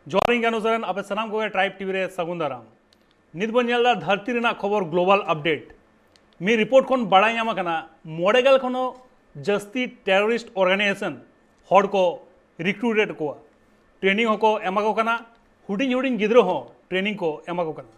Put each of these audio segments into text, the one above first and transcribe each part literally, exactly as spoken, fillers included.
ᱡᱚᱦᱟᱨ, ᱤᱧ ᱠᱟᱱᱩ ᱥᱚᱨᱮᱱ, ᱟᱯᱮ ᱥᱟᱱᱟᱢ ᱠᱚᱜᱮ ᱴᱨᱟᱭᱤᱵᱽ ᱴᱤᱵᱷᱤ ᱨᱮ ᱥᱟᱹᱜᱩᱱ ᱫᱟᱨᱟᱢ᱾ ᱱᱤᱛ ᱵᱚᱱ ᱧᱮᱞ ᱮᱫᱟ ᱫᱷᱟᱹᱨᱛᱤ ᱨᱮᱱᱟᱜ ᱠᱷᱚᱵᱚᱨ, ᱜᱞᱳᱵᱟᱞ ᱟᱯᱰᱮᱴ᱾ ᱢᱤᱫ ᱨᱤᱯᱳᱨᱴ ᱠᱷᱚᱱ ᱵᱟᱲᱟᱭ ᱧᱟᱢ ᱟᱠᱟᱱᱟ, ᱢᱚᱬᱮ ᱜᱮᱞ ᱠᱷᱚᱱ ᱦᱚᱸ ᱡᱟᱹᱥᱛᱤ ᱴᱮᱨᱚᱨᱤᱥᱴ ᱚᱨᱜᱟᱱᱟᱭᱡᱮᱥᱚᱱ ᱦᱚᱲ ᱠᱚ ᱨᱤᱠᱨᱩᱴᱮᱰ ᱠᱚᱣᱟ, ᱴᱨᱮᱱᱤᱝ ᱦᱚᱸᱠᱚ ᱮᱢᱟ ᱠᱚ ᱠᱟᱱᱟ, ᱦᱩᱰᱤᱧ ᱦᱩᱰᱤᱧ ᱜᱤᱫᱽᱨᱟᱹ ᱦᱚᱸ ᱴᱨᱮᱱᱤᱝ ᱠᱚ ᱮᱢᱟ ᱠᱚ ᱠᱟᱱᱟ᱾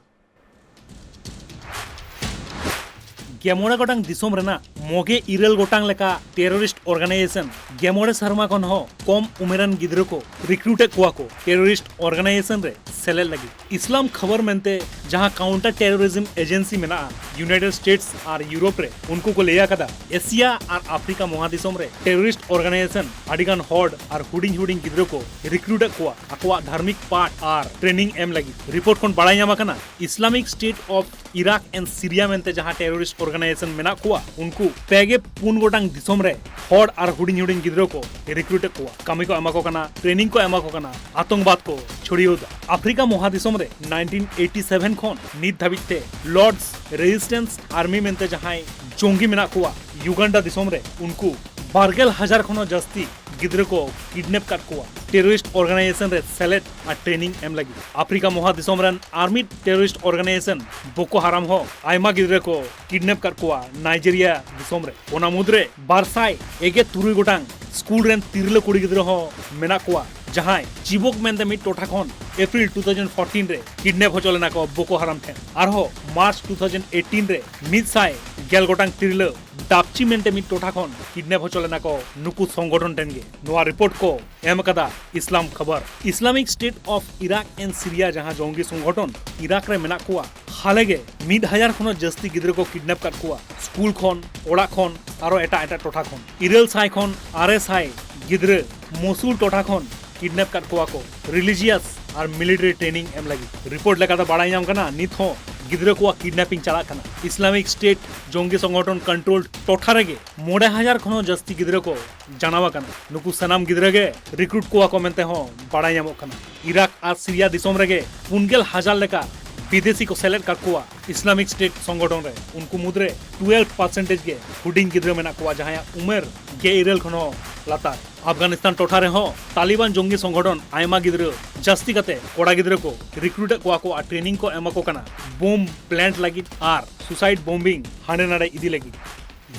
ᱜᱮ ᱢᱚᱬᱮ ᱜᱚᱴᱟᱝ ᱫᱤᱥᱚᱢ ᱨᱮᱱᱟᱜ ᱢᱚᱜᱮ ᱤᱨᱟᱹᱞ ᱜᱚᱴᱟᱝ ᱞᱮᱠᱟ ᱴᱮᱨᱚᱨᱤᱥᱴ ᱚᱨᱜᱟᱱᱟᱭᱡᱮᱥᱚᱱ ᱜᱮ ᱢᱚᱬᱮ ᱥᱮᱨᱢᱟ ᱠᱷᱚᱱ ᱦᱚᱸ ᱠᱚᱢ ᱩᱢᱮᱨᱟᱱ ᱜᱤᱫᱽᱨᱟᱹ ᱠᱚ ᱨᱤᱠᱨᱩᱴᱮᱫ ᱠᱚᱣᱟ ᱠᱚ ᱴᱮᱨᱚᱨᱤᱥᱴ ᱚᱨᱜᱟᱱᱟᱭᱡᱮᱥᱚᱱ ᱨᱮ ᱥᱮᱞᱮᱫ ᱞᱟᱹᱜᱤᱫ᱾ ᱤᱥᱞᱟᱢ ᱠᱷᱚᱵᱚᱨ ᱢᱮᱱᱛᱮ ᱡᱟᱦᱟᱸ ᱠᱟᱣᱩᱱᱴᱟᱨ ᱴᱮᱨᱚᱨᱤᱡᱢ ᱮᱡᱮᱱᱥᱤ ᱢᱮᱱᱟᱜᱼᱟ ᱤᱭᱩᱱᱟᱭᱴᱮᱰ ᱥᱴᱮᱴᱥ ᱟᱨ ᱤᱭᱩᱨᱳᱯ ᱨᱮ, ᱩᱱᱠᱩ ᱠᱚ ᱞᱟᱹᱭ ᱟᱠᱟᱫᱟ, ᱮᱥᱤᱭᱟ ᱟᱨ ᱟᱯᱷᱨᱤᱠᱟ ᱢᱚᱦᱟ ᱫᱤᱥᱚᱢ ᱨᱮ ᱴᱮᱨᱚᱨᱤᱥᱴ ᱚᱨᱜᱟᱱᱟᱭᱡᱮᱥᱚᱱ ᱟᱹᱰᱤᱜᱟᱱ ᱦᱚᱲ ᱟᱨ ᱦᱩᱰᱤᱧ ᱦᱩᱰᱤᱧ ᱜᱤᱫᱽᱨᱟᱹ ᱠᱚ ᱨᱤᱠᱨᱩᱴᱮᱫ ᱠᱚᱣᱟ ᱟᱠᱚᱣᱟᱜ ᱫᱷᱟᱨᱢᱤᱠ ᱯᱟᱴ ᱟᱨ ᱴᱨᱮᱱᱤᱝ ᱮᱢ ᱞᱟᱹᱜᱤᱫ᱾ ᱨᱤᱯᱳᱨᱴ ᱠᱷᱚᱱ ᱵᱟᱲᱟᱭ ᱧᱟᱢ ᱟᱠᱟᱱᱟ, ᱤᱥᱞᱟᱢᱤᱠ state of Iraq and Syria ᱢᱮᱱᱛᱮ ᱡᱟᱦᱟᱸ ᱴᱮᱨᱚᱨᱤᱥᱴ ᱚᱨᱜᱟᱱᱟᱭᱡᱮᱥᱚᱱ ᱢᱮᱱᱟᱜ ᱠᱚᱣᱟ, ᱩᱱᱠᱩ ᱯᱮ ᱜᱮ ᱯᱩᱱ ᱜᱚᱴᱟᱝ ᱫᱤᱥᱚᱢ ᱨᱮ ᱦᱚᱲ ᱟᱨ ᱦᱩᱰᱤᱧ ᱦᱩᱰᱤᱧ ᱜᱤᱫᱽᱨᱟᱹ ᱠᱚ ᱨᱤᱠᱨᱩᱴᱮᱫ ᱠᱚᱣᱟ, ᱠᱟᱹᱢᱤ ᱠᱚ ᱮᱢᱟ ᱠᱚ ᱠᱟᱱᱟ, ᱴᱨᱮᱱᱤᱝ ᱠᱚ ᱮᱢᱟ ᱠᱚ ᱠᱟᱱᱟ, ᱟᱛᱚᱝᱠᱵᱟᱫ ᱠᱚ ᱪᱷᱩᱲᱭᱟᱹᱣ ᱮᱫᱟ᱾ ᱟᱯᱷᱨᱤᱠᱟ ᱢᱚᱦᱟ ᱫᱤᱥᱚᱢ ᱨᱮ ᱱᱟᱭᱤᱱᱴᱤᱱ ᱮᱭᱤᱴᱤ ᱥᱮᱵᱷᱮᱱ ᱠᱷᱚᱱ ᱱᱤᱛ ᱫᱷᱟᱹᱵᱤᱡ ᱛᱮ ᱞᱚᱨᱰᱥ ᱨᱮᱡᱤᱥᱴᱮᱱᱥ ᱟᱨᱢᱤ ᱢᱮᱱᱛᱮ ᱡᱟᱦᱟᱸᱭ ᱡᱚᱝᱜᱤ ᱢᱮᱱᱟᱜ ᱠᱚᱣᱟ ᱭᱩᱜᱟᱱᱰᱟ ᱫᱤᱥᱚᱢ ᱨᱮ, ᱩᱱᱠᱩ ᱵᱟᱨ ᱜᱮᱞ ᱦᱟᱡᱟᱨ ᱠᱷᱚᱱ ᱦᱚᱸ ᱡᱟᱹᱥᱛᱤ ᱜᱤᱫᱽᱨᱟᱹ ᱠᱚ ᱠᱤᱰᱱᱮᱯ ᱠᱟᱫ ᱠᱚᱣᱟ ᱴᱮᱨᱚᱨᱤᱥᱴ ᱚᱨᱜᱟᱱᱟᱭᱡᱮᱥᱚᱱ ᱨᱮ ᱥᱮᱞᱮᱫ ᱟᱨ ᱴᱨᱮᱱᱤᱝ ᱮᱢ ᱞᱟᱹᱜᱤᱫ᱾ ᱟᱯᱷᱨᱤᱠᱟ ᱢᱚᱦᱟ ᱫᱤᱥᱚᱢ ᱨᱮᱱ ᱟᱨ ᱢᱤᱫ ᱴᱮᱨᱚᱨᱤᱥᱴ ᱚᱨᱜᱟᱱᱟᱭᱡᱮᱥᱚᱱ ᱵᱳᱠᱳ ᱦᱟᱨᱟᱢ ᱦᱚᱸ ᱟᱭᱢᱟ ᱜᱤᱫᱽᱨᱟᱹ ᱠᱚ ᱠᱤᱰᱱᱮᱯ ᱠᱟᱫ ᱠᱚᱣᱟ ᱱᱟᱭᱡᱮᱨᱤᱭᱟ ᱫᱤᱥᱚᱢ ᱨᱮ᱾ ᱚᱱᱟ ᱢᱩᱫᱽᱨᱮ ᱵᱟᱨ ᱥᱟᱭ ᱮᱜᱮ ᱛᱩᱨᱩᱭ ᱜᱚᱴᱟᱝ ᱥᱠᱩᱞ ᱨᱮᱱ ᱛᱤᱨᱞᱟᱹ ᱠᱩᱲᱤ ᱜᱤᱫᱽᱨᱟᱹ ᱦᱚᱸ ᱢᱮᱱᱟᱜ ᱠᱚᱣᱟ, ᱡᱟᱦᱟᱸᱭ ᱪᱤᱵᱳᱠ ᱢᱮᱱᱛᱮ ᱢᱤᱫ ᱴᱚᱴᱷᱟ ᱠᱷᱚᱱ ᱮᱯᱨᱤᱞ ᱴᱩ ᱛᱷᱟᱣᱡᱮᱱᱰ ᱯᱷᱳᱨᱴᱤᱱ ᱨᱮ ᱠᱤᱰᱱᱮᱯ ᱦᱚᱪᱚ ᱞᱮᱱᱟ ᱠᱚ ᱵᱳᱠᱳ ᱦᱟᱨᱟᱢ ᱴᱷᱮᱱ᱾ ᱟᱨᱦᱚᱸ ᱢᱟᱨᱪ ᱴᱩ ᱛᱷᱟᱣᱡᱮᱱᱰ ᱮᱭᱤᱴᱤᱱ ᱨᱮ ᱢᱤᱫ ᱥᱟᱭ ᱜᱮᱞ ᱜᱚᱴᱟᱝ ᱛᱤᱨᱞᱟᱹ ᱰᱟᱯᱪᱤ ᱢᱮᱱᱛᱮ ᱢᱤᱫ ᱴᱚᱴᱷᱟ ᱠᱷᱚᱱ ᱠᱤᱰᱱᱮᱯ ᱦᱚᱪᱚ ᱞᱮᱱᱟ ᱠᱚ ᱱᱩᱠᱩ ᱥᱚᱝᱜᱚᱴᱷᱚᱱ ᱴᱷᱮᱱ ᱜᱮ᱾ ᱱᱚᱣᱟ ᱨᱤᱯᱳᱨᱴ ᱠᱚ ᱮᱢ ᱟᱠᱟᱫᱟ ᱤᱥᱞᱟᱢ ᱠᱷᱚᱵᱚᱨ᱾ ᱤᱥᱞᱟᱢᱤᱠ state of Iraq and Syria ᱡᱟᱦᱟᱸ ᱡᱚᱝᱜᱤ ᱥᱚᱝᱜᱚᱴᱷᱚᱱ ᱤᱨᱟᱠ ᱨᱮ ᱢᱮᱱᱟᱜ ᱠᱚᱣᱟ, ᱦᱟᱞᱮ ᱜᱮ ᱢᱤᱫ ᱦᱟᱡᱟᱨ ᱠᱷᱚᱱ ᱦᱚᱸ ᱡᱟᱹᱥᱛᱤ ᱜᱤᱫᱽᱨᱟᱹ ᱠᱚ ᱠᱤᱰᱱᱮᱯ ᱠᱟᱫ ᱠᱚᱣᱟ, ᱥᱠᱩᱞ ᱠᱷᱚᱱ, ᱚᱲᱟᱜ ᱠᱷᱚᱱ, ᱟᱨᱚ ᱮᱴᱟᱜ ᱮᱴᱟᱜ ᱴᱚᱴᱷᱟ ᱠᱷᱚᱱ᱾ ᱤᱨᱟᱹᱞ ᱥᱟᱭ ᱠᱷᱚᱱ ᱟᱨᱮ ᱥᱟᱭ ᱜᱤᱫᱽᱨᱟᱹ ᱢᱚᱥᱩᱞ ᱴᱚᱴᱷᱟ ᱠᱷᱚᱱ ᱠᱤᱰᱱᱮᱯ ᱠᱟᱫ ᱠᱚᱣᱟ ᱠᱚ, ᱨᱤᱞᱤᱡᱤᱭᱟᱥ ᱟᱨ ᱢᱤᱞᱤᱴᱟᱨᱤ ᱴᱨᱮᱱᱤᱝ ᱮᱢ ᱞᱟᱹᱜᱤᱫ᱾ ᱨᱤᱯᱳᱨᱴ ᱞᱮᱠᱟᱛᱮ ᱵᱟᱲᱟᱭ ᱧᱟᱢ ᱠᱟᱱᱟ, ᱱᱤᱛ ᱦᱚᱸ ᱜᱤᱫᱽᱨᱟᱹ ᱠᱚᱣᱟᱜ ᱠᱤᱰᱱᱮᱯᱤᱝ ᱪᱟᱞᱟᱜ ᱠᱟᱱᱟ᱾ ᱤᱥᱞᱟᱢᱤᱠ ᱥᱴᱮᱴ ᱡᱚᱝᱜᱤ ᱥᱚᱝᱜᱚᱴᱷᱚᱱ ᱠᱚᱱᱴᱨᱳᱞ ᱴᱚᱴᱷᱟ ᱨᱮᱜᱮ ᱢᱚᱬᱮ ᱦᱟᱡᱟᱨ ᱠᱷᱚᱱ ᱦᱚᱸ ᱡᱟᱹᱥᱛᱤ ᱜᱤᱫᱽᱨᱟᱹ ᱠᱚ ᱡᱟᱱᱟᱣ ᱟᱠᱟᱱᱟ᱾ ᱱᱩᱠᱩ ᱥᱟᱱᱟᱢ ᱜᱤᱫᱽᱨᱟᱹ ᱜᱮ ᱨᱤᱠᱨᱩᱴ ᱠᱚᱣᱟ ᱠᱚ ᱢᱮᱱᱛᱮ ᱦᱚᱸ ᱵᱟᱲᱟᱭ ᱧᱟᱢᱚᱜ ᱠᱟᱱᱟ᱾ ᱤᱨᱟᱠ ᱟᱨ ᱥᱤᱨᱤᱭᱟ ᱫᱤᱥᱚᱢ ᱨᱮᱜᱮ ᱯᱩᱱ ᱜᱮᱞ ᱦᱟᱡᱟᱨ ᱞᱮᱠᱟ ᱵᱤᱫᱮᱥᱤ ᱠᱚ ᱥᱮᱞᱮᱫ ᱠᱟᱫ ᱠᱚᱣᱟ ᱤᱥᱞᱟᱢᱤᱠ ᱥᱴᱮᱴ ᱥᱚᱝᱜᱚᱴᱷᱚᱱ ᱨᱮ᱾ ᱩᱱᱠᱩ ᱢᱩᱫᱽᱨᱮ ᱴᱩᱭᱮᱞᱵᱷ ᱯᱟᱨᱥᱮᱱᱴᱮᱡᱽ ᱜᱮ ᱦᱩᱰᱤᱧ ᱜᱤᱫᱽᱨᱟᱹ ᱢᱮᱱᱟᱜ ᱠᱚᱣᱟ, ᱡᱟᱦᱟᱸᱭᱟᱜ ᱩᱢᱮᱨ ᱜᱮᱞ ᱤᱨᱟᱹᱞ ᱠᱷᱚᱱ ᱦᱚᱸ ᱞᱟᱛᱟᱨ᱾ ᱟᱯᱷᱜᱟᱱᱤᱥᱛᱟᱱ ᱴᱚᱴᱷᱟ ᱨᱮᱦᱚᱸ ᱛᱟᱞᱤᱵᱟᱱ ᱡᱚᱝᱜᱤ ᱥᱚᱝᱜᱚᱴᱷᱚᱱ ᱟᱭᱢᱟ ᱜᱤᱫᱽᱨᱟᱹ ᱡᱟᱹᱥᱛᱤ ᱠᱟᱛᱮ ᱠᱚᱲᱟ ᱜᱤᱫᱽᱨᱟᱹ ᱠᱚ ᱨᱤᱠᱨᱩᱴ ᱮᱫ ᱠᱚᱣᱟ ᱠᱚ ᱟᱨ ᱴᱨᱮᱱᱤᱝ ᱠᱚ ᱮᱢᱟ ᱠᱚ ᱠᱟᱱᱟ ᱵᱳᱢ ᱯᱞᱟᱱᱴ ᱞᱟᱹᱜᱤᱫ ᱟᱨ ᱥᱩᱥᱟᱭᱤᱰ ᱵᱳᱢᱵᱤᱝ ᱦᱟᱸᱰᱮ ᱱᱟᱰᱮ ᱤᱫᱤ ᱞᱟᱹᱜᱤᱫ᱾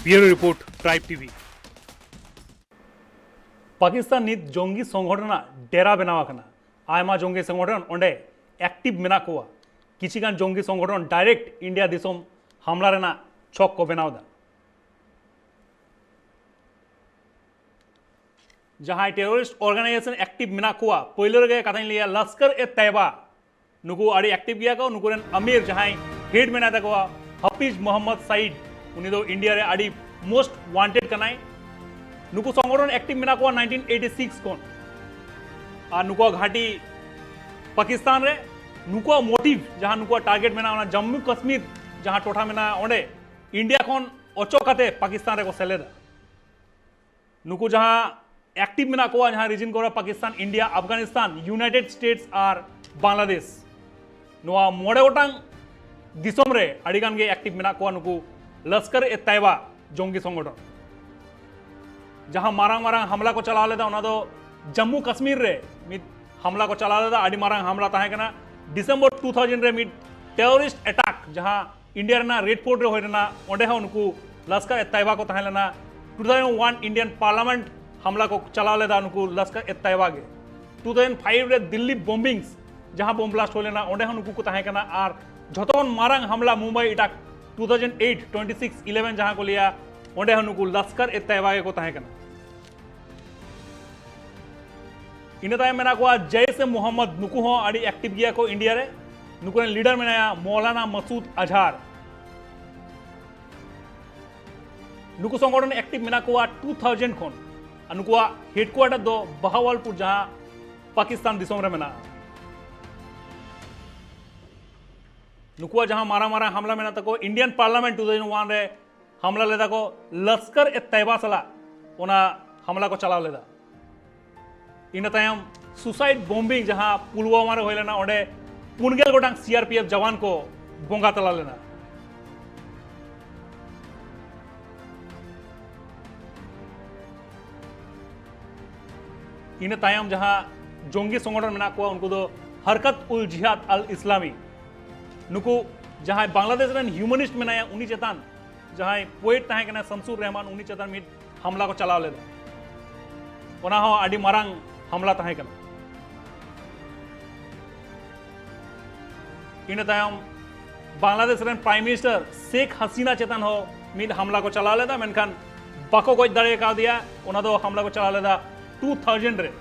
ᱵᱤᱭᱩᱨᱳ ᱨᱤᱯᱳᱨᱴ, ᱴᱨᱟᱭᱤᱵ ᱴᱤᱵᱷᱤ᱾ ᱯᱟᱠᱤᱥᱛᱟᱱ ᱱᱤᱛ ᱡᱚᱝᱜᱤ ᱥᱚᱝᱜᱚᱴᱷᱚᱱ ᱨᱮᱱᱟᱜ ᱰᱮᱨᱟ ᱵᱮᱱᱟᱣ ᱟᱠᱟᱱᱟ᱾ ᱟᱭᱢᱟ ᱡᱚᱝᱜᱤ ᱥᱚᱝᱜᱚᱴᱷᱚᱱ ᱚᱸᱰᱮ ᱮᱠᱴᱤᱵᱷ ᱢᱮᱱᱟᱜ ᱠᱚᱣᱟ᱾ ᱠᱤᱪᱷᱤ ᱜᱟᱱ ᱡᱚᱝᱜᱤ ᱥᱚᱝᱜᱚᱴᱷᱚᱱ ᱰᱟᱭᱨᱮᱠᱴ ᱤᱱᱰᱤᱭᱟ ᱫᱤᱥᱚᱢ ᱦᱟᱢᱞᱟ ᱨᱮᱱᱟᱜ ᱪᱷᱚᱠ ᱠᱚ ᱵᱮᱱᱟᱣ ᱮᱫᱟ᱾ ᱡᱟᱦᱟᱸᱭ ᱴᱮᱨᱚᱨᱤᱥᱴ ᱚᱨᱜᱟᱱᱟᱭᱡᱮᱥᱚᱱ ᱮᱠᱴᱤᱵᱷ ᱢᱮᱱᱟᱜ ᱠᱚᱣᱟ, ᱯᱳᱭᱞᱳ ᱨᱮᱜᱮ ᱠᱟᱛᱷᱟᱧ ᱞᱟᱹᱭᱟ ᱞᱟᱥᱠᱟᱨ ᱮ ᱛᱟᱭᱵᱟ᱾ ᱱᱩᱠᱩ ᱟᱹᱰᱤ ᱮᱠᱴᱤᱵᱷ ᱜᱮᱭᱟ ᱠᱚ᱾ ᱱᱩᱠᱩ ᱨᱮᱱ ᱟᱢᱤᱨ ᱡᱟᱦᱟᱸᱭ ᱦᱮᱰ ᱢᱮᱱᱟᱭ ᱛᱟᱠᱚᱣᱟ ᱦᱟᱯᱤᱡ ᱢᱚᱦᱚᱢᱢᱚᱫ ᱥᱟᱭᱤᱫ, ᱩᱱᱤ ᱫᱚ ᱤᱱᱰᱤᱭᱟ ᱨᱮ ᱟᱹᱰᱤ ᱢᱳᱥᱴ ᱣᱟᱱᱴᱮᱰ ᱠᱟᱱᱟᱭ᱾ ᱱᱩᱠᱩ ᱥᱚᱝᱜᱚᱴᱷᱚᱱ ᱮᱠᱴᱤᱵᱷ ᱢᱮᱱᱟᱜ ᱠᱚᱣᱟ ᱱᱟᱭᱤᱱᱴᱤᱱ ᱮᱭᱤᱴᱤ ᱥᱤᱠᱥ ᱠᱷᱚᱱ᱾ ᱟᱨ ᱱᱩᱠᱩᱣᱟᱜ ᱜᱷᱟᱸᱴᱤ ᱯᱟᱠᱤᱥᱛᱟᱱ ᱨᱮ᱾ ᱱᱩᱠᱩᱣᱟᱜ ᱢᱳᱴᱤᱵᱷ, ᱡᱟᱦᱟᱸ ᱱᱩᱠᱩᱣᱟᱜ ᱴᱟᱨᱜᱮᱴ ᱢᱮᱱᱟᱜᱼᱟ, ᱚᱱᱟ ᱡᱟᱢᱢᱩ ᱠᱟᱥᱢᱤᱨ ᱡᱟᱦᱟᱸ ᱴᱚᱴᱷᱟ ᱢᱮᱱᱟᱜᱼᱟ, ᱚᱸᱰᱮ ᱤᱱᱰᱤᱭᱟ ᱠᱷᱚᱱ ᱚᱪᱚᱜ ᱠᱟᱛᱮ ᱯᱟᱠᱤᱥᱛᱟᱱ ᱨᱮᱠᱚ ᱥᱮᱞᱮᱫᱟ᱾ ᱱᱩᱠᱩ ᱡᱟᱦᱟᱸ ᱮᱠᱴᱤᱵᱷ ᱢᱮᱱᱟᱜ ᱠᱚᱣᱟ, ᱡᱟᱦᱟᱸ ᱨᱤᱡᱤᱱ ᱠᱚᱨᱮ Pakistan, India, Afghanistan, United States ᱟᱨ ᱵᱟᱝᱞᱟᱫᱮᱥ, ᱱᱚᱣᱟ ᱢᱚᱬᱮ ᱜᱚᱴᱟᱝ ᱫᱤᱥᱚᱢ ᱨᱮ ᱟᱹᱰᱤ ᱜᱟᱱ ᱜᱮ ᱮᱠᱴᱤᱵᱷ ᱢᱮᱱᱟᱜ ᱠᱚᱣᱟ ᱱᱩᱠᱩ ᱞᱟᱥᱠᱟᱨ ᱮ ᱛᱟᱭᱵᱟ ᱡᱚᱝᱜᱤ ᱥᱚᱝᱜᱚᱴᱷᱚᱱ᱾ ᱡᱟᱦᱟᱸ ᱢᱟᱨᱟᱝ ᱢᱟᱨᱟᱝ ᱦᱟᱢᱞᱟ ᱠᱚ ᱪᱟᱞᱟᱣ ᱞᱮᱫᱟ, ᱚᱱᱟ ᱫᱚ ᱡᱟᱢᱢᱩ ᱠᱟᱥᱢᱤᱨ ᱨᱮ ᱢᱤᱫ ᱦᱟᱢᱞᱟ ᱠᱚ ᱪᱟᱞᱟᱣ ᱞᱮᱫᱟ᱾ ᱟᱹᱰᱤ ᱢᱟᱨᱟᱝ ᱦᱟᱢᱞᱟ ᱛᱟᱦᱮᱸ ᱠᱟᱱᱟ ᱰᱤᱥᱮᱢᱵᱚᱨ ᱴᱩ ᱛᱷᱟᱣᱡᱮᱱᱰ ᱨᱮ, ᱢᱤᱫ ᱴᱮᱨᱚᱨᱤᱥᱴ ᱮᱴᱟᱠ, ᱡᱟᱦᱟᱸ ᱤᱱᱰᱤᱭᱟ ᱨᱮᱱᱟᱜ ᱨᱮᱰ ᱯᱷᱳᱨᱴ ᱨᱮ ᱦᱩᱭ ᱞᱮᱱᱟ᱾ ᱚᱸᱰᱮ ᱦᱚᱸ ᱱᱩᱠᱩ ᱞᱟᱥᱠᱟᱨ ᱮ ᱛᱟᱭᱵᱟ ᱠᱚ ᱛᱟᱦᱮᱸ ᱞᱮᱱᱟ᱾ Two thousand one Indian parliament ᱦᱟᱢᱞᱟ ᱠᱚ ᱪᱟᱞᱟᱣ ᱞᱮᱫᱟ ᱱᱩᱠᱩ ᱞᱟᱥᱠᱟᱨ ᱮ ᱛᱟᱭᱵᱟ ᱜᱮ᱾ ᱴᱩ ᱛᱷᱟᱣᱡᱮᱱᱰ ᱯᱷᱟᱭᱤᱵᱷ ᱨᱮ ᱫᱤᱞᱞᱤ ᱵᱚᱢᱵᱤᱝᱥ, ᱡᱟᱦᱟᱸ ᱵᱳᱢ ᱵᱞᱟᱥᱴ ᱦᱩᱭ ᱞᱮᱱᱟ, ᱚᱸᱰᱮ ᱦᱚᱸ ᱱᱩᱠᱩ ᱠᱚ ᱛᱟᱦᱮᱸ ᱠᱟᱱᱟ᱾ ᱟᱨ ᱡᱷᱚᱛᱚ ᱠᱷᱚᱱ ᱢᱟᱨᱟᱝ ᱦᱟᱢᱞᱟ Mumbai attack two thousand eight, twenty six eleven ᱡᱟᱦᱟᱸ ᱠᱚ ᱞᱟᱹᱭᱟ, ᱚᱸᱰᱮ ᱦᱚᱸ ᱱᱩᱠᱩ ᱞᱟᱥᱠᱟᱨ ᱮ ᱛᱟᱭᱵᱟ ᱜᱮᱠᱚ ᱛᱟᱦᱮᱸ ᱠᱟᱱᱟ᱾ ᱤᱱᱟᱹ ᱛᱟᱭᱚᱢ ᱢᱮᱱᱟᱜ ᱠᱚᱣᱟ ᱡᱟᱭᱥᱮ ᱢᱚᱦᱚᱢᱢᱚᱫ, ᱱᱩᱠᱩ ᱦᱚᱸ ᱟᱹᱰᱤ ᱮᱠᱴᱤᱵᱷ ᱜᱮᱭᱟ ᱠᱚ ᱤᱱᱰᱤᱭᱟ ᱨᱮ᱾ ᱱᱩᱠᱩ ᱨᱮᱱ ᱞᱤᱰᱟᱨ ᱢᱮᱱᱟᱭᱟ ᱢᱚᱣᱞᱟᱱᱟ ᱢᱟᱥᱩᱫ ᱟᱡᱦᱟᱨ᱾ ᱱᱩᱠᱩ ᱥᱚᱝᱜᱚᱴᱷᱚᱱ ᱮᱠᱴᱤᱵᱷ ᱢᱮᱱᱟᱜ ᱠᱚᱣᱟ ᱴᱩ ᱛᱷᱟᱣᱡᱮᱱᱰ ᱠᱷᱚᱱ᱾ ᱟᱨ ᱱᱩᱠᱩᱣᱟᱜ ᱦᱮᱰᱠᱩᱣᱟᱴᱟᱨ ᱫᱚ ᱵᱟᱦᱟᱣᱟᱞᱯᱩᱨ, ᱡᱟᱦᱟᱸ ᱯᱟᱠᱤᱥᱛᱟᱱ ᱫᱤᱥᱚᱢ ᱨᱮ ᱢᱮᱱᱟᱜᱼᱟ᱾ ᱱᱩᱠᱩᱣᱟᱜ ᱡᱟᱦᱟᱸ ᱢᱟᱨᱟᱝ ᱢᱟᱨᱟᱝ ᱦᱟᱢᱞᱟ ᱢᱮᱱᱟᱜ ᱛᱟᱠᱚᱣᱟ, Indian parliament two thousand one ᱨᱮ ᱦᱟᱢᱞᱟ ᱞᱮᱫᱟ ᱠᱚ ᱞᱟᱥᱠᱟᱨ ᱮ ᱛᱟᱭᱵᱟ ᱥᱟᱞᱟᱜ, ᱚᱱᱟ ᱦᱟᱢᱞᱟ ᱠᱚ ᱪᱟᱞᱟᱣ ᱞᱮᱫᱟ᱾ ᱤᱱᱟᱹ ᱛᱟᱭᱚᱢ ᱥᱩᱥᱟᱭᱤᱰ ᱵᱚᱢᱵᱤᱝ ᱡᱟᱦᱟᱸ ᱯᱩᱞᱣᱟᱢᱟ ᱨᱮ ᱦᱩᱭ ᱞᱮᱱᱟ, ᱚᱸᱰᱮ ᱯᱩᱱ ᱜᱮᱞ ᱜᱚᱴᱟᱝ ᱥᱤ ᱟᱨ ᱯᱤ ᱮᱯᱷ ᱡᱟᱣᱟᱱ ᱠᱚ ᱵᱚᱸᱜᱟ ᱛᱟᱞᱟ ᱞᱮᱱᱟ᱾ ᱤᱱᱟᱹ ᱛᱟᱭᱚᱢ ᱡᱟᱦᱟᱸ ᱡᱚᱝᱜᱤ ᱥᱚᱝᱜᱚᱴᱷᱚᱱ ᱢᱮᱱᱟᱜ ᱠᱚᱣᱟ, ᱩᱱᱠᱩ ᱫᱚ ᱦᱟᱨᱠᱟᱛ ᱩᱞ ᱡᱤᱦᱟᱫ ᱟᱞ ᱤᱥᱞᱟᱢᱤ᱾ ᱱᱩᱠᱩ ᱡᱟᱦᱟᱸᱭ ᱵᱟᱝᱞᱟᱫᱮᱥ ᱨᱮᱱ ᱦᱤᱭᱩᱢᱟᱱᱤᱥᱴ ᱢᱮᱱᱟᱭᱟ, ᱩᱱᱤ ᱪᱮᱛᱟᱱ ᱡᱟᱦᱟᱸᱭ ᱯᱳᱭᱮᱴ ᱛᱟᱦᱮᱸ ᱠᱟᱱᱟ ᱥᱟᱢᱥᱩᱨ ᱨᱮᱦᱢᱟᱱ, ᱩᱱᱤ ᱪᱮᱛᱟᱱ ᱢᱤᱫ ᱦᱟᱢᱞᱟ ᱠᱚ ᱪᱟᱞᱟᱣ ᱞᱮᱫᱟ᱾ ᱚᱱᱟ ᱦᱚᱸ ᱟᱹᱰᱤ ᱢᱟᱨᱟᱝ ᱦᱟᱢᱞᱟ ᱛᱟᱦᱮᱸ ᱠᱟᱱᱟ᱾ ᱤᱱᱟᱹ ᱛᱟᱭᱚᱢ ᱵᱟᱝᱞᱟᱫᱮᱥ ᱨᱮᱱ ᱯᱨᱟᱭᱤᱢ ᱢᱤᱱᱤᱥᱴᱟᱨ ᱥᱮᱠᱷ ᱦᱟᱥᱤᱱᱟ ᱪᱮᱛᱟᱱ ᱦᱚᱸ ᱢᱤᱫ ᱦᱟᱢᱞᱟ ᱠᱚ ᱪᱟᱞᱟᱣ ᱞᱮᱫᱟ, ᱢᱮᱱᱠᱷᱟᱱ ᱵᱟᱠᱚ ᱜᱚᱡ ᱫᱟᱲᱮ ᱠᱟᱣᱫᱮᱭᱟ᱾ ᱚᱱᱟ ᱫᱚ ᱦᱟᱢᱞᱟ ᱠᱚ ᱪᱟᱞᱟᱣ ᱞᱮᱫᱟ ᱴᱩ ᱛᱷᱟᱣᱡᱮᱱᱰ ᱨᱮ᱾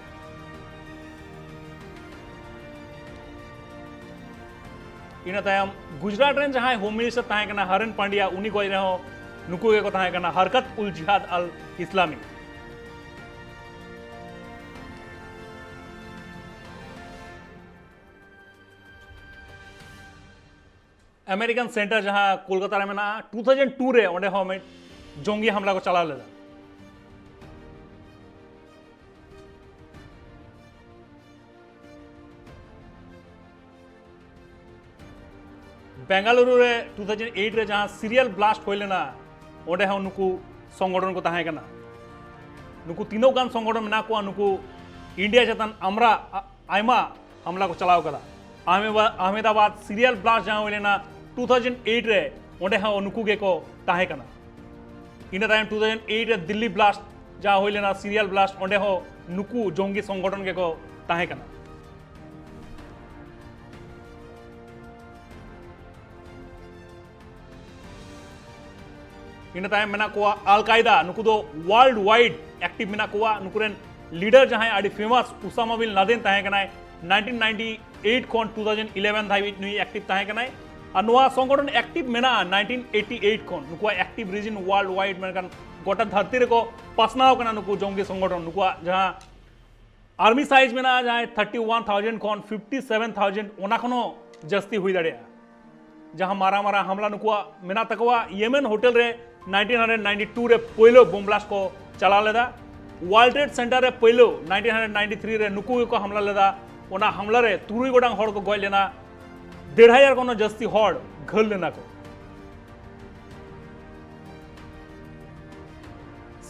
ᱤᱱᱟᱹ ᱛᱟᱭᱚᱢ ᱜᱩᱡᱽᱨᱟᱴ ᱨᱮᱱ ᱡᱟᱦᱟᱸᱭ ᱦᱳᱢ ᱢᱤᱱᱤᱥᱴᱟᱨ ᱛᱟᱦᱮᱸ ᱠᱟᱱᱟ ᱦᱟᱨᱮᱱ ᱯᱟᱱᱰᱤᱭᱟ, ᱩᱱᱤ ᱜᱚᱡ ᱨᱮᱦᱚᱸ ᱱᱩᱠᱩ ᱜᱮᱠᱚ ᱛᱟᱦᱮᱸ ᱠᱟᱱᱟ, ᱦᱟᱨᱠᱟᱛ ᱩᱞ ᱡᱤᱦᱟᱫ ᱟᱞ ᱤᱥᱞᱟᱢᱤ᱾ ᱟᱢᱮᱨᱤᱠᱟᱱ ᱥᱮᱱᱴᱟᱨ ᱡᱟᱦᱟᱸ ᱠᱳᱞᱠᱟᱛᱟ ᱨᱮ ᱢᱮᱱᱟᱜᱼᱟ, ᱴᱩ ᱛᱷᱟᱣᱡᱮᱱᱰ ᱴᱩ ᱨᱮ ᱚᱸᱰᱮ ᱦᱚᱸ ᱢᱤᱫ ᱡᱚᱝᱜᱤ ᱦᱟᱢᱞᱟ ᱠᱚ ᱪᱟᱞᱟᱣ ᱞᱮᱫᱟ᱾ ᱵᱮᱝᱜᱟᱞᱩᱨᱩ ᱨᱮ ᱴᱩ ᱛᱷᱟᱣᱡᱮᱱᱰ ᱮᱭᱤᱴ ᱨᱮ ᱡᱟᱦᱟᱸ ᱥᱤᱨᱤᱭᱟᱞ ᱵᱞᱟᱥᱴ ᱦᱩᱭ ᱞᱮᱱᱟ, ᱚᱸᱰᱮ ᱦᱚᱸ ᱱᱩᱠᱩ ᱥᱚᱝᱜᱚᱴᱷᱚᱱ ᱠᱚ ᱛᱟᱦᱮᱸ ᱠᱟᱱᱟ᱾ ᱱᱩᱠᱩ ᱛᱤᱱᱟᱹᱜ ᱜᱟᱱ ᱥᱚᱝᱜᱚᱴᱷᱚᱱ ᱢᱮᱱᱟᱜ ᱠᱚᱣᱟ, ᱱᱩᱠᱩ ᱤᱱᱰᱤᱭᱟ ᱪᱮᱛᱟᱱ ᱟᱢᱨᱟ ᱟ-, ᱟᱭᱢᱟ ᱦᱟᱢᱞᱟ ᱠᱚ ᱪᱟᱞᱟᱣ ᱠᱟᱫᱟ᱾ ᱟᱦᱢᱮᱵᱟ-, ᱟᱦᱢᱮᱫᱟᱵᱟᱫ ᱥᱤᱨᱤᱭᱟᱞ ᱵᱞᱟᱥᱴ ᱡᱟᱦᱟᱸ ᱦᱩᱭ ᱞᱮᱱᱟ ᱴᱩ ᱛᱷᱟᱣᱡᱮᱱᱰ ᱮᱭᱤᱴ ᱨᱮ, ᱚᱸᱰᱮ ᱦᱚᱸ ᱱᱩᱠᱩ ᱜᱮᱠᱚ ᱛᱟᱦᱮᱸ ᱠᱟᱱᱟ᱾ ᱤᱱᱟᱹ ᱛᱟᱭᱚᱢ ᱴᱩ ᱛᱷᱟᱣᱡᱮᱱᱰ ᱮᱭᱤᱴ ᱨᱮ ᱫᱤᱞᱞᱤ ᱵᱞᱟᱥᱴ ᱡᱟᱦᱟᱸ ᱦᱩᱭ ᱞᱮᱱᱟ, ᱥᱤᱨᱤᱭᱟᱞ ᱵᱞᱟᱥᱴ, ᱚᱸᱰᱮ ᱦᱚᱸ ᱱᱩᱠᱩ ᱡᱚᱝᱜᱤ ᱥᱚᱝᱜᱚᱴᱷᱚᱱ ᱜᱮᱠᱚ ᱛᱟᱦᱮᱸ ᱠᱟᱱᱟ᱾ ᱤᱱᱟᱹ ᱛᱟᱭᱚᱢ ᱢᱮᱱᱟᱜ ᱠᱚᱣᱟ ᱟᱞ ᱠᱟᱭᱫᱟ᱾ ᱱᱩᱠᱩ ᱫᱚ ᱣᱟᱨᱞᱰ ᱣᱟᱭᱤᱰ ᱮᱠᱴᱤᱵᱷ ᱢᱮᱱᱟᱜ ᱠᱚᱣᱟ᱾ ᱱᱩᱠᱩ ᱨᱮᱱ ᱞᱤᱰᱟᱨ ᱡᱟᱦᱟᱸᱭ ᱟᱹᱰᱤ ᱯᱷᱮᱢᱟᱥ, ᱩᱥᱟᱢᱟ ᱵᱤᱱ ᱞᱟᱫᱮᱱ ᱛᱟᱦᱮᱸ ᱠᱟᱱᱟᱭ᱾ ᱱᱟᱭᱤᱱᱴᱤᱱ ᱱᱟᱭᱤᱱᱴᱤ ᱮᱭᱤᱴ ᱠᱷᱚᱱ ᱴᱩ ᱛᱷᱟᱣᱡᱮᱱᱰ ᱤᱞᱮᱵᱷᱮᱱ ᱫᱷᱟᱹᱵᱤᱡ ᱱᱩᱭ ᱮᱠᱴᱤᱵᱷ ᱛᱟᱦᱮᱸ ᱠᱟᱱᱟᱭ᱾ ᱟᱨ ᱱᱚᱣᱟ ᱥᱚᱝᱜᱚᱴᱷᱚᱱ ᱮᱠᱴᱤᱵᱷ ᱢᱮᱱᱟᱜᱼᱟ ᱱᱟᱭᱤᱱᱴᱤᱱ ᱮᱭᱤᱴᱤ ᱮᱭᱤᱴ ᱠᱷᱚᱱ᱾ ᱱᱩᱠᱩᱣᱟᱜ ᱮᱠᱴᱤᱵᱷ ᱨᱤᱡᱤᱱ ᱣᱟᱨᱞᱰ ᱣᱟᱭᱤᱰ, ᱢᱮᱱᱠᱷᱟᱱ ᱜᱚᱴᱟ ᱫᱷᱟᱹᱨᱛᱤ ᱨᱮᱠᱚ ᱯᱟᱥᱱᱟᱣ ᱠᱟᱱᱟ ᱱᱩᱠᱩ ᱡᱚᱝᱜᱤ ᱥᱚᱝᱜᱚᱴᱷᱚᱱ᱾ ᱱᱩᱠᱩᱣᱟᱜ ᱡᱟᱦᱟᱸ ᱟᱨᱢᱤ ᱥᱟᱭᱤᱡᱽ ᱢᱮᱱᱟᱜᱼᱟ ᱡᱟᱦᱟᱸᱭ ᱛᱷᱟᱨᱴᱤ ᱣᱟᱱ ᱛᱷᱟᱣᱡᱮᱱᱰ ᱠᱷᱚᱱ ᱯᱷᱤᱯᱴᱤ ᱥᱮᱵᱷᱮᱱ ᱛᱷᱟᱣᱡᱮᱱᱰ, ᱚᱱᱟ ᱠᱷᱚᱱ ᱦᱚᱸ ᱡᱟᱹᱥᱛᱤ ᱦᱩᱭ ᱫᱟᱲᱮᱭᱟᱜᱼᱟ᱾ ᱡᱟᱦᱟᱸ ᱢᱟᱨᱟᱝ ᱢᱟᱨᱟᱝ ᱦᱟᱢᱞᱟ ᱱᱩᱠᱩᱣᱟᱜ ᱢᱮᱱᱟᱜ ᱛᱟᱠᱚᱣᱟ, ᱤᱭᱮᱢᱮᱱ ᱦᱳᱴᱮᱞ ᱨᱮ ᱱᱟᱭᱤᱱᱴᱤᱱ ᱦᱟᱱᱰᱨᱮᱰ ᱱᱟᱭᱤᱱᱴᱤ ᱴᱩ ᱨᱮ ᱯᱳᱭᱞᱳ ᱵᱳᱢ ᱵᱞᱟᱥᱴ ᱠᱚ ᱪᱟᱞᱟᱣ ᱞᱮᱫᱟ᱾ ᱣᱟᱨᱞᱰ ᱴᱨᱮᱰ ᱥᱮᱱᱴᱟᱨ ᱨᱮ ᱯᱳᱭᱞᱳ ᱱᱟᱭᱤᱱᱴᱤᱱ ᱦᱟᱱᱰᱨᱮᱰ ᱱᱟᱭᱤᱱᱴᱤ ᱛᱷᱨᱤ ᱨᱮ ᱱᱩᱠᱩ ᱜᱮᱠᱚ ᱦᱟᱢᱞᱟ ᱞᱮᱫᱟ᱾ ᱚᱱᱟ ᱦᱟᱢᱞᱟ ᱨᱮ ᱛᱩᱨᱩᱭ ᱜᱚᱴᱟᱝ ᱦᱚᱲ ᱠᱚ ᱜᱚᱡ ᱞᱮᱱᱟ, ᱰᱮᱲ ᱦᱟᱡᱟᱨ ᱠᱷᱚᱱ ᱦᱚᱸ ᱡᱟᱹᱥᱛᱤ ᱦᱚᱲ ᱜᱷᱟᱹᱞ ᱞᱮᱱᱟ ᱠᱚ᱾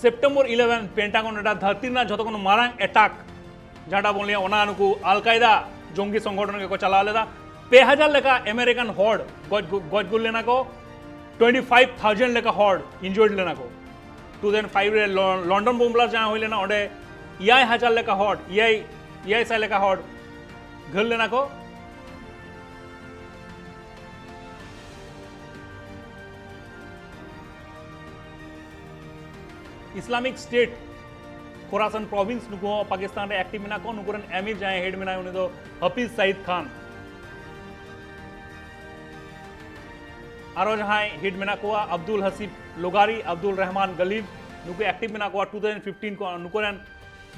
ᱥᱮᱯᱴᱮᱢᱵᱚᱨ ᱤᱞᱮᱵᱷᱮᱱ, ᱯᱮᱱᱴᱟᱜᱚᱱ ᱨᱮᱱᱟᱜ ᱫᱷᱟᱹᱨᱛᱤ ᱨᱮᱱᱟᱜ ᱡᱷᱚᱛᱚ ᱠᱷᱚᱱ ᱢᱟᱨᱟᱝ ᱮᱴᱟᱠ ᱡᱟᱦᱟᱸᱴᱟᱜ ᱵᱚᱱ ᱞᱟᱹᱭᱟ, ᱚᱱᱟ ᱱᱩᱠᱩ ᱟᱞ ᱠᱟᱭᱫᱟ ᱡᱚᱝᱜᱤ ᱥᱚᱝᱜᱚᱴᱷᱚᱱ ᱜᱮᱠᱚ ᱪᱟᱞᱟᱣ ᱞᱮᱫᱟ᱾ ᱯᱮ ᱦᱟᱡᱟᱨ ᱞᱮᱠᱟ ᱟᱢᱮᱨᱤᱠᱟᱱ ᱦᱚᱲ ᱜᱚᱡ ᱜᱚᱡ ᱜᱩᱨ ᱞᱮᱱᱟ ᱠᱚ᱾ ᱴᱩᱭᱮᱱᱴᱤ ᱯᱷᱟᱭᱤᱵᱷ ᱛᱷᱟᱣᱡᱮᱱᱰ ᱞᱮᱠᱟ ᱦᱚᱲ ᱤᱱᱡᱩᱨᱰ ᱞᱮᱱᱟ ᱠᱚ᱾ ᱴᱩ ᱛᱷᱟᱣᱡᱮᱱᱰ ᱯᱷᱟᱭᱤᱵᱷ ᱨᱮ ᱞᱚ- ᱞᱚᱱᱰᱚᱱ ᱵᱳᱢ ᱵᱞᱟᱥᱴ ᱡᱟᱦᱟᱸ ᱦᱩᱭ ᱞᱮᱱᱟ, ᱚᱸᱰᱮ ᱮᱭᱟᱭ ᱦᱟᱡᱟᱨ ᱞᱮᱠᱟ ᱦᱚᱲ, ᱮᱭᱟᱭ ᱮᱭᱟᱭ ᱥᱟᱭ ᱞᱮᱠᱟ ᱦᱚᱲ ᱜᱷᱟᱹᱞ ᱞᱮᱱᱟ ᱠᱚ᱾ ᱤᱥᱞᱟᱢᱤᱠ ᱥᱴᱮᱴ ᱠᱷᱳᱨᱟᱥᱟᱱ ᱯᱨᱚᱵᱷᱤᱱᱥ, ᱱᱩᱠᱩ ᱦᱚᱸ ᱯᱟᱠᱤᱥᱛᱟᱱ ᱨᱮ ᱮᱠᱴᱤᱵᱷ ᱢᱮᱱᱟᱜ ᱠᱚᱣᱟ᱾ ᱱᱩᱠᱩ ᱨᱮᱱ ᱟᱢᱤᱨ ᱡᱟᱦᱟᱸᱭ ᱦᱮᱰ ᱢᱮᱱᱟᱭᱟ, ᱩᱱᱤ ᱫᱚ ᱦᱟᱯᱤᱡ ᱥᱟᱭᱤᱫ ᱠᱷᱟᱱ᱾ ᱟᱨᱚ ᱡᱟᱦᱟᱸᱭ ᱦᱮᱰ ᱢᱮᱱᱟᱜ ᱠᱚᱣᱟ, ᱟᱵᱫᱩᱞ ᱦᱟᱥᱤᱵ ᱞᱳᱜᱟᱨᱤ, ᱟᱵᱫᱩᱞ ᱨᱮᱦᱢᱟᱱ ᱜᱟᱞᱤᱵ, ᱱᱩᱠᱩ ᱮᱠᱴᱤᱵᱷ ᱢᱮᱱᱟᱜ ᱠᱚᱣᱟ ᱴᱩ ᱛᱷᱟᱣᱡᱮᱱᱰ ᱯᱷᱤᱯᱴᱤᱱ ᱠᱷᱚᱱ᱾ ᱱᱩᱠᱩ ᱨᱮᱱ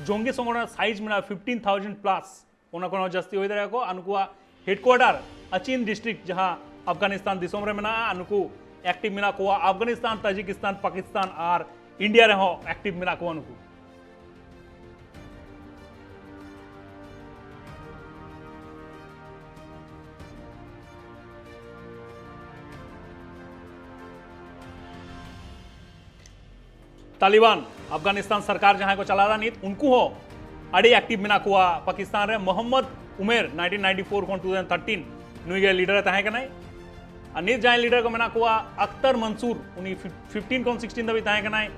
ᱡᱚᱝᱜᱤ ᱥᱚᱝᱜᱚᱴᱷᱚᱱ ᱥᱟᱭᱤᱡᱽ ᱢᱮᱱᱟᱜᱼᱟ ᱯᱷᱤᱯᱴᱤᱱ ᱛᱷᱟᱣᱡᱮᱱᱰ ᱯᱞᱟᱥ, ᱚᱱᱟ ᱠᱷᱚᱱ ᱦᱚᱸ ᱡᱟᱹᱥᱛᱤ ᱦᱩᱭ ᱫᱟᱲᱮᱭᱟᱜᱼᱟ ᱠᱚ᱾ ᱟᱨ ᱱᱩᱠᱩᱣᱟᱜ ᱦᱮᱰᱠᱩᱣᱟᱴᱟᱨ ᱟᱪᱤᱱ ᱰᱤᱥᱴᱨᱤᱠᱴ, ᱡᱟᱦᱟᱸ ᱟᱯᱷᱜᱟᱱᱤᱥᱛᱟᱱ ᱫᱤᱥᱚᱢ ᱨᱮ ᱢᱮᱱᱟᱜᱼᱟ᱾ ᱟᱨ ᱱᱩᱠᱩ ᱮᱠᱴᱤᱵᱷ ᱢᱮᱱᱟᱜ ᱠᱚᱣᱟ ᱟᱯᱷᱜᱟᱱᱤᱥᱛᱟᱱ, ᱛᱟᱡᱤᱠᱤᱥᱛᱟᱱ, ᱯᱟᱠᱤᱥᱛᱟᱱ ᱟᱨ ᱤᱱᱰᱤᱭᱟ ᱨᱮᱦᱚᱸ ᱮᱠᱴᱤᱵᱷ ᱢᱮᱱᱟᱜ ᱠᱚᱣᱟ ᱱᱩᱠᱩ᱾ ᱛᱟᱞᱤᱵᱟᱱ, ᱟᱯᱷᱜᱟᱱᱤᱥᱛᱟᱱ ᱥᱚᱨᱠᱟᱨ ᱡᱟᱦᱟᱸᱭ ᱠᱚ ᱪᱟᱞᱟᱣ ᱮᱫᱟ ᱱᱤᱛ, ᱩᱱᱠᱩ ᱦᱚᱸ ᱟᱹᱰᱤ ᱮᱠᱴᱤᱵᱷ ᱢᱮᱱᱟᱜ ᱠᱚᱣᱟ ᱯᱟᱠᱤᱥᱛᱟᱱ ᱨᱮ᱾ ᱢᱚᱦᱚᱢᱢᱚᱫ ᱩᱢᱮᱨ, ᱱᱟᱭᱤᱱᱴᱤᱱ ᱱᱟᱭᱤᱱᱴᱤ ᱯᱷᱳᱨ ᱠᱷᱚᱱ ᱴᱩ ᱛᱷᱟᱣᱡᱮᱱᱰ ᱛᱷᱟᱨᱴᱤᱱ, ᱱᱩᱭ ᱜᱮ ᱞᱤᱰᱟᱨ ᱮ ᱛᱟᱦᱮᱸ ᱠᱟᱱᱟᱭ᱾ ᱟᱨ ᱱᱤᱛ ᱡᱟᱦᱟᱸᱭ ᱞᱤᱰᱟᱨ ᱠᱚ ᱢᱮᱱᱟᱜ ᱠᱚᱣᱟ, ᱟᱠᱛᱟᱨ ᱢᱟᱱᱥᱩᱨ, ᱩᱱᱤ ᱯᱷᱤᱯ-, ᱯᱷᱤᱯᱴᱤᱱ ᱠᱷᱚᱱ ᱥᱤᱠᱥᱴᱤᱱ ᱫᱷᱟᱹᱵᱤᱡ ᱛᱟᱦᱮᱸ ᱠᱟᱱᱟᱭ᱾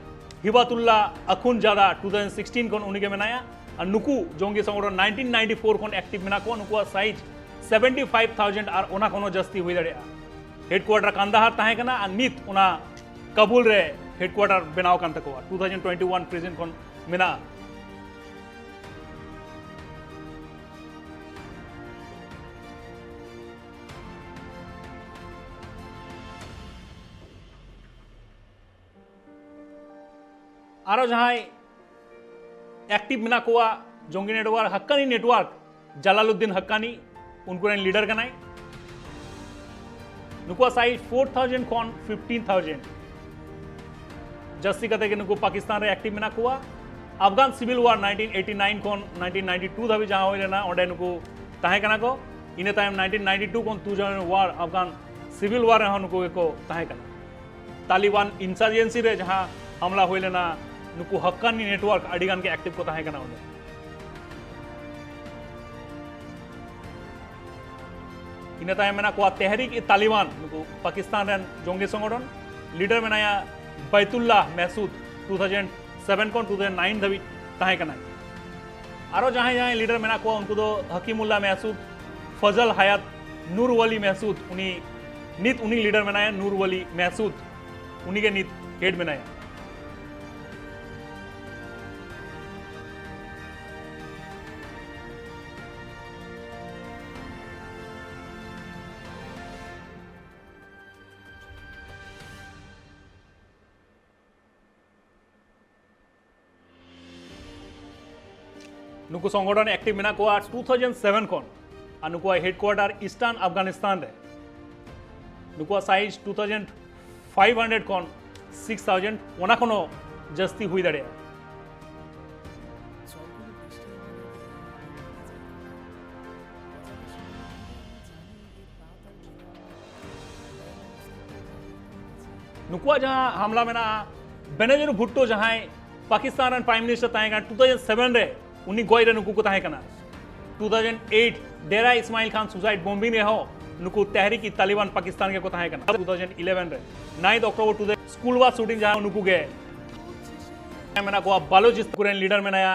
ᱦᱤᱵᱟᱛᱩᱞᱞᱟ ᱟᱠᱷᱩᱱᱡᱟᱫᱟ, ᱴᱩ ᱛᱷᱟᱣᱡᱮᱱᱰ ᱥᱤᱠᱥᱴᱤᱱ ᱠᱷᱚᱱ ᱩᱱᱤ ᱜᱮ ᱢᱮᱱᱟᱭᱟ᱾ ᱟᱨ ᱱᱩᱠᱩ ᱡᱚᱝᱜᱤ ᱥᱚᱝᱜᱚᱴᱷᱚᱱ ᱱᱟᱭᱤᱱᱴᱤᱱ ᱱᱟᱭᱤᱱᱴᱤ ᱯᱷᱳᱨ ᱠᱷᱚᱱ ᱮᱠᱴᱤᱵᱷ ᱢᱮᱱᱟᱜ ᱠᱚᱣᱟ᱾ ᱱᱩᱠᱩᱣᱟᱜ ᱥᱟᱭᱤᱡᱽ ᱥᱮᱵᱷᱮᱱᱴᱤ ᱯᱷᱟᱭᱤᱵᱷ ᱛᱷᱟᱣᱡᱮᱱᱰ ᱟᱨ ᱚᱱᱟ ᱠᱷᱚᱱ ᱦᱚᱸ ᱡᱟᱹᱥᱛᱤ ᱦᱩᱭ ᱫᱟᱲᱮᱭᱟᱜᱼᱟ᱾ ᱦᱮᱰᱠᱩᱣᱟᱴᱟᱨ ᱠᱟᱱᱫᱟᱦᱟᱨ ᱛᱟᱦᱮᱸ ᱠᱟᱱᱟ ᱟᱨ ᱱᱤᱛ ᱚᱱᱟ ᱠᱟᱵᱩᱞ ᱨᱮ ᱦᱮᱰᱠᱩᱣᱟᱴᱟᱨ ᱵᱮᱱᱟᱣ ᱠᱟᱱ ᱛᱟᱠᱚᱣᱟ᱾ ᱴᱩ ᱛᱷᱟᱣᱡᱮᱱᱰ ᱴᱩᱭᱮᱱᱴᱤ ᱣᱟᱱ ᱯᱨᱮᱡᱮᱱᱴ ᱠᱷᱚᱱ ᱢᱮᱱᱟᱜᱼᱟ᱾ ᱟᱨᱚ ᱡᱟᱦᱟᱸᱭ ᱮᱠᱴᱤᱵᱷ ᱢᱮᱱᱟᱜ ᱠᱚᱣᱟ ᱡᱚᱝᱜᱤ ᱱᱮᱴᱣᱟᱨᱠ, ᱦᱟᱠᱠᱟᱱᱤ ᱱᱮᱴᱣᱟᱨᱠ, ᱡᱟᱞᱟᱞᱩᱫᱫᱤᱱ ᱦᱟᱠᱠᱟᱱᱤ, ᱩᱱᱠᱩ ᱨᱮᱱ ᱞᱤᱰᱟᱨ ᱠᱟᱱᱟᱭ᱾ ᱱᱩᱠᱩᱣᱟᱜ ᱥᱟᱭᱤᱡᱽ ᱯᱷᱳᱨ ᱛᱷᱟᱣᱡᱮᱱᱰ ᱠᱷᱚᱱ ᱯᱷᱤᱯᱴᱤᱱ ᱛᱷᱟᱣᱡᱮᱱᱰ᱾ ᱡᱟᱹᱥᱛᱤ ᱠᱟᱛᱮ ᱜᱮ ᱱᱩᱠᱩ ᱯᱟᱠᱤᱥᱛᱟᱱ ᱨᱮ ᱮᱠᱴᱤᱵᱷ ᱢᱮᱱᱟᱜ ᱠᱚᱣᱟ᱾ ᱟᱯᱷᱜᱟᱱ ᱥᱤᱵᱤᱞ ᱣᱟᱨ ᱱᱟᱭᱤᱱᱴᱤᱱ ᱮᱭᱤᱴᱤ ᱱᱟᱭᱤᱱ ᱠᱷᱚᱱ ᱱᱟᱭᱤᱱᱴᱤᱱ ᱱᱟᱭᱤᱱᱴᱤ ᱴᱩ ᱫᱷᱟᱹᱵᱤᱡ ᱡᱟᱦᱟᱸ ᱦᱩᱭ ᱞᱮᱱᱟ, ᱚᱸᱰᱮ ᱱᱩᱠᱩ ᱛᱟᱦᱮᱸ ᱠᱟᱱᱟ ᱠᱚ᱾ ᱤᱱᱟᱹ ᱛᱟᱭᱚᱢ ᱱᱟᱭᱤᱱᱴᱤᱱ ᱱᱟᱭᱤᱱᱴᱤ ᱴᱩ ᱠᱷᱚᱱ ᱛᱩ ᱛᱷᱟᱣᱡᱮᱱᱰ ᱣᱟᱨ, ᱟᱯᱷᱜᱟᱱ ᱥᱤᱵᱤᱞ ᱣᱟᱨ ᱨᱮᱦᱚᱸ ᱱᱩᱠᱩ ᱜᱮᱠᱚ ᱛᱟᱦᱮᱸ ᱠᱟᱱᱟ᱾ ᱛᱟᱞᱤᱵᱟᱱ ᱤᱱᱥᱟᱨᱡᱮᱱᱥᱤ ᱨᱮ ᱡᱟᱦᱟᱸ ᱦᱟᱢᱞᱟ ᱦᱩᱭ ᱞᱮᱱᱟ, ᱱᱩᱠᱩ ᱦᱟᱠᱠᱟᱱᱤ ᱱᱮᱴᱣᱟᱨᱠ ᱟᱹᱰᱤ ᱜᱟᱱ ᱜᱮ ᱮᱠᱴᱤᱵᱷ ᱠᱚ ᱛᱟᱦᱮᱸ ᱠᱟᱱᱟ ᱚᱸᱰᱮ᱾ ᱤᱱᱟᱹ ᱛᱟᱭᱚᱢ ᱢᱮᱱᱟᱜ ᱠᱚᱣᱟ ᱛᱮᱦᱨᱤᱠ ᱤ ᱛᱟᱞᱤᱵᱟᱱ, ᱱᱩᱠᱩ ᱯᱟᱠᱤᱥᱛᱟᱱ ᱨᱮᱱ ᱡᱚᱝᱜᱤ ᱥᱚᱝᱜᱚᱴᱷᱚᱱ᱾ ᱞᱤᱰᱟᱨ ᱢᱮᱱᱟᱭᱟ ᱵᱟᱭᱛᱩᱞᱞᱟᱦ ᱢᱮᱦᱥᱩᱫ, ᱴᱩ ᱛᱷᱟᱣᱡᱮᱱᱰ ᱥᱮᱵᱷᱮᱱ ᱠᱷᱚᱱ ᱴᱩ ᱛᱷᱟᱣᱡᱮᱱᱰ ᱱᱟᱭᱤᱱ ᱫᱷᱟᱹᱵᱤᱡ ᱛᱟᱦᱮᱸ ᱠᱟᱱᱟᱭ᱾ ᱟᱨᱚ ᱡᱟᱦᱟᱸᱭ ᱡᱟᱦᱟᱸᱭ ᱞᱤᱰᱟᱨ ᱢᱮᱱᱟᱜ ᱠᱚᱣᱟ, ᱩᱱᱠᱩ ᱫᱚ ᱦᱟᱠᱤᱢᱩᱞᱞᱟᱦ ᱢᱮᱦᱥᱩᱫ, ᱯᱷᱚᱡᱚᱞ ᱦᱟᱭᱟᱛ, ᱱᱩᱨ ᱣᱟᱞᱤ ᱢᱮᱦᱥᱩᱫ, ᱩᱱᱤ ᱱᱤᱛ ᱩᱱᱤ ᱞᱤᱰᱟᱨ ᱢᱮᱱᱟᱭᱟ, ᱱᱩᱨ ᱣᱟᱞᱤ ᱢᱮᱦᱥᱩᱫ, ᱩᱱᱤᱜᱮ ᱱᱤᱛ ᱦᱮᱰ ᱢᱮᱱᱟᱭᱟ᱾ ᱱᱩᱠᱩ ᱥᱚᱝᱜᱚᱴᱷᱚᱱ ᱮᱠᱴᱤᱵᱷ ᱢᱮᱱᱟᱜ ᱠᱚᱣᱟ ᱴᱩ ᱛᱷᱟᱣᱡᱮᱱᱰ ᱥᱮᱵᱷᱮᱱ ᱠᱷᱚᱱ, ᱟᱨ ᱱᱩᱠᱩᱣᱟᱜ ᱦᱮᱰᱠᱩᱣᱟᱴᱟᱨ ᱤᱥᱴᱟᱨᱱ ᱟᱯᱷᱜᱟᱱᱤᱥᱛᱟᱱ ᱨᱮ᱾ ᱱᱩᱠᱩᱣᱟᱜ size two thousand five hundred ᱠᱷᱚᱱ ᱥᱤᱠᱥ ᱛᱷᱟᱣᱡᱮᱱᱰ, ᱚᱱᱟ ᱠᱷᱚᱱ ᱦᱚᱸ ᱡᱟᱹᱥᱛᱤ ᱦᱩᱭ ᱫᱟᱲᱮᱭᱟᱜᱼᱟ᱾ ᱱᱩᱠᱩᱣᱟᱜ ᱡᱟᱦᱟᱸ ᱦᱟᱢᱞᱟ ᱢᱮᱱᱟᱜᱼᱟ, ᱵᱮᱱᱟᱡᱤᱨ ᱵᱷᱩᱴᱴᱳ ᱡᱟᱦᱟᱸᱭ ᱯᱟᱠᱤᱥᱛᱟᱱ ᱨᱮᱱ ᱯᱨᱟᱭᱤᱢ ᱢᱤᱱᱤᱥᱴᱟᱨ ᱛᱟᱦᱮᱸ ᱠᱟᱱᱟ ᱴᱩ ᱛᱷᱟᱣᱡᱮᱱᱰ ᱥᱮᱵᱷᱮᱱ ᱨᱮ, ᱩᱱᱤ ᱜᱚᱡ ᱨᱮ ᱱᱩᱠᱩ ᱠᱚ ᱛᱟᱦᱮᱸ ᱠᱟᱱᱟ᱾ ᱴᱩ ᱛᱷᱟᱣᱡᱮᱱᱰ ᱮᱭᱤᱴ ᱰᱮᱨᱟ ᱤᱥᱢᱟᱤᱞ ᱠᱷᱟᱱ ᱥᱩᱥᱟᱭᱤᱰ ᱵᱚᱢᱵᱤᱝ ᱨᱮᱦᱚᱸ ᱱᱩᱠᱩ ᱛᱮᱦᱨᱤᱠ ᱤ ᱛᱟᱞᱤᱵᱟᱱ ᱯᱟᱠᱤᱥᱛᱟᱱ ᱜᱮᱠᱚ ᱛᱟᱦᱮᱸ ᱠᱟᱱᱟ᱾ ᱴᱩ ᱛᱷᱟᱣᱡᱮᱱᱰ ᱤᱞᱮᱵᱷᱮᱱ ᱨᱮ ninth October two thousand school bus shooting ᱡᱟᱦᱟᱸ ᱱᱩᱠᱩ ᱜᱮ ᱢᱮᱱᱟᱜ ᱠᱚᱣᱟ, ᱵᱟᱞᱩᱪᱤᱥᱛᱟᱱ ᱨᱮᱱ ᱞᱤᱰᱟᱨ ᱢᱮᱱᱟᱭᱟ᱾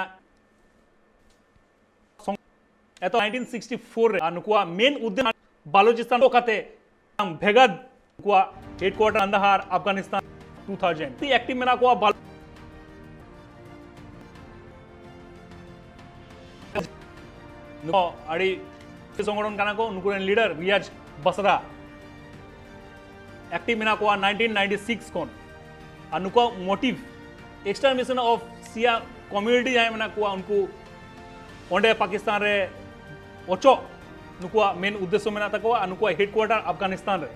ᱮᱛᱚ ᱱᱟᱭᱤᱱᱴᱤᱱ ᱥᱤᱠᱥᱴᱤ ᱯᱷᱳᱨ ᱨᱮ, ᱟᱨ ᱱᱩᱠᱩᱣᱟᱜ ᱢᱮᱱ ᱩᱫᱽᱫᱮᱥ ᱵᱟᱞᱩᱪᱤᱥᱛᱟᱱ ᱠᱟᱛᱮ ᱵᱷᱮᱜᱟᱨ, ᱱᱩᱠᱩᱣᱟᱜ headquarter Kandahar, Afghanistan. Two thousand active ᱢᱮᱱᱟᱜ ᱠᱚᱣᱟ ᱵᱟᱞ-, ᱱᱩᱠᱩ ᱟᱹᱰᱤ ᱥᱚᱝᱜᱚᱴᱷᱚᱱ ᱠᱟᱱᱟ ᱠᱚ, ᱱᱩᱠᱩ ᱨᱮᱱ ᱞᱤᱰᱟᱨ ᱨᱤᱭᱟᱡᱽ ᱵᱟᱥᱨᱟ᱾ ᱮᱠᱴᱤᱵᱷ ᱢᱮᱱᱟᱜ ᱠᱚᱣᱟ ᱱᱟᱭᱤᱱᱴᱤᱱ ᱱᱟᱭᱤᱱᱴᱤ ᱥᱤᱠᱥ ᱠᱷᱚᱱ᱾ ᱟᱨ ᱱᱩᱠᱩᱣᱟᱜ motive, extermination of Shia community ᱡᱟᱦᱟᱸᱭ ᱢᱮᱱᱟᱜ ᱠᱚᱣᱟ, ᱩᱱᱠᱩ ᱚᱸᱰᱮ ᱯᱟᱠᱤᱥᱛᱟᱱ ᱨᱮ ᱚᱪᱚᱜ ᱱᱩᱠᱩᱣᱟᱜ ᱢᱮᱱ ᱩᱫᱽᱫᱮᱥᱥᱚ ᱢᱮᱱᱟᱜ ᱛᱟᱠᱚᱣᱟ᱾ ᱟᱨ ᱱᱩᱠᱩᱣᱟᱜ ᱦᱮᱰᱠᱩᱣᱟᱴᱟᱨ ᱟᱯᱷᱜᱟᱱᱤᱥᱛᱟᱱ ᱨᱮ᱾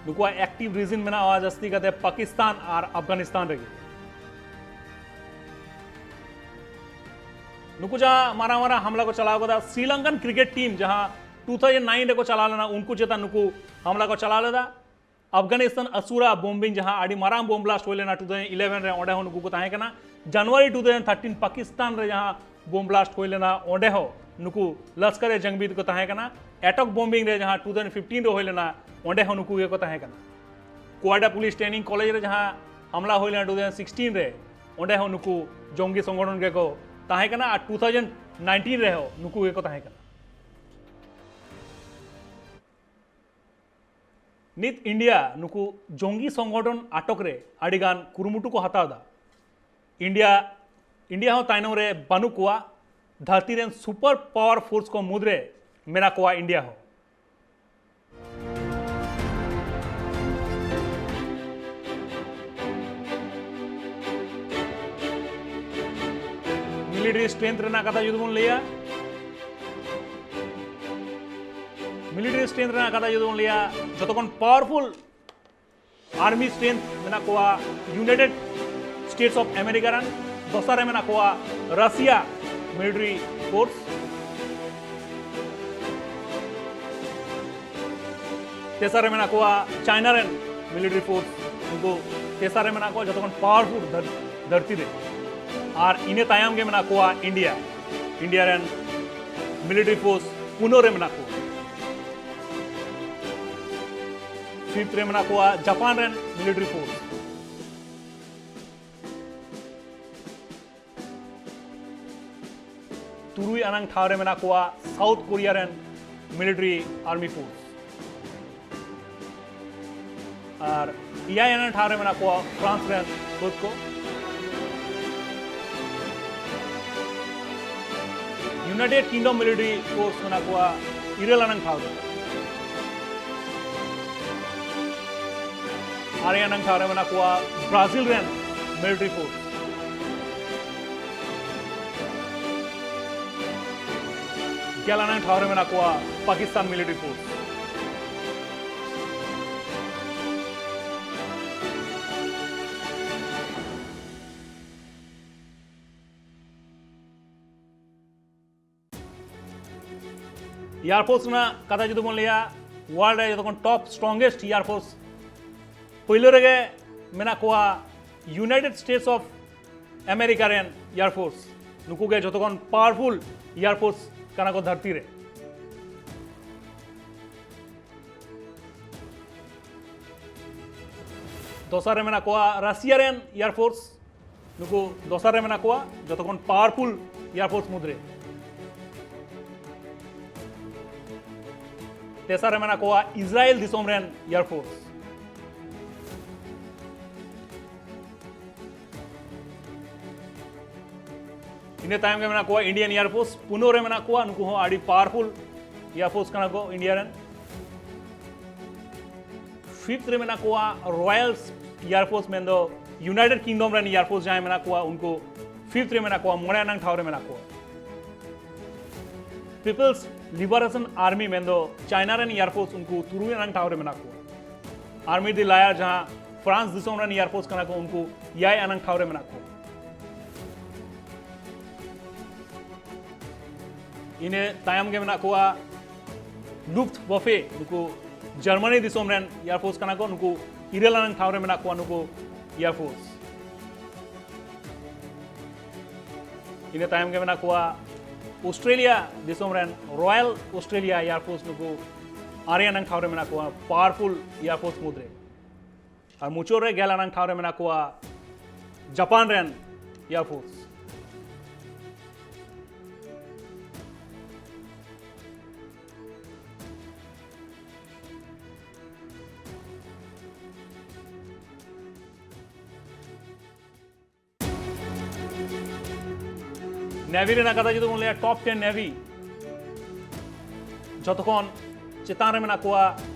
ᱱᱩᱠᱩᱣᱟᱜ ᱮᱠᱴᱤᱵᱷ ᱨᱤᱡᱤᱱ ᱢᱮᱱᱟᱜᱼᱟ ᱡᱟᱹᱥᱛᱤ ᱠᱟᱛᱮ ᱯᱟᱠᱤᱥᱛᱟᱱ ᱟᱨ ᱟᱯᱷᱜᱟᱱᱤᱥᱛᱟᱱ ᱨᱮᱜᱮ᱾ ᱱᱩᱠᱩ ᱡᱟᱦᱟᱸ ᱢᱟᱨᱟᱝ ᱢᱟᱨᱟᱝ ᱦᱟᱢᱞᱟ ᱠᱚ ᱪᱟᱞᱟᱣ ᱠᱟᱫᱟ, ᱥᱨᱤᱞᱚᱝᱠᱟᱱ ᱠᱨᱤᱠᱮᱴ ᱴᱤᱢ ᱡᱟᱦᱟᱸ ᱴᱩ ᱛᱷᱟᱣᱡᱮᱱᱰ ᱱᱟᱭᱤᱱ ᱨᱮᱠᱚ ᱪᱟᱞᱟᱣ ᱞᱮᱱᱟ, ᱩᱱᱠᱩ ᱪᱮᱛᱟᱱ ᱱᱩᱠᱩ ᱦᱟᱢᱞᱟ ᱠᱚ ᱪᱟᱞᱟᱣ ᱞᱮᱫᱟ᱾ ᱟᱯᱷᱜᱟᱱᱤᱥᱛᱟᱱ ᱟᱥᱩᱨᱟ ᱵᱚᱢᱵᱤᱝ, ᱡᱟᱦᱟᱸ ᱟᱹᱰᱤ ᱢᱟᱨᱟᱝ ᱵᱚᱢ ᱵᱞᱟᱥᱴ ᱦᱩᱭ ᱞᱮᱱᱟ ᱴᱩ ᱛᱷᱟᱣᱡᱮᱱᱰ ᱤᱞᱮᱵᱷᱮᱱ ᱨᱮ, ᱚᱸᱰᱮ ᱦᱚᱸ ᱱᱩᱠᱩ ᱠᱚ ᱛᱟᱦᱮᱸ ᱠᱟᱱᱟ᱾ ᱡᱟᱱᱩᱣᱟᱨᱤ ᱴᱩ ᱛᱷᱟᱣᱡᱮᱱᱰ ᱛᱷᱟᱨᱴᱤᱱ ᱯᱟᱠᱤᱥᱛᱟᱱ ᱨᱮ ᱡᱟᱦᱟᱸ ᱵᱚᱢ ᱵᱞᱟᱥᱴ ᱦᱩᱭ ᱞᱮᱱᱟ, ᱚᱸᱰᱮ ᱦᱚᱸ ᱱᱩᱠᱩ ᱞᱟᱥᱠᱟᱨ ᱮ ᱡᱟᱝᱵᱤ ᱫᱚᱠᱚ ᱛᱟᱦᱮᱸ ᱠᱟᱱᱟ᱾ ᱮᱴᱚᱠ ᱵᱚᱢᱵᱤᱝ ᱨᱮ ᱡᱟᱦᱟᱸ ᱴᱩ ᱛᱷᱟᱣᱡᱮᱱᱰ ᱯᱷᱤᱯᱴᱤᱱ ᱨᱮ ᱦᱩᱭ ᱞᱮᱱᱟ, ᱚᱸᱰᱮ ᱦᱚᱸ ᱱᱩᱠᱩ ᱜᱮᱠᱚ ᱛᱟᱦᱮᱸ ᱠᱟᱱᱟ᱾ ᱠᱚᱭᱰᱟ ᱯᱩᱞᱤᱥ ᱴᱨᱮᱱᱤᱝ ᱠᱚᱞᱮᱡᱽ ᱨᱮ ᱡᱟᱦᱟᱸ ᱦᱟᱢᱞᱟ ᱦᱩᱭ ᱞᱮᱱᱟ ᱴᱩ ᱛᱷᱟᱣᱡᱮᱱᱰ ᱥᱤᱠᱥᱴᱤᱱ ᱨᱮ, ᱚᱸᱰᱮ ᱦᱚᱸ ᱱᱩᱠᱩ ᱡᱚᱝᱜᱤ ᱥᱚᱝᱜᱚᱴᱷᱚᱱ ᱜᱮᱠᱚ ᱛᱟᱦᱮᱸ ᱠᱟᱱᱟ᱾ ᱟᱨ ᱴᱩ ᱛᱷᱟᱣᱡᱮᱱᱰ ᱱᱟᱭᱤᱱᱴᱤᱱ ᱨᱮᱦᱚᱸ ᱱᱩᱠᱩ ᱜᱮᱠᱚ ᱛᱟᱦᱮᱸ ᱠᱟᱱᱟ᱾ ᱱᱤᱛ ᱤᱱᱰᱤᱭᱟ ᱱᱩᱠᱩ ᱡᱚᱝᱜᱤ ᱥᱚᱝᱜᱚᱴᱷᱚᱱ ᱟᱴᱚᱠ ᱨᱮ ᱟᱹᱰᱤᱜᱟᱱ ᱠᱩᱨᱩᱢᱩᱴᱩ ᱠᱚ ᱦᱟᱛᱟᱣ ᱮᱫᱟ᱾ ᱤᱱᱰᱤᱭᱟ, ᱤᱱᱰᱤᱭᱟ ᱦᱚᱸ ᱛᱟᱭᱱᱚᱢ ᱨᱮ ᱵᱟᱹᱱᱩᱜ ᱠᱚᱣᱟ᱾ ᱫᱷᱟᱹᱨᱛᱤ ᱨᱮᱱ ᱥᱩᱯᱟᱨ ᱯᱟᱣᱟᱨ ᱯᱷᱳᱨᱥ ᱠᱚ ᱢᱩᱫᱽᱨᱮ ᱢᱮᱱᱟᱜ ᱠᱚᱣᱟ ᱤᱱᱰᱤᱭᱟ ᱦᱚᱸ᱾ ᱢᱤᱞᱤᱴᱟᱨᱤ ᱥᱴᱨᱮᱝᱛᱷ ᱨᱮᱱᱟᱜ ᱠᱟᱛᱷᱟ ᱡᱩᱫᱤ ᱵᱚᱱ ᱞᱟᱹᱭᱟ, ᱢᱤᱞᱤᱴᱟᱨᱤ ᱥᱴᱨᱮᱝᱛᱷ ᱨᱮᱱᱟᱜ ᱠᱟᱛᱷᱟ ᱡᱩᱫᱤ ᱵᱚᱱ ᱞᱟᱹᱭᱟ, ᱡᱚᱛᱚ ᱠᱷᱚᱱ ᱯᱟᱣᱟᱨᱯᱷᱩᱞ ᱟᱨᱢᱤ ᱥᱴᱨᱮᱝᱛᱷ ᱢᱮᱱᱟᱜ ᱠᱚᱣᱟ ᱤᱭᱩᱱᱟᱭᱴᱮᱰ ᱥᱴᱮᱴᱥ ᱚᱯᱷ ᱟᱢᱮᱨᱤᱠᱟ ᱨᱮᱱ, ᱫᱚᱥᱟᱨ ᱨᱮ ᱢᱮᱱᱟᱜ ᱠᱚᱣᱟ ᱨᱟᱥᱤᱭᱟ ᱢᱤᱞᱤᱴᱟᱨᱤ ᱯᱷᱳᱨᱥ, ᱛᱮᱥᱟᱨ ᱨᱮ ᱢᱮᱱᱟᱜ ᱠᱚᱣᱟ ᱪᱟᱭᱱᱟ ᱨᱮᱱ ᱢᱤᱞᱤᱴᱟᱨᱤ ᱯᱷᱳᱨᱥ, ᱩᱱᱠᱩ ᱛᱮᱥᱟᱨ ᱨᱮ ᱢᱮᱱᱟᱜ ᱠᱚᱣᱟ ᱡᱚᱛᱚ ᱠᱷᱚᱱ ᱯᱟᱣᱟᱨᱯᱷᱩᱞ ᱫᱷᱟᱹᱨ-, ᱫᱷᱟᱹᱨᱛᱤ ᱨᱮ᱾ ᱟᱨ ᱤᱱᱟᱹ ᱛᱟᱭᱚᱢ ᱜᱮ ᱢᱮᱱᱟᱜ ᱠᱚᱣᱟ ᱤᱱᱰᱤᱭᱟ, ᱤᱱᱰᱤᱭᱟ ᱨᱮᱱ ᱢᱤᱞᱤᱴᱟᱨᱤ ᱯᱷᱳᱨᱥ ᱯᱩᱱᱟᱹ ᱨᱮ ᱢᱮᱱᱟᱜ ᱠᱚᱣᱟ᱾ ᱯᱷᱤᱯᱛᱷ ᱨᱮ ᱢᱮᱱᱟᱜ ᱠᱚᱣᱟ ᱡᱟᱯᱟᱱ ᱨᱮᱱ ᱢᱤᱞᱤᱴᱟᱨᱤ ᱯᱷᱳᱨᱥ᱾ ᱛᱩᱨᱩᱭ ᱟᱱᱟᱝ ᱴᱷᱟᱶ ᱨᱮ ᱢᱮᱱᱟᱜ ᱠᱚᱣᱟ ᱥᱟᱣᱩᱛᱷ ᱠᱳᱨᱤᱭᱟ ᱨᱮᱱ ᱢᱤᱞᱤᱴᱟᱨᱤ ᱟᱨᱢᱤ ᱯᱷᱳᱨᱥ᱾ ᱟᱨ ᱮᱭᱟᱭ ᱟᱱᱟᱝ ᱴᱷᱟᱶ ᱨᱮ ᱢᱮᱱᱟᱜ ᱠᱚᱣᱟ ᱯᱷᱨᱟᱱᱥ ᱨᱮᱱ ᱯᱷᱟᱹᱫ ᱠᱚ᱾ ᱤᱭᱩᱱᱟᱭᱴᱮᱰ ᱠᱤᱝᱰᱚᱢ ᱢᱤᱞᱤᱴᱟᱨᱤ ᱯᱷᱳᱨᱥ ᱢᱮᱱᱟᱜ ᱠᱚᱣᱟ ᱤᱨᱟᱹᱞ ᱟᱱᱟᱝ ᱴᱷᱟᱶ ᱨᱮ᱾ ᱟᱨᱮ ᱟᱱᱟᱝ ᱴᱷᱟᱶ ᱨᱮ ᱢᱮᱱᱟᱜ ᱠᱚᱣᱟ ᱵᱨᱟᱡᱤᱞ ᱨᱮᱱ ᱢᱤᱞᱤᱴᱟᱨᱤ ᱯᱷᱳᱨᱥ᱾ ᱜᱮᱞ ᱟᱱᱟᱝ ᱴᱷᱟᱶ ᱨᱮ ᱢᱮᱱᱟᱜ ᱠᱚᱣᱟ Pakistan military force. Air force ᱨᱮᱱᱟᱜ ᱠᱟᱛᱷᱟ ᱡᱩᱫᱤ ᱵᱚᱱ ᱞᱟᱹᱭᱟ, ᱣᱟᱨᱞᱰ ᱨᱮ ᱡᱚᱛᱚ ᱠᱷᱚᱱ ᱴᱚᱯ ᱥᱴᱨᱚᱝᱜᱮᱥᱴ ᱮᱭᱟᱨ ᱯᱷᱳᱨᱥ ᱯᱳᱭᱞᱳ ᱨᱮᱜᱮ ᱢᱮᱱᱟᱜ ᱠᱚᱣᱟ ᱤᱭᱩᱱᱟᱭᱴᱮᱰ ᱥᱴᱮᱴᱥ ᱚᱯᱷ ᱟᱢᱮᱨᱤᱠᱟ ᱨᱮᱱ ᱮᱭᱟᱨ ᱯᱷᱳᱨᱥ᱾ ᱱᱩᱠᱩ ᱜᱮ ᱡᱚᱛᱚ ᱠᱷᱚᱱ ᱯᱟᱣᱟᱨᱯᱷᱩᱞ ᱮᱭᱟᱨ ᱯᱷᱳᱨᱥ ᱠᱟᱱᱟ ᱠᱚ ᱫᱷᱟᱹᱨᱛᱤ ᱨᱮ᱾ ᱫᱚᱥᱟᱨ ᱨᱮ ᱢᱮᱱᱟᱜ ᱠᱚᱣᱟ ᱨᱟᱥᱤᱭᱟ ᱨᱮᱱ ᱮᱭᱟᱨ ᱯᱷᱳᱨᱥ, ᱱᱩᱠᱩ ᱫᱚᱥᱟᱨ ᱨᱮ ᱢᱮᱱᱟᱜ ᱠᱚᱣᱟ ᱡᱚᱛᱚ ᱠᱷᱚᱱ ᱯᱟᱣᱟᱨᱯᱷᱩᱞ ᱮᱭᱟᱨ ᱯᱷᱳᱨᱥ ᱢᱩᱫᱽᱨᱮ᱾ ᱛᱮᱥᱟᱨ ᱨᱮ ᱢᱮᱱᱟᱜ ᱠᱚᱣᱟ ᱤᱥᱨᱟᱭᱮᱞ ᱫᱤᱥᱚᱢ ᱨᱮᱱ ᱮᱭᱟᱨ ᱯᱷᱳᱨᱥ᱾ ᱤᱱᱟᱹ ᱛᱟᱭᱚᱢ ᱜᱮ ᱢᱮᱱᱟᱜ ᱠᱚᱣᱟ ᱤᱱᱰᱤᱭᱟᱱ ᱮᱭᱟᱨ ᱯᱷᱳᱨᱥ, ᱯᱩᱱᱚ ᱨᱮ ᱢᱮᱱᱟᱜ ᱠᱚᱣᱟ, ᱱᱩᱠᱩ ᱦᱚᱸ ᱟᱹᱰᱤ ᱯᱟᱣᱟᱨᱯᱷᱩᱞ ᱮᱭᱟᱨ ᱯᱷᱳᱨᱥ ᱠᱟᱱᱟ ᱠᱚ ᱤᱱᱰᱤᱭᱟ ᱨᱮᱱ᱾ ᱯᱷᱤᱯᱛᱷ ᱨᱮ ᱢᱮᱱᱟᱜ ᱠᱚᱣᱟ ᱨᱚᱭᱟᱞ ᱮᱭᱟᱨ ᱯᱷᱳᱨᱥ, ᱢᱮᱱᱫᱚ ᱭᱩᱱᱟᱭᱴᱮᱰ ᱠᱤᱝᱰᱚᱢ ᱨᱮᱱ ᱮᱭᱟᱨ ᱯᱷᱳᱨᱥ ᱡᱟᱦᱟᱸᱭ ᱢᱮᱱᱟᱜ ᱠᱚᱣᱟ, ᱩᱱᱠᱩ ᱯᱷᱤᱯᱛᱷ ᱨᱮ ᱢᱮᱱᱟᱜ ᱠᱚᱣᱟ, ᱢᱚᱬᱮ ᱟᱱᱟᱝ ᱴᱷᱟᱶ ᱨᱮ ᱢᱮᱱᱟᱜ ᱠᱚᱣᱟ᱾ ᱯᱤᱯᱞᱥ ᱞᱤᱵᱟᱨᱮᱥᱚᱱ ᱟᱨᱢᱤ, ᱢᱮᱱᱫᱚ ᱪᱟᱭᱱᱟ ᱨᱮᱱ ᱮᱭᱟᱨ ᱯᱷᱳᱨᱥ, ᱩᱱᱠᱩ ᱛᱩᱨᱩᱭ ᱟᱱᱟᱝ ᱴᱷᱟᱶ ᱨᱮ ᱢᱮᱱᱟᱜ ᱠᱚᱣᱟ᱾ ᱟᱨᱢᱤ ᱫᱤ ᱞᱟᱭᱟᱨ, ᱡᱟᱦᱟᱸ ᱯᱷᱨᱟᱱᱥ ᱫᱤᱥᱚᱢ ᱨᱮᱱ ᱮᱭᱟᱨ ᱯᱷᱳᱨᱥ ᱠᱟᱱᱟ ᱠᱚ, ᱩᱱᱠᱩ ᱮᱭᱟᱭ ᱟᱱᱟᱝ ᱴᱷᱟᱶ ᱨᱮ ᱢᱮᱱᱟᱜ ᱠᱚᱣᱟ᱾ ᱤᱱᱟᱹ ᱛᱟᱭᱚᱢ ᱜᱮ ᱢᱮᱱᱟᱜ ᱠᱚᱣᱟ ᱞᱩᱯᱷᱴ ᱵᱟᱯᱷᱮ, ᱱᱩᱠᱩ ᱡᱟᱨᱢᱟᱱᱤ ᱫᱤᱥᱚᱢ ᱨᱮᱱ ᱮᱭᱟᱨ ᱯᱷᱳᱨᱥ ᱠᱟᱱᱟ ᱠᱚ, ᱱᱩᱠᱩ ᱤᱨᱟᱹᱞ ᱟᱱᱟᱝ ᱴᱷᱟᱶ ᱨᱮ ᱢᱮᱱᱟᱜ ᱠᱚᱣᱟ ᱱᱩᱠᱩ ᱮᱭᱟᱨ ᱯᱷᱳᱨᱥ᱾ ᱤᱱᱟᱹ ᱛᱟᱭᱚᱢ ᱜᱮ ᱢᱮᱱᱟᱜ ᱠᱚᱣᱟ ᱚᱥᱴᱨᱮᱞᱤᱭᱟ ᱫᱤᱥᱚᱢ ᱨᱮᱱ ᱨᱚᱭᱟᱞ ᱚᱥᱴᱨᱮᱞᱤᱭᱟ ᱮᱭᱟᱨ ᱯᱷᱳᱨᱥ, ᱱᱩᱠᱩ ᱟᱨᱮ ᱟᱱᱟᱝ ᱴᱷᱟᱶ ᱨᱮ ᱢᱮᱱᱟᱜ ᱠᱚᱣᱟ, ᱯᱟᱣᱟᱨᱯᱷᱩᱞ ᱮᱭᱟᱨ ᱯᱷᱳᱨᱥ ᱢᱩᱫᱽᱨᱮ᱾ ᱟᱨ ᱢᱩᱪᱟᱹᱫ ᱨᱮ ᱜᱮᱞ ᱟᱱᱟᱝ ᱴᱷᱟᱶ ᱨᱮ ᱢᱮᱱᱟᱜ ᱠᱚᱣᱟ ᱡᱟᱯᱟᱱ ᱨᱮᱱ ᱮᱭᱟᱨ ᱯᱷᱳᱨᱥ᱾ ᱱᱮᱵᱷᱤ ᱨᱮᱱᱟᱜ ᱠᱟᱛᱷᱟ ᱡᱩᱫᱤ ᱵᱚᱱ ᱞᱟᱹᱭᱟ, ᱴᱚᱯ ᱴᱮᱱ ᱱᱮᱵᱷᱤ, ᱡᱚᱛᱚ ᱠᱷᱚᱱ ᱪᱮᱛᱟᱱ ᱨᱮ ᱢᱮᱱᱟᱜ ᱠᱚᱣᱟ,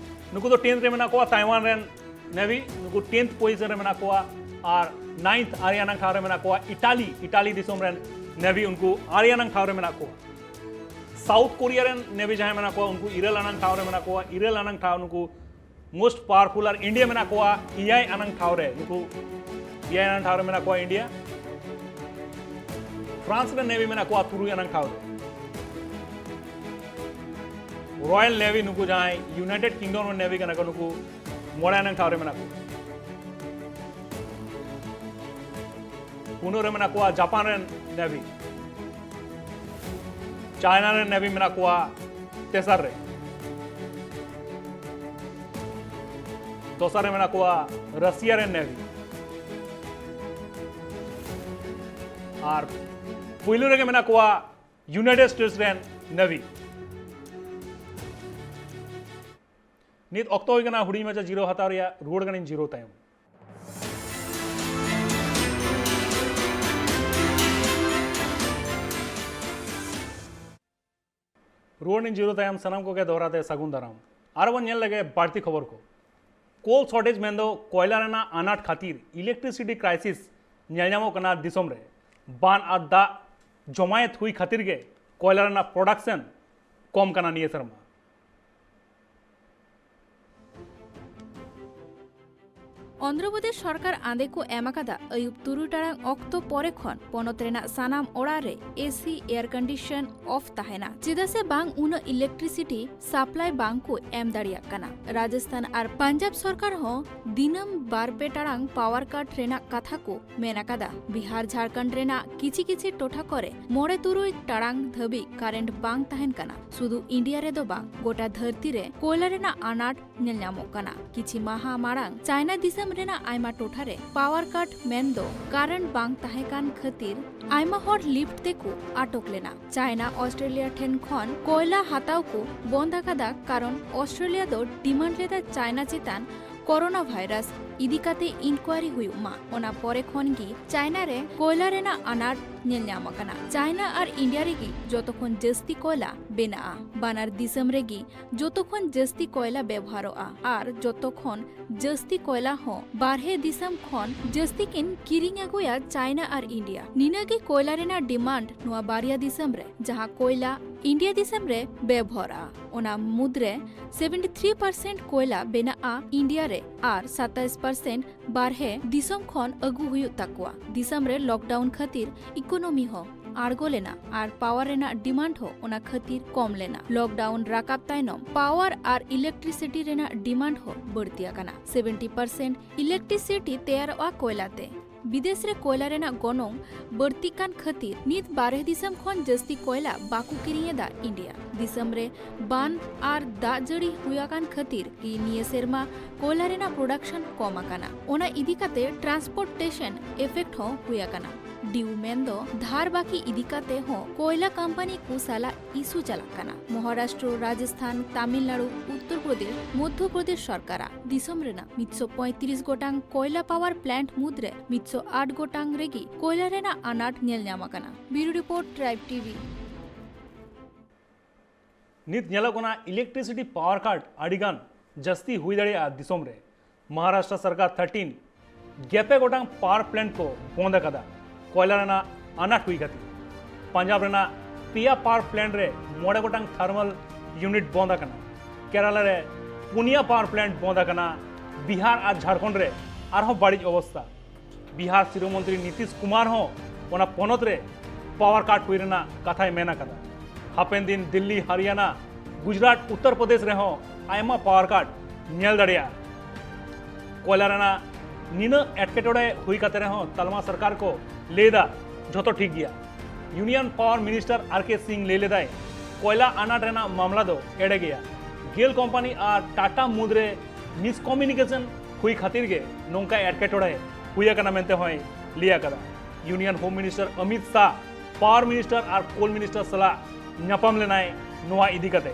ᱱᱩᱠᱩ ᱫᱚ ᱴᱮᱱᱛᱷ ᱨᱮ ᱢᱮᱱᱟᱜ ᱠᱚᱣᱟ, ᱛᱟᱭᱣᱟᱱ ᱨᱮᱱ ᱱᱮᱵᱷᱤ, ᱱᱩᱠᱩ ᱴᱮᱱᱛᱷ ᱯᱚᱡᱤᱥᱚᱱ ᱨᱮ ᱢᱮᱱᱟᱜ ᱠᱚᱣᱟ᱾ ᱟᱨ ᱱᱟᱭᱤᱱᱛᱷ, ᱟᱨᱮ ᱟᱱᱟᱝ ᱴᱷᱟᱶ ᱨᱮ ᱢᱮᱱᱟᱜ ᱠᱚᱣᱟ ᱤᱴᱟᱞᱤ, ᱤᱴᱟᱞᱤ ᱫᱤᱥᱚᱢ ᱨᱮᱱ ᱱᱮᱵᱷᱤ, ᱩᱱᱠᱩ ᱟᱨᱮ ᱟᱱᱟᱝ ᱴᱷᱟᱶ ᱨᱮ ᱢᱮᱱᱟᱜ ᱠᱚᱣᱟ᱾ ᱥᱟᱣᱩᱛᱷ ᱠᱳᱨᱤᱭᱟ ᱨᱮᱱ ᱱᱮᱵᱷᱤ ᱡᱟᱦᱟᱸᱭ ᱢᱮᱱᱟᱜ ᱠᱚᱣᱟ, ᱩᱱᱠᱩ ᱤᱨᱟᱹᱞ ᱟᱱᱟᱝ ᱴᱷᱟᱶ ᱨᱮ ᱢᱮᱱᱟᱜ ᱠᱚᱣᱟ, ᱤᱨᱟᱹᱞ ᱟᱱᱟᱝ ᱴᱷᱟᱶ ᱱᱩᱠᱩ ᱢᱳᱥᱴ ᱯᱟᱣᱟᱨᱯᱷᱩᱞ᱾ ᱟᱨ ᱤᱱᱰᱤᱭᱟ ᱢᱮᱱᱟᱜ ᱠᱚᱣᱟ ᱮᱭᱟᱭ ᱟᱱᱟᱝ ᱴᱷᱟᱶ ᱨᱮ, ᱱᱩᱠᱩ ᱮᱭᱟᱭ ᱟᱱᱟᱝ ᱴᱷᱟᱶ ᱨᱮ ᱢᱮᱱᱟᱜ ᱠᱚᱣᱟ ᱤᱱᱰᱤᱭᱟ᱾ ᱯᱷᱨᱟᱱᱥ ᱨᱮᱱ ᱱᱮᱵᱷᱤ ᱢᱮᱱᱟᱜ ᱠᱚᱣᱟ ᱛᱩᱨᱩᱭ ᱟᱱᱟᱝ ᱴᱷᱟᱶ ᱨᱮ᱾ ᱨᱚᱭᱟᱞ ᱱᱮᱵᱷᱤ, ᱱᱩᱠᱩ ᱡᱟᱦᱟᱸᱭ ᱭᱩᱱᱟᱭᱴᱮᱰ ᱠᱤᱝᱰᱚᱢ ᱨᱮᱱ ᱱᱮᱵᱷᱤ ᱠᱟᱱᱟ ᱠᱚ, ᱱᱩᱠᱩ ᱢᱚᱬᱮ ᱟᱱᱟᱝ ᱴᱷᱟᱶ ᱨᱮ ᱢᱮᱱᱟᱜ ᱠᱚᱣᱟ᱾ ᱯᱩᱱᱟᱹ ᱨᱮ ᱢᱮᱱᱟᱜ ᱠᱚᱣᱟ ᱡᱟᱯᱟᱱ ᱨᱮᱱ ᱱᱮᱵᱷᱤ᱾ ᱪᱟᱭᱱᱟ ᱨᱮᱱ ᱱᱮᱵᱷᱤ ᱢᱮᱱᱟᱜ ᱠᱚᱣᱟ ᱛᱮᱥᱟᱨ ᱨᱮ᱾ ᱫᱚᱥᱟᱨ ᱨᱮ ᱢᱮᱱᱟᱜ ᱠᱚᱣᱟ ᱨᱟᱥᱤᱭᱟ ᱨᱮᱱ ᱱᱮᱵᱷᱤ᱾ ᱟᱨ ᱯᱩᱭᱞᱩ ᱨᱮᱜᱮ ᱢᱮᱱᱟᱜ ᱠᱚᱣᱟ ᱤᱭᱩᱱᱟᱭᱴᱮᱰ ᱥᱴᱮᱴᱥ ᱨᱮᱱ ᱱᱮᱵᱷᱤ᱾ ᱱᱤᱛ ᱚᱠᱛᱚ ᱦᱩᱭ ᱠᱟᱱᱟ ᱦᱩᱰᱤᱧ ᱢᱟᱪᱷᱟ ᱡᱤᱨᱟᱹᱣ ᱦᱟᱛᱟᱣ ᱨᱮᱭᱟᱜ᱾ ᱨᱩᱣᱟᱹᱲ ᱠᱟᱹᱱᱟᱹᱧ ᱡᱤᱨᱟᱹᱣ ᱛᱟᱭᱚᱢ᱾ ᱨᱩᱣᱟᱹᱲ ᱮᱱ ᱡᱤᱨᱟᱹᱣ ᱛᱟᱭᱚᱢ ᱥᱟᱱᱟᱢ ᱠᱚᱜᱮ ᱫᱚᱦᱲᱟ ᱛᱮ ᱥᱟᱹᱜᱩᱱ ᱫᱟᱨᱟᱢ᱾ ᱟᱨ ᱵᱚᱱ ᱧᱮᱞ ᱞᱮᱜᱮ ᱵᱟᱹᱲᱛᱤ ᱠᱷᱚᱵᱚᱨ ᱠᱚ᱾ ᱠᱳᱞ ᱥᱚᱨᱴᱮᱡᱽ ᱢᱮᱱᱫᱚ ᱠᱚᱭᱞᱟ ᱨᱮᱱᱟᱜ ᱟᱱᱟᱴ ᱠᱷᱟᱹᱛᱤᱨ ᱤᱞᱮᱠᱴᱨᱤᱥᱤᱴᱤ ᱠᱨᱟᱭᱥᱤᱥ ᱧᱮᱞ ᱧᱟᱢᱚᱜ ᱠᱟᱱᱟ ᱫᱤᱥᱚᱢ ᱨᱮ᱾ ᱵᱟᱱ ᱟᱨ ᱫᱟᱜ ᱡᱚᱢᱟᱭᱮᱛ ᱦᱩᱭ ᱠᱷᱟᱹᱛᱤᱨ ᱜᱮ ᱠᱚᱭᱞᱟ ᱨᱮᱱᱟᱜ ᱯᱨᱚᱰᱟᱠᱥᱚᱱ ᱠᱚᱢ ᱠᱟᱱᱟ ᱱᱤᱭᱟᱹ ᱥᱮᱨᱢᱟ᱾ ᱚᱱᱫᱷᱨᱚᱯᱨᱚᱫᱮᱥ ᱥᱚᱨᱠᱟᱨ ᱟᱸᱫᱮ ᱠᱚ ᱮᱢ ᱟᱠᱟᱫᱟ, ᱟᱹᱭᱩᱵ ᱛᱩᱨᱩᱭ ᱴᱟᱲᱟᱝ ᱚᱠᱛᱚ ᱯᱚᱨᱮ ᱠᱷᱚᱱ ᱯᱚᱱᱚᱛ ᱨᱮᱱᱟᱜ ᱥᱟᱱᱟᱢ ᱚᱲᱟᱜ ᱨᱮ ᱮᱥᱤ, ᱮᱭᱟᱨ ᱠᱚᱱᱰᱤᱥᱚᱱ ᱚᱯᱷ ᱛᱟᱦᱮᱱᱟ, ᱪᱮᱫᱟᱜ ᱥᱮ ᱵᱟᱝ ᱩᱱᱟᱹᱜ ᱤᱞᱮᱠᱴᱨᱤᱥᱤᱴᱤ ᱥᱟᱯᱞᱟᱭ ᱵᱟᱝ ᱠᱚ ᱮᱢ ᱫᱟᱲᱮᱭᱟᱜ ᱠᱟᱱᱟ᱾ ᱨᱟᱡᱚᱥᱛᱷᱟᱱ ᱟᱨ ᱯᱟᱧᱡᱟᱵ ᱥᱚᱨᱠᱟᱨ ᱦᱚᱸ ᱫᱤᱱᱟᱹᱢ ᱵᱟᱨ ᱯᱮ ᱴᱟᱲᱟᱝ ᱯᱟᱣᱟᱨ ᱠᱟᱴ ᱨᱮᱱᱟᱜ ᱠᱟᱛᱷᱟ ᱠᱚ ᱢᱮᱱ ᱟᱠᱟᱫᱟ᱾ ᱵᱤᱦᱟᱨ, ᱡᱷᱟᱲᱠᱷᱚᱸᱰ ᱨᱮᱱᱟᱜ ᱠᱤᱪᱷᱤ ᱠᱤᱪᱷᱤ ᱴᱚᱴᱷᱟ ᱠᱚᱨᱮ ᱢᱚᱬᱮ ᱛᱩᱨᱩᱭ ᱴᱟᱲᱟᱝ ᱫᱷᱟᱹᱵᱤᱡ ᱠᱟᱨᱮᱱᱴ ᱵᱟᱝ ᱛᱟᱦᱮᱱ ᱠᱟᱱᱟ᱾ ᱥᱩᱫᱷᱩ ᱤᱱᱰᱤᱭᱟ ᱨᱮᱫᱚ ᱵᱟᱝ, ᱜᱚᱴᱟ ᱫᱷᱟᱹᱨᱛᱤ ᱨᱮ ᱠᱚᱭᱞᱟ ᱨᱮᱱᱟᱜ ᱟᱱᱟᱴ ᱧᱮᱞ ᱧᱟᱢᱚᱜ ᱠᱟᱱᱟ᱾ ᱠᱤᱪᱷᱤ ᱢᱟᱦᱟ ᱢᱟᱲᱟᱝ ᱪᱟᱭᱱᱟ ᱫᱤᱥᱚᱢ ᱨᱮᱱᱟᱜ ᱟᱭᱢᱟ ᱴᱚᱴᱷᱟ ᱨᱮ ᱯᱟᱣᱟᱨ ᱠᱟᱴ ᱢᱮᱱᱫᱚ ᱠᱟᱨᱮᱱᱴ ᱵᱟᱝ ᱛᱟᱦᱮᱸ ᱠᱟᱱ ᱠᱷᱟᱹᱛᱤᱨ ᱟᱭᱢᱟ ᱦᱚᱲ ᱞᱤᱯᱷᱴ ᱛᱮᱠᱚ ᱟᱴᱚᱠ ᱞᱮᱱᱟ᱾ ᱪᱟᱭᱱᱟ ᱚᱥᱴᱨᱮᱞᱤᱭᱟ ᱴᱷᱮᱱ ᱠᱷᱚᱱ ᱠᱚᱭᱞᱟ ᱦᱟᱛᱟᱣ ᱠᱚ ᱵᱚᱱᱫ ᱟᱠᱟᱫᱟ, ᱠᱟᱨᱚᱱ ᱚᱥᱴᱨᱮᱞᱤᱭᱟ ᱫᱚ ᱰᱤᱢᱟᱱᱰ ᱞᱮᱫᱟ ᱪᱟᱭᱱᱟ ᱪᱮᱛᱟᱱ ᱠᱚᱨᱳᱱᱟ ᱵᱷᱟᱭᱨᱟᱥ ᱤᱫᱤ ᱠᱟᱛᱮ ᱤᱱᱠᱣᱟᱭᱨᱤ ᱦᱩᱭᱩᱜ ᱢᱟ᱾ ᱚᱱᱟ ᱯᱚᱨᱮ ᱠᱷᱚᱱ ᱜᱮ ᱪᱟᱭᱱᱟ ᱨᱮ ᱠᱚᱭᱞᱟ ᱨᱮᱱᱟᱜ ᱟᱱᱟᱴ ᱧᱮᱞ ᱧᱟᱢ ᱟᱠᱟᱱᱟ᱾ ᱪᱟᱭᱱᱟ ᱟᱨ ᱤᱱᱰᱤᱭᱟ ᱨᱮᱜᱮ ᱡᱚᱛᱚ ᱠᱷᱚᱱ ᱡᱟᱹᱥᱛᱤ ᱠᱚᱭᱞᱟ ᱵᱮᱱᱟᱜᱼᱟ᱾ ᱵᱟᱱᱟᱨ ᱫᱤᱥᱚᱢ ᱨᱮᱜᱮ ᱡᱚᱛᱚ ᱠᱷᱚᱱ ᱡᱟᱹᱥᱛᱤ ᱠᱚᱭᱞᱟ ᱵᱮᱵᱚᱦᱟᱨᱚᱜᱼᱟ ᱟᱨ ᱡᱚᱛᱚ ᱠᱷᱚᱱ ᱡᱟᱹᱥᱛᱤ ᱠᱚᱭᱞᱟ ᱦᱚᱸ ᱵᱟᱨᱦᱮ ᱫᱤᱥᱚᱢ ᱠᱷᱚᱱ ᱡᱟᱹᱥᱛᱤ ᱠᱤᱱ ᱠᱤᱨᱤᱧ ᱟᱹᱜᱩᱭᱟ ᱪᱟᱭᱱᱟ ᱟᱨ ᱤᱱᱰᱤᱭᱟ᱾ ᱱᱤᱱᱟᱹᱜ ᱜᱮ ᱠᱚᱭᱞᱟ ᱨᱮᱱᱟᱜ ᱰᱤᱢᱟᱱᱰ ᱱᱚᱣᱟ ᱵᱟᱨᱭᱟ ᱫᱤᱥᱚᱢ ᱨᱮ, ᱡᱟᱦᱟᱸ ᱠᱚᱭᱞᱟ ᱤᱱᱰᱤᱭᱟ ᱫᱤᱥᱚᱢ ᱨᱮ ᱵᱮᱵᱚᱦᱟᱨᱚᱜᱼᱟ, ᱚᱱᱟ ᱢᱩᱫᱽᱨᱮ ᱥᱮᱵᱷᱮᱱᱴᱤ ᱛᱷᱨᱤ ᱯᱟᱨᱥᱮᱱᱴ ᱠᱚᱭᱞᱟ ᱵᱮᱱᱟᱜᱼᱟ ᱤᱱᱰᱤᱭᱟ ᱨᱮ ᱟᱨ ᱥᱟᱛᱟᱭᱤᱥ ᱯᱟᱨᱥᱮᱱᱴ ᱵᱟᱨᱦᱮ ᱫᱤᱥᱚᱢ ᱠᱷᱚᱱ ᱟᱹᱜᱩ ᱦᱩᱭᱩᱜ ᱛᱟᱠᱚᱣᱟ᱾ ᱫᱤᱥᱚᱢ ᱨᱮ ᱞᱚᱠᱰᱟᱣᱩᱱ ᱠᱷᱟᱹᱛᱤᱨ ᱤᱠᱳᱱᱚᱢᱤ ᱦᱚᱸ ᱟᱬᱜᱚ ᱞᱮᱱᱟ ᱟᱨ ᱯᱟᱣᱟᱨ ᱨᱮᱱᱟᱜ ᱰᱤᱢᱟᱱᱰ ᱦᱚᱸ ᱚᱱᱟ ᱠᱷᱟᱹᱛᱤᱨ ᱠᱚᱢ ᱞᱮᱱᱟ᱾ ᱞᱚᱠᱰᱟᱣᱩᱱ ᱨᱟᱠᱟᱵ ᱛᱟᱭᱱᱚᱢ ᱯᱟᱣᱟᱨ ᱟᱨ ᱤᱞᱮᱠᱴᱨᱤᱥᱤᱴᱤ ᱨᱮᱱᱟᱜ ᱰᱤᱢᱟᱱᱰ ᱦᱚᱸ ᱵᱟᱹᱲᱛᱤ ᱟᱠᱟᱱᱟ᱾ ᱥᱮᱵᱷᱮᱱᱴᱤ ᱯᱟᱨᱥᱮᱱᱴ ᱤᱞᱮᱠᱴᱨᱤᱥᱤᱴᱤ ᱛᱮᱭᱟᱨᱚᱜᱼᱟ ᱠᱚᱭᱞᱟ ᱛᱮ᱾ ᱵᱤᱫᱮᱥ ᱨᱮ ᱠᱚᱭᱞᱟ ᱨᱮᱱᱟᱜ ᱜᱚᱱᱚᱝ ᱵᱟᱹᱲᱛᱤᱜ ᱠᱟᱱ ᱠᱷᱟᱹᱛᱤᱨ ᱱᱤᱛ ᱵᱟᱨᱦᱮ ᱫᱤᱥᱚᱢ ᱠᱷᱚᱱ ᱡᱟᱹᱥᱛᱤ ᱠᱚᱭᱞᱟ ᱵᱟᱠᱚ ᱠᱤᱨᱤᱧ ᱮᱫᱟ ᱤᱱᱰᱤᱭᱟ᱾ ᱫᱤᱥᱚᱢ ᱨᱮ ᱵᱟᱱ ᱟᱨ ᱫᱟᱜ ᱡᱟᱹᱲᱤ ᱦᱩᱭ ᱟᱠᱟᱱ ᱠᱷᱟᱹᱛᱤᱨ ᱜᱮ ᱱᱤᱭᱟᱹ ᱥᱮᱨᱢᱟ ᱠᱚᱭᱞᱟ ᱨᱮᱱᱟᱜ ᱯᱨᱚᱰᱟᱠᱥᱚᱱ ᱠᱚᱢ ᱟᱠᱟᱱᱟ᱾ ᱚᱱᱟ ᱤᱫᱤ ᱠᱟᱛᱮ ᱴᱨᱟᱱᱥᱯᱳᱨᱴᱮᱥᱚᱱ ᱮᱯᱷᱮᱠᱴ ᱦᱚᱸ ᱦᱩᱭ ᱟᱠᱟᱱᱟ᱾ ᱰᱤᱭᱩ ᱢᱮᱱᱫᱚ ᱫᱷᱟᱨ ᱵᱟᱹᱠᱤ ᱤᱫᱤ ᱠᱟᱛᱮ ᱦᱚᱸ ᱠᱚᱭᱞᱟ ᱠᱚᱢᱯᱟᱱᱤ ᱠᱚ ᱥᱟᱞᱟᱜ ᱤᱥᱩ ᱪᱟᱞᱟᱜ ᱠᱟᱱᱟ᱾ ᱢᱚᱦᱟᱨᱟᱥᱴᱨᱚ, ᱨᱟᱡᱚᱥᱛᱷᱟᱱ, ᱛᱟᱢᱤᱞᱱᱟᱲᱩ, ᱩᱛᱛᱚᱨ ᱯᱨᱚᱫᱮᱥ, ᱢᱚᱫᱷᱭᱚ ᱯᱨᱚᱫᱮᱥ ᱥᱚᱨᱠᱟᱨᱟᱜ ᱫᱤᱥᱚᱢ ᱨᱮᱱᱟᱜ ᱢᱤᱫᱥᱚ ᱯᱚᱸᱭᱛᱨᱤᱥ ᱜᱚᱴᱟᱝ ᱠᱚᱭᱞᱟ ᱯᱟᱣᱟᱨ ᱯᱞᱟᱱᱴ ᱢᱩᱫᱽᱨᱮ ᱢᱤᱫᱥᱚ ᱟᱴ ᱜᱚᱴᱟᱝ ᱨᱮᱜᱮ ᱠᱚᱭᱞᱟ ᱨᱮᱱᱟᱜ ᱟᱱᱟᱴ ᱧᱮᱞ ᱧᱟᱢ ᱟᱠᱟᱱᱟ᱾ ᱵᱤᱭᱩᱨᱳ ᱨᱤᱯᱳᱨᱴ, ᱴᱨᱟᱭᱤᱵᱽ ᱴᱤᱵᱷᱤ᱾ ᱱᱤᱛ ᱧᱮᱞᱚᱜ ᱠᱟᱱᱟ electricity power cut ᱟᱹᱰᱤ ᱜᱟᱱ ᱡᱟᱹᱥᱛᱤ ᱦᱩᱭ ᱫᱟᱲᱮᱭᱟᱜᱼᱟ ᱫᱤᱥᱚᱢ ᱨᱮ᱾ ᱢᱚᱦᱟᱨᱟᱥᱴᱨᱚ ᱥᱚᱨᱠᱟᱨ ᱛᱷᱟᱨᱴᱤᱱ ᱜᱮᱯᱮ ᱜᱚᱴᱟᱝ ᱯᱟᱣᱟᱨ ᱯᱞᱟᱱᱴ ᱠᱚ ᱵᱚᱱᱫ ᱟᱠᱟᱫᱟ ᱠᱚᱭᱞᱟ ᱨᱮᱱᱟᱜ ᱟᱱᱟᱴ ᱦᱩᱭ ᱠᱷᱟᱹᱛᱤᱨ᱾ ᱯᱟᱧᱡᱟᱵᱽ ᱨᱮᱱᱟᱜ ᱯᱮᱭᱟ ᱯᱟᱣᱟᱨ ᱯᱞᱟᱱᱴ ᱨᱮ ᱢᱚᱬᱮ ᱜᱚᱴᱟᱝ ᱛᱷᱟᱨᱢᱟᱞ ᱭᱩᱱᱤᱴ ᱵᱚᱱᱫ ᱟᱠᱟᱱᱟ᱾ ᱠᱮᱨᱟᱞᱟ ᱨᱮ ᱯᱩᱱᱭᱟ ᱯᱟᱣᱟᱨ ᱯᱞᱟᱱᱴ ᱵᱚᱱᱫ ᱟᱠᱟᱱᱟ᱾ ᱵᱤᱦᱟᱨ ᱟᱨ ᱡᱷᱟᱲᱠᱷᱚᱸᱰ ᱨᱮ ᱟᱨᱦᱚᱸ ᱵᱟᱹᱲᱤᱡ ᱚᱵᱚᱥᱛᱟ᱾ ᱵᱤᱦᱟᱨ ᱥᱤᱨᱟᱹ ᱢᱚᱱᱛᱨᱤ ᱱᱤᱛᱤᱥ ᱠᱩᱢᱟᱨ ᱦᱚᱸ ᱚᱱᱟ ᱯᱚᱱᱚᱛ ᱨᱮ ᱯᱟᱣᱟᱨ ᱠᱟᱴ ᱦᱩᱭ ᱨᱮᱱᱟᱜ ᱠᱟᱛᱷᱟᱭ ᱢᱮᱱ ᱟᱠᱟᱫᱟ᱾ ᱦᱟᱯᱮᱱ ᱫᱤᱱ ᱫᱤᱞᱞᱤ, ᱦᱟᱨᱤᱭᱟᱱᱟ, ᱜᱩᱡᱽᱨᱟᱴ, ᱩᱛᱛᱚᱨ ᱯᱨᱚᱫᱮᱥ ᱨᱮᱦᱚᱸ ᱟᱭᱢᱟ ᱯᱟᱣᱟᱨ ᱠᱟᱴ ᱧᱮᱞ ᱫᱟᱲᱮᱭᱟᱜᱼᱟ᱾ ᱠᱚᱭᱞᱟ ᱨᱮᱱᱟᱜ ᱱᱤᱱᱟᱹᱜ ᱮᱴᱠᱮᱴᱚᱬᱮ ᱦᱩᱭ ᱠᱟᱛᱮ ᱨᱮᱦᱚᱸ ᱛᱟᱞᱢᱟ ᱥᱚᱨᱠᱟᱨ ᱠᱚ ᱞᱟᱹᱭ ᱮᱫᱟ ᱡᱷᱚᱛᱚ ᱴᱷᱤᱠ ᱜᱮᱭᱟ᱾ ᱤᱭᱩᱱᱤᱭᱚᱱ ᱯᱟᱣᱟᱨ ᱢᱤᱱᱤᱥᱴᱟᱨ ᱟᱨ ᱠᱮ ᱥᱤᱝ ᱞᱟᱹᱭ ᱞᱮᱫᱟᱭ, ᱠᱚᱭᱞᱟ ᱟᱱᱟᱴ ᱨᱮᱱᱟᱜ ᱢᱟᱢᱞᱟ ᱫᱚ ᱮᱲᱮ ᱜᱮᱭᱟ᱾ ᱜᱮᱞ ᱠᱳᱢᱯᱟᱱᱤ ᱟᱨ ᱴᱟᱴᱟ ᱢᱩᱫᱽᱨᱮ ᱢᱤᱥᱠᱚᱢᱤᱭᱩᱱᱤᱠᱮᱥᱚᱱ ᱦᱩᱭ ᱠᱷᱟᱹᱛᱤᱨ ᱜᱮ ᱱᱚᱝᱠᱟ ᱮᱴᱠᱮᱴᱚᱬᱮ ᱦᱩᱭ ᱟᱠᱟᱱᱟ ᱢᱮᱱᱛᱮ ᱦᱚᱸᱭ ᱞᱟᱹᱭ ᱟᱠᱟᱫᱟ᱾ ᱤᱭᱩᱱᱤᱭᱚᱱ ᱦᱳᱢ ᱢᱤᱱᱤᱥᱴᱟᱨ ᱚᱢᱤᱛ ᱥᱟᱦ ᱯᱟᱣᱟᱨ ᱢᱤᱱᱤᱥᱴᱟᱨ ᱟᱨ ᱠᱳᱞ ᱢᱤᱱᱤᱥᱴᱟᱨ ᱥᱟᱞᱟᱜ ᱧᱟᱯᱟᱢ ᱞᱮᱱᱟᱭ ᱱᱚᱣᱟ ᱤᱫᱤ ᱠᱟᱛᱮ᱾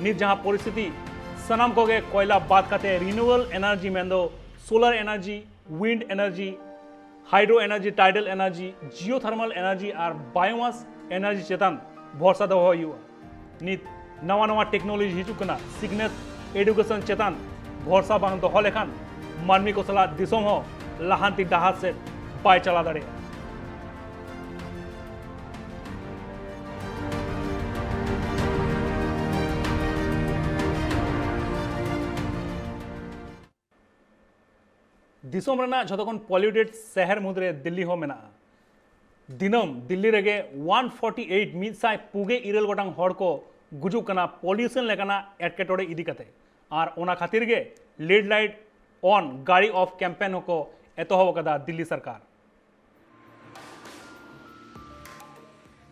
ᱱᱤᱛ ᱡᱟᱦᱟᱸ ᱯᱚᱨᱤᱥᱛᱷᱤᱛᱤ, ᱥᱟᱱᱟᱢ ᱠᱚᱜᱮ ᱠᱚᱭᱞᱟ ᱵᱟᱫ ᱠᱟᱛᱮ ᱨᱤᱱᱩᱣᱮᱵᱚᱞ ᱮᱱᱟᱨᱡᱤ ᱢᱮᱱᱫᱚ solar energy, wind energy, hydro energy, tidal energy, geothermal energy ᱟᱨ ᱵᱟᱭᱳᱢᱟᱥ ᱮᱱᱟᱨᱡᱤ ᱪᱮᱛᱟᱱ ᱵᱷᱚᱨᱥᱟ ᱫᱚᱦᱚ ᱦᱩᱭᱩᱜᱼᱟ᱾ ᱱᱤᱛ ᱱᱟᱣᱟ ᱱᱟᱣᱟ ᱴᱮᱠᱱᱳᱞᱚᱡᱤ ᱦᱤᱡᱩᱜ ᱠᱟᱱᱟ᱾ ᱥᱤᱠᱷᱱᱟᱹᱛ, ᱮᱰᱩᱠᱮᱥᱚᱱ ᱪᱮᱛᱟᱱ ᱵᱷᱚᱨᱥᱟ ᱵᱟᱝ ᱫᱚᱦᱚ ᱞᱮᱠᱷᱟᱱ ᱢᱟᱹᱱᱢᱤ ᱠᱚ ᱥᱟᱞᱟᱜ ᱫᱤᱥᱚᱢ ᱦᱚᱸ ᱞᱟᱦᱟᱱᱛᱤ ᱰᱟᱦᱟᱨ ᱥᱮᱫ ᱵᱟᱭ ᱪᱟᱞᱟᱣ ᱫᱟᱲᱮᱭᱟᱜᱼᱟ᱾ ᱫᱤᱥᱚᱢ ᱨᱮᱱᱟᱜ ᱡᱷᱚᱛᱚ ᱠᱷᱚᱱ ᱯᱚᱞᱤᱭᱩᱴᱮᱰ ᱥᱟᱦᱟᱨ ᱢᱩᱫᱽᱨᱮ ᱫᱤᱞᱞᱤ ᱦᱚᱸ ᱢᱮᱱᱟᱜᱼᱟ᱾ ᱫᱤᱱᱟᱹᱢ ᱫᱤᱞᱞᱤ ᱨᱮᱜᱮ ᱚᱣᱟᱱ ᱯᱷᱳᱨᱴᱤ ᱮᱭᱤᱴ, ᱢᱤᱫ ᱥᱟᱭ ᱯᱩᱜᱮ ᱤᱨᱟᱹᱞ ᱜᱚᱴᱟᱝ ᱦᱚᱲ ᱠᱚ ᱜᱩᱡᱩᱜ ᱠᱟᱱᱟ ᱯᱚᱞᱤᱭᱩᱥᱚᱱ ᱞᱮᱠᱟᱱᱟᱜ ᱮᱴᱠᱮᱴᱚᱬᱮ ᱤᱫᱤ ᱠᱟᱛᱮ᱾ ᱟᱨ ᱚᱱᱟ ᱠᱷᱟᱹᱛᱤᱨ ᱜᱮ ᱞᱮᱰ ᱞᱟᱭᱤᱴ ᱚᱱ ᱜᱟᱲᱤ ᱚᱯᱷ ᱠᱮᱢᱯᱮᱱ ᱦᱚᱸᱠᱚ ᱮᱛᱚᱦᱚᱵ ᱟᱠᱟᱫᱟ ᱫᱤᱞᱞᱤ ᱥᱚᱨᱠᱟᱨ᱾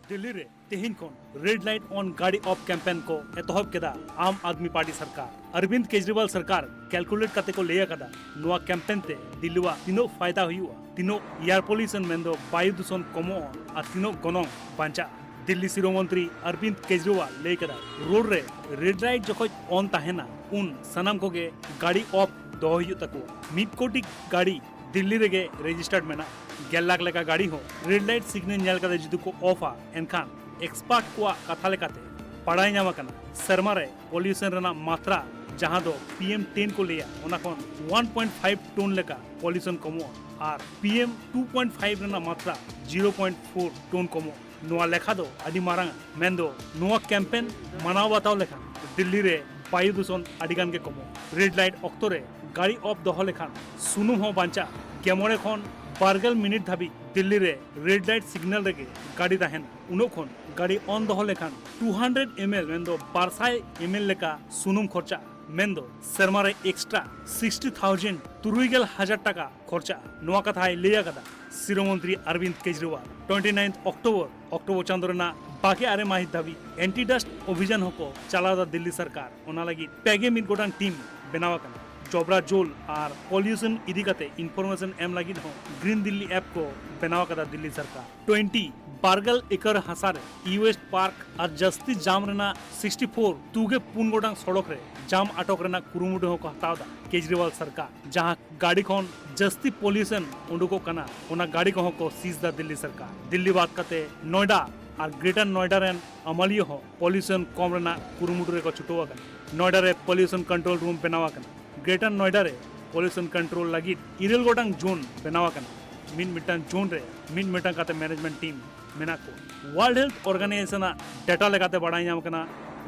ᱫᱤᱞᱞᱤ ᱨᱮ ᱛᱮᱦᱮᱧ ᱠᱷᱚᱱ ᱨᱮᱰ ᱞᱟᱭᱤᱴ ᱚᱱ ᱜᱟᱹᱰᱤ ᱚᱯᱷ ᱠᱮᱢᱯᱮᱱ ᱠᱚ ᱮᱛᱚᱦᱚᱵ ᱠᱮᱫᱟ ᱟᱢ ᱟᱫᱢᱤ ᱯᱟᱨᱴᱤ ᱥᱚᱨᱠᱟᱨ᱾ ᱚᱨᱵᱤᱱᱫ ᱠᱮᱡᱨᱤᱣᱟᱞ ᱥᱚᱨᱠᱟᱨ ᱠᱮᱞᱠᱩᱞᱮᱴ ᱠᱟᱛᱮ ᱠᱚ ᱞᱟᱹᱭ ᱟᱠᱟᱫᱟ, ᱱᱚᱣᱟ ᱠᱮᱢᱯᱮᱱ ᱛᱮ ᱫᱤᱞᱞᱤᱣᱟᱜ ᱛᱤᱱᱟᱹᱜ ᱯᱷᱟᱭᱫᱟ ᱦᱩᱭᱩᱜᱼᱟ, ᱛᱤᱱᱟᱹᱜ ᱮᱭᱟᱨ ᱯᱚᱞᱤᱭᱩᱥᱚᱱ ᱢᱮᱱᱫᱚ ᱵᱟᱭᱩ ᱫᱩᱥᱚᱱ ᱠᱚᱢᱚᱜᱼᱟ ᱟᱨ ᱛᱤᱱᱟᱹᱜ ᱜᱚᱱᱚᱝ ᱵᱟᱧᱪᱟᱜᱼᱟ᱾ ᱫᱤᱞᱞᱤ ᱥᱤᱨᱟᱹ ᱢᱚᱱᱛᱨᱤ ᱚᱨᱵᱤᱱᱫ ᱠᱮᱡᱨᱤᱣᱟᱞ ᱞᱟᱹᱭ ᱠᱮᱫᱟᱭ, ᱨᱳᱰ ᱨᱮ ᱨᱮᱰ ᱞᱟᱭᱤᱴ ᱡᱚᱠᱷᱚᱡ ᱚᱱ ᱛᱟᱦᱮᱱᱟ, ᱩᱱ ᱥᱟᱱᱟᱢ ᱠᱚᱜᱮ ᱜᱟᱹᱰᱤ ᱚᱯᱷ ᱫᱚᱦᱚ ᱦᱩᱭᱩᱜ ᱛᱟᱠᱚᱣᱟ᱾ ᱢᱤᱫ ᱠᱳᱴᱤ ᱜᱟᱹᱰᱤ ᱫᱤᱞᱞᱤ ᱨᱮᱜᱮ ᱨᱮᱡᱤᱥᱴᱟᱨᱰ ᱢᱮᱱᱟᱜᱼᱟ᱾ ᱜᱮᱞ ᱞᱟᱠᱷ ᱞᱮᱠᱟ ᱜᱟᱹᱰᱤ ᱦᱚᱸ ᱨᱮᱰ ᱞᱟᱭᱤᱴ ᱥᱤᱜᱱᱮᱞ ᱧᱮᱞ ᱠᱟᱛᱮ ᱡᱩᱫᱤ ᱠᱚ ᱚᱯᱷᱟ, ᱮᱱᱠᱷᱟᱱ ᱮᱠᱥᱯᱟᱨᱴ ᱠᱚᱣᱟᱜ ᱠᱟᱛᱷᱟ ᱞᱮᱠᱟᱛᱮ ᱵᱟᱲᱟᱭ ᱧᱟᱢ ᱟᱠᱟᱱᱟ, ᱥᱮᱨᱢᱟ ᱨᱮ ᱯᱚᱞᱤᱭᱩᱥᱚᱱ ᱨᱮᱱᱟᱜ ᱢᱟᱛᱨᱟ, ᱡᱟᱦᱟᱸ ᱫᱚ ᱯᱤ ᱮᱢ ᱴᱮᱱ ᱠᱚ ᱞᱟᱹᱭᱟ, ᱚᱱᱟ ᱠᱷᱚᱱ ᱚᱣᱟᱱ ᱯᱚᱭᱮᱱᱴ ᱯᱷᱟᱭᱤᱵᱷ ᱴᱚᱱ ᱞᱮᱠᱟ ᱯᱚᱞᱤᱭᱩᱥᱚᱱ ᱠᱚᱢᱚᱜᱼᱟ ᱟᱨ P M two point five ᱨᱮᱱᱟᱜ ᱢᱟᱛᱨᱟ ᱡᱤᱨᱳ ᱯᱚᱭᱮᱱᱴ ᱯᱷᱳᱨ ᱴᱚᱱ ᱠᱚᱢᱚᱜᱼᱟ᱾ ᱱᱚᱣᱟ ᱞᱮᱠᱷᱟ ᱫᱚ ᱟᱹᱰᱤ ᱢᱟᱨᱟᱝᱟ᱾ ᱢᱮᱱᱫᱚ ᱱᱚᱣᱟ ᱠᱮᱢᱯᱮᱱ ᱢᱟᱱᱟᱣ ᱵᱟᱛᱟᱣ ᱞᱮᱠᱷᱟᱱ ᱫᱤᱞᱞᱤ ᱨᱮ ᱵᱟᱭᱩ ᱫᱩᱥᱚᱱ ᱟᱹᱰᱤ ᱜᱟᱱ ᱜᱮ ᱠᱚᱢᱚᱜᱼᱟ᱾ ᱨᱮᱰ ᱞᱟᱭᱤᱴ ᱚᱠᱛᱚ ᱨᱮ ᱜᱟᱹᱰᱤ ᱚᱯᱷ ᱫᱚᱦᱚ ᱞᱮᱠᱷᱟᱱ ᱥᱩᱱᱩᱢ ᱦᱚᱸ ᱵᱟᱧᱪᱟᱜᱼᱟ᱾ ᱜᱮᱢᱚᱬᱮ ᱠᱷᱚᱱ ᱵᱟᱨᱜᱮᱞ ᱢᱤᱱᱤᱴ ᱫᱷᱟᱹᱵᱤᱡ ᱫᱤᱞᱞᱤ ᱨᱮ ᱨᱮᱰ ᱞᱟᱭᱤᱴ ᱥᱤᱜᱱᱟᱞ ᱨᱮᱜᱮ ᱜᱟᱹᱰᱤ ᱛᱟᱦᱮᱱᱟ᱾ ᱩᱱᱟᱹᱜ ᱠᱷᱚᱱ ᱜᱟᱹᱰᱤ ᱚᱱ ᱫᱚᱦᱚ ᱞᱮᱠᱷᱟᱱ ᱴᱩ ᱦᱟᱱᱰᱨᱮᱰ ᱮᱢ ᱮᱞ ᱢᱮᱱᱫᱚ ᱵᱟᱨ ᱥᱟᱭ ᱮᱢ ᱮᱞ ᱞᱮᱠᱟ ᱥᱩᱱᱩᱢ ᱠᱷᱚᱨᱪᱟᱜᱼᱟ᱾ ᱢᱮᱱᱫᱚ ᱥᱮᱨᱢᱟ ᱨᱮ ᱮᱠᱥᱴᱨᱟ ᱥᱤᱠᱥᱴᱤ ᱛᱷᱟᱣᱡᱮᱱᱰ, ᱛᱩᱨᱩᱭ ᱜᱮᱞ ᱦᱟᱡᱟᱨ ᱴᱟᱠᱟ ᱠᱷᱚᱨᱪᱟᱜᱼᱟ᱾ ᱱᱚᱣᱟ ᱠᱟᱛᱷᱟᱭ ᱞᱟᱹᱭ ᱟᱠᱟᱫᱟ ᱥᱤᱨᱟᱹ ᱢᱚᱱᱛᱨᱤ Arvind Kejriwal. Twenty ninth October, October ᱪᱟᱸᱫᱚ ᱨᱮᱱᱟᱜ ᱵᱟᱜᱮ ᱟᱨᱮ ᱢᱟᱹᱦᱤᱛ ᱫᱷᱟᱹᱵᱤᱡ ᱮᱱᱴᱤ ᱰᱟᱥᱴ ᱚᱵᱷᱤᱡᱟᱱ ᱦᱚᱸᱠᱚ ᱪᱟᱞᱟᱣ ᱮᱫᱟ ᱫᱤᱞᱞᱤ ᱥᱚᱨᱠᱟᱨ᱾ ᱚᱱᱟ ᱞᱟᱹᱜᱤᱫ ᱯᱮ ᱜᱮ ᱢᱤᱫ ᱜᱚᱴᱟᱝ ᱴᱤᱢ ᱵᱮᱱᱟᱣ ᱟᱠᱟᱱᱟ᱾ ᱡᱚᱵᱽᱨᱟ ᱡᱳᱞ ᱟᱨ ᱯᱚᱞᱤᱭᱩᱥᱚᱱ ᱤᱫᱤ ᱠᱟᱛᱮ ᱤᱱᱯᱷᱚᱨᱢᱮᱥᱚᱱ ᱮᱢ ᱞᱟᱹᱜᱤᱫ ᱦᱚᱸ ᱜᱨᱤᱱ ᱫᱤᱞᱞᱤ ᱮᱯ ᱠᱚ ᱵᱮᱱᱟᱣ ᱟᱠᱟᱫᱟ ᱫᱤᱞᱞᱤ ᱥᱚᱨᱠᱟᱨ᱾ ᱴᱩᱭᱮᱱᱴᱤ ᱵᱟᱨᱜᱮᱞ ᱮᱠᱚᱨ ᱦᱟᱥᱟ ᱨᱮ ᱤ ᱣᱮᱥᱴ ᱯᱟᱨᱠ ᱟᱨ ᱡᱟᱹᱥᱛᱤ ᱡᱟᱢ ᱨᱮᱱᱟᱜ ᱥᱤᱠᱥᱴᱤ ᱯᱷᱳᱨ ᱛᱩᱜᱮ ᱯᱩᱱ ᱜᱚᱴᱟᱝ ᱥᱚᱲᱚᱠ ᱨᱮ ᱡᱟᱢ ᱟᱴᱚᱠ ᱨᱮᱱᱟᱜ ᱠᱩᱨᱩᱢᱩᱴᱩ ᱦᱚᱸᱠᱚ ᱦᱟᱛᱟᱣ ᱮᱫᱟ ᱠᱮᱡᱨᱤᱣᱟᱞ ᱥᱚᱨᱠᱟᱨ᱾ ᱡᱟᱦᱟᱸ ᱜᱟᱹᱰᱤ ᱠᱷᱚᱱ ᱡᱟᱹᱥᱛᱤ ᱯᱚᱞᱤᱭᱩᱥᱚᱱ ᱩᱰᱩᱠᱚᱜ ᱠᱟᱱᱟ, ᱚᱱᱟ ᱜᱟᱹᱰᱤ ᱠᱚᱦᱚᱸ ᱠᱚ ᱥᱤᱡᱽ ᱮᱫᱟ ᱫᱤᱞᱞᱤ ᱥᱚᱨᱠᱟᱨ᱾ ᱫᱤᱞᱞᱤ ᱵᱟᱫ ᱠᱟᱛᱮ ᱱᱚᱭᱰᱟ ᱟᱨ ᱜᱨᱮᱴᱟᱨ ᱱᱚᱭᱰᱟ ᱨᱮᱱ ᱟᱹᱢᱟᱹᱞᱤᱭᱟᱹ ᱦᱚᱸ ᱯᱚᱞᱤᱭᱩᱥᱚᱱ ᱠᱚᱢ ᱨᱮᱱᱟᱜ ᱠᱩᱨᱩᱢᱩᱴᱩ ᱨᱮᱠᱚ ᱪᱷᱩᱴᱟᱹᱣ ᱟᱠᱟᱱᱟ᱾ ᱱᱚᱭᱰᱟ ᱨᱮ ᱯᱚᱞᱤᱭᱩᱥᱚᱱ ᱠᱚᱱᱴᱨᱳᱞ ᱨᱩᱢ ᱵᱮᱱᱟᱣ ᱟᱠᱟᱱᱟ᱾ ᱜᱨᱮᱴᱟᱨ ᱱᱚᱭᱰᱟ ᱨᱮ ᱯᱚᱞᱤᱭᱩᱥᱚᱱ ᱠᱚᱱᱴᱨᱳᱞ ᱞᱟᱹᱜᱤᱫ ᱤᱨᱟᱹᱞ ᱜᱚᱴᱟᱝ ᱡᱳᱱ ᱵᱮᱱᱟᱣ ᱟᱠᱟᱱᱟ᱾ ᱢᱤᱫ ᱢᱤᱫᱴᱟᱝ ᱡᱳᱱ ᱨᱮ ᱢᱤᱫ ᱢᱤᱫᱴᱟᱝ ᱠᱟᱛᱮ ᱢᱮᱱᱮᱡᱢᱮᱱᱴ ᱴᱤᱢ ᱢᱮᱱᱟᱜ ᱠᱚᱣᱟ᱾ ᱣᱟᱨᱞᱰ ᱦᱮᱞᱛᱷ ᱚᱨᱜᱟᱱᱟᱭᱡᱮᱥᱚᱱ ᱟᱜ ᱰᱮᱴᱟ ᱞᱮᱠᱟᱛᱮ ᱵᱟᱲᱟᱭ ᱧᱟᱢ ᱟᱠᱟᱱᱟ,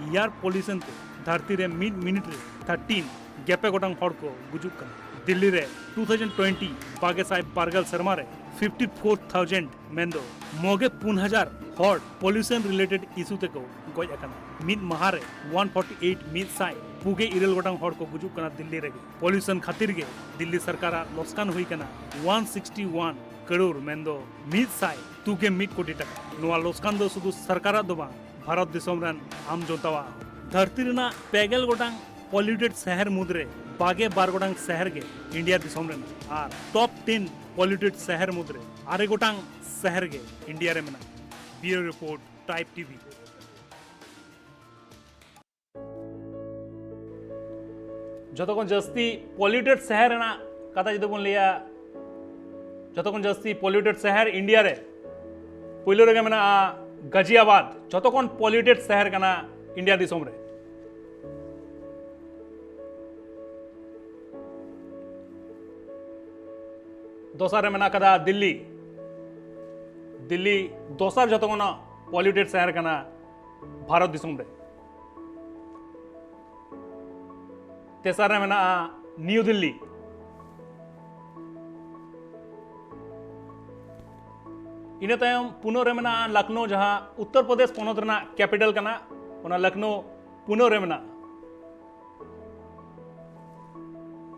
ᱮᱭᱟᱨ ᱯᱚᱞᱤᱭᱩᱥᱚᱱ ᱛᱮ ᱫᱷᱟᱹᱨᱛᱤ ᱨᱮ ᱢᱤᱫ ᱢᱤᱱᱤᱴ ᱨᱮ ᱛᱷᱟᱨᱴᱤᱱ ᱜᱮᱯᱮ ᱜᱚᱴᱟᱝ ᱦᱚᱲ ᱠᱚ ᱜᱩᱡᱩᱜ ᱠᱟᱱᱟ᱾ ᱫᱤᱞᱞᱤ ᱨᱮ ᱴᱩ ᱛᱷᱟᱣᱡᱮᱱᱰ ᱴᱩᱭᱮᱱᱴᱤ ᱵᱟᱜᱮ ᱥᱟᱭ ᱵᱟᱨᱜᱮᱞ ᱥᱮᱨᱢᱟ ᱨᱮ ᱯᱷᱤᱯᱴᱤ ᱯᱷᱳᱨ ᱛᱷᱟᱣᱡᱮᱱᱰ, ᱢᱮᱱᱫᱚ ᱢᱚᱜᱮ ᱯᱩᱱ ᱦᱟᱡᱟᱨ ᱦᱚᱲ ᱯᱚᱞᱤᱭᱩᱥᱚᱱ ᱨᱤᱞᱮᱴᱮᱰ ᱤᱥᱩ ᱛᱮᱠᱚ ᱜᱚᱡ ᱟᱠᱟᱱᱟ᱾ ᱢᱤᱫ ᱢᱟᱦᱟ ᱨᱮ ᱚᱣᱟᱱ ᱯᱷᱚᱨᱴᱤ ᱮᱭᱤᱴ, ᱢᱤᱫ ᱥᱟᱭ ᱯᱩᱜᱮ ᱤᱨᱟᱹᱞ ᱜᱚᱴᱟᱝ ᱦᱚᱲ ᱠᱚ ᱜᱩᱡᱩᱜ ᱠᱟᱱᱟ ᱫᱤᱞᱞᱤ ᱨᱮᱜᱮ᱾ ᱯᱚᱞᱤᱭᱩᱥᱚᱱ ᱠᱷᱟᱹᱛᱤᱨ ᱜᱮ ᱫᱤᱞᱞᱤ ᱥᱚᱨᱠᱟᱨᱟᱜ ᱞᱚᱥᱠᱟᱱ ᱦᱩᱭ ᱠᱟᱱᱟ ᱚᱣᱟᱱ ᱥᱤᱠᱥᱴᱤ ᱚᱣᱟᱱ ᱠᱟᱹᱨᱩᱲ, ᱢᱮᱱᱫᱚ ᱢᱤᱫ ᱥᱟᱭ ᱛᱩᱜᱮ ᱢᱤᱫ ᱠᱳᱴᱤ ᱴᱟᱠᱟ᱾ ᱱᱚᱣᱟ ᱞᱚᱥᱠᱟᱱ ᱫᱚ ᱥᱩᱫᱷᱩ ᱥᱚᱨᱠᱟᱨᱟᱜ ᱫᱚ ᱵᱟᱝ, ᱵᱷᱟᱨᱚᱛ ᱫᱤᱥᱚᱢ ᱨᱮᱱ ᱟᱢ ᱡᱚᱱᱛᱟᱣᱟᱜ ᱦᱚᱸ᱾ ᱫᱷᱟᱹᱨᱛᱤ ᱨᱮᱱᱟᱜ ᱯᱮ ᱜᱮᱞ ᱜᱚᱴᱟᱝ ᱯᱚᱞᱤᱭᱩᱴᱮᱰ ᱥᱟᱦᱟᱨ ᱢᱩᱫᱽᱨᱮ ᱵᱟᱜᱮ ᱵᱟᱨ ᱜᱚᱴᱟᱝ ᱥᱟᱦᱟᱨ ᱜᱮ ᱤᱱᱰᱤᱭᱟ ᱫᱤᱥᱚᱢ ᱨᱮ ᱢᱮᱱᱟᱜᱼᱟ, ᱟᱨ ᱴᱚᱯ ᱴᱮᱱ ᱯᱚᱞᱤᱭᱩᱴᱮᱰ ᱥᱟᱦᱟᱨ ᱢᱩᱫᱽᱨᱮ ᱟᱨᱮ ᱜᱚᱴᱟᱝ ᱥᱟᱦᱟᱨ ᱜᱮ ᱤᱱᱰᱤᱭᱟ ᱨᱮ ᱢᱮᱱᱟᱜᱼᱟ᱾ ᱵᱤᱭᱩᱨᱳ ᱨᱤᱯᱳᱨᱴ, ᱴᱨᱟᱭᱤᱵᱽ ᱴᱤᱵᱷᱤ᱾ ᱡᱚᱛᱚ ᱠᱷᱚᱱ ᱡᱟᱹᱥᱛᱤ ᱯᱚᱞᱤᱭᱩᱴᱮᱰ ᱥᱟᱦᱟᱨ ᱨᱮᱱᱟᱜ ᱠᱟᱛᱷᱟ ᱡᱩᱫᱤ ᱵᱚᱱ ᱞᱟᱹᱭᱟ, ᱡᱚᱛᱚ ᱠᱷᱚᱱ ᱡᱟᱹᱥᱛᱤ ᱯᱚᱞᱤᱭᱩᱴᱮᱰ ᱥᱟᱦᱟᱨ ᱤᱱᱰᱤᱭᱟ ᱨᱮ ᱯᱳᱭᱞᱳ ᱨᱮᱜᱮ ᱢᱮᱱᱟᱜᱼᱟ ᱜᱟᱡᱤᱭᱟᱵᱟᱫ, ᱡᱚᱛᱚ ᱠᱷᱚᱱ ᱯᱚᱞᱤᱭᱩᱴᱮᱰ ᱥᱟᱦᱟᱨ ᱠᱟᱱᱟ ᱤᱱᱰᱤᱭᱟ ᱫᱤᱥᱚᱢ ᱨᱮ᱾ ᱫᱚᱥᱟᱨ ᱨᱮ ᱢᱮᱱᱟᱜ ᱠᱟᱫᱟ ᱫᱤᱞᱞᱤ᱾ ᱫᱤᱞᱞᱤ ᱫᱚᱥᱟᱨ ᱡᱚᱛᱚ ᱠᱷᱚᱱᱟᱜ ᱯᱚᱞᱤᱭᱩᱴᱮᱰ ᱥᱟᱦᱟᱨ ᱠᱟᱱᱟ ᱵᱷᱟᱨᱚᱛ ᱫᱤᱥᱚᱢ ᱨᱮ᱾ ᱛᱮᱥᱟᱨ ᱨᱮ ᱢᱮᱱᱟᱜᱼᱟ ᱱᱤᱭᱩ ᱫᱤᱞᱞᱤ᱾ ᱤᱱᱟᱹ ᱛᱟᱭᱚᱢ ᱯᱩᱱᱟᱹᱜ ᱨᱮ ᱢᱮᱱᱟᱜᱼᱟ ᱞᱚᱠᱷᱱᱳ, ᱡᱟᱦᱟᱸ ᱩᱛᱛᱚᱨ ᱯᱨᱚᱫᱮᱥ ᱯᱚᱱᱚᱛ ᱨᱮᱱᱟᱜ ᱠᱮᱯᱤᱴᱟᱞ ᱠᱟᱱᱟ, ᱚᱱᱟ ᱞᱚᱠᱷᱱᱳ ᱯᱩᱱᱟᱹᱜ ᱨᱮ ᱢᱮᱱᱟᱜᱼᱟ᱾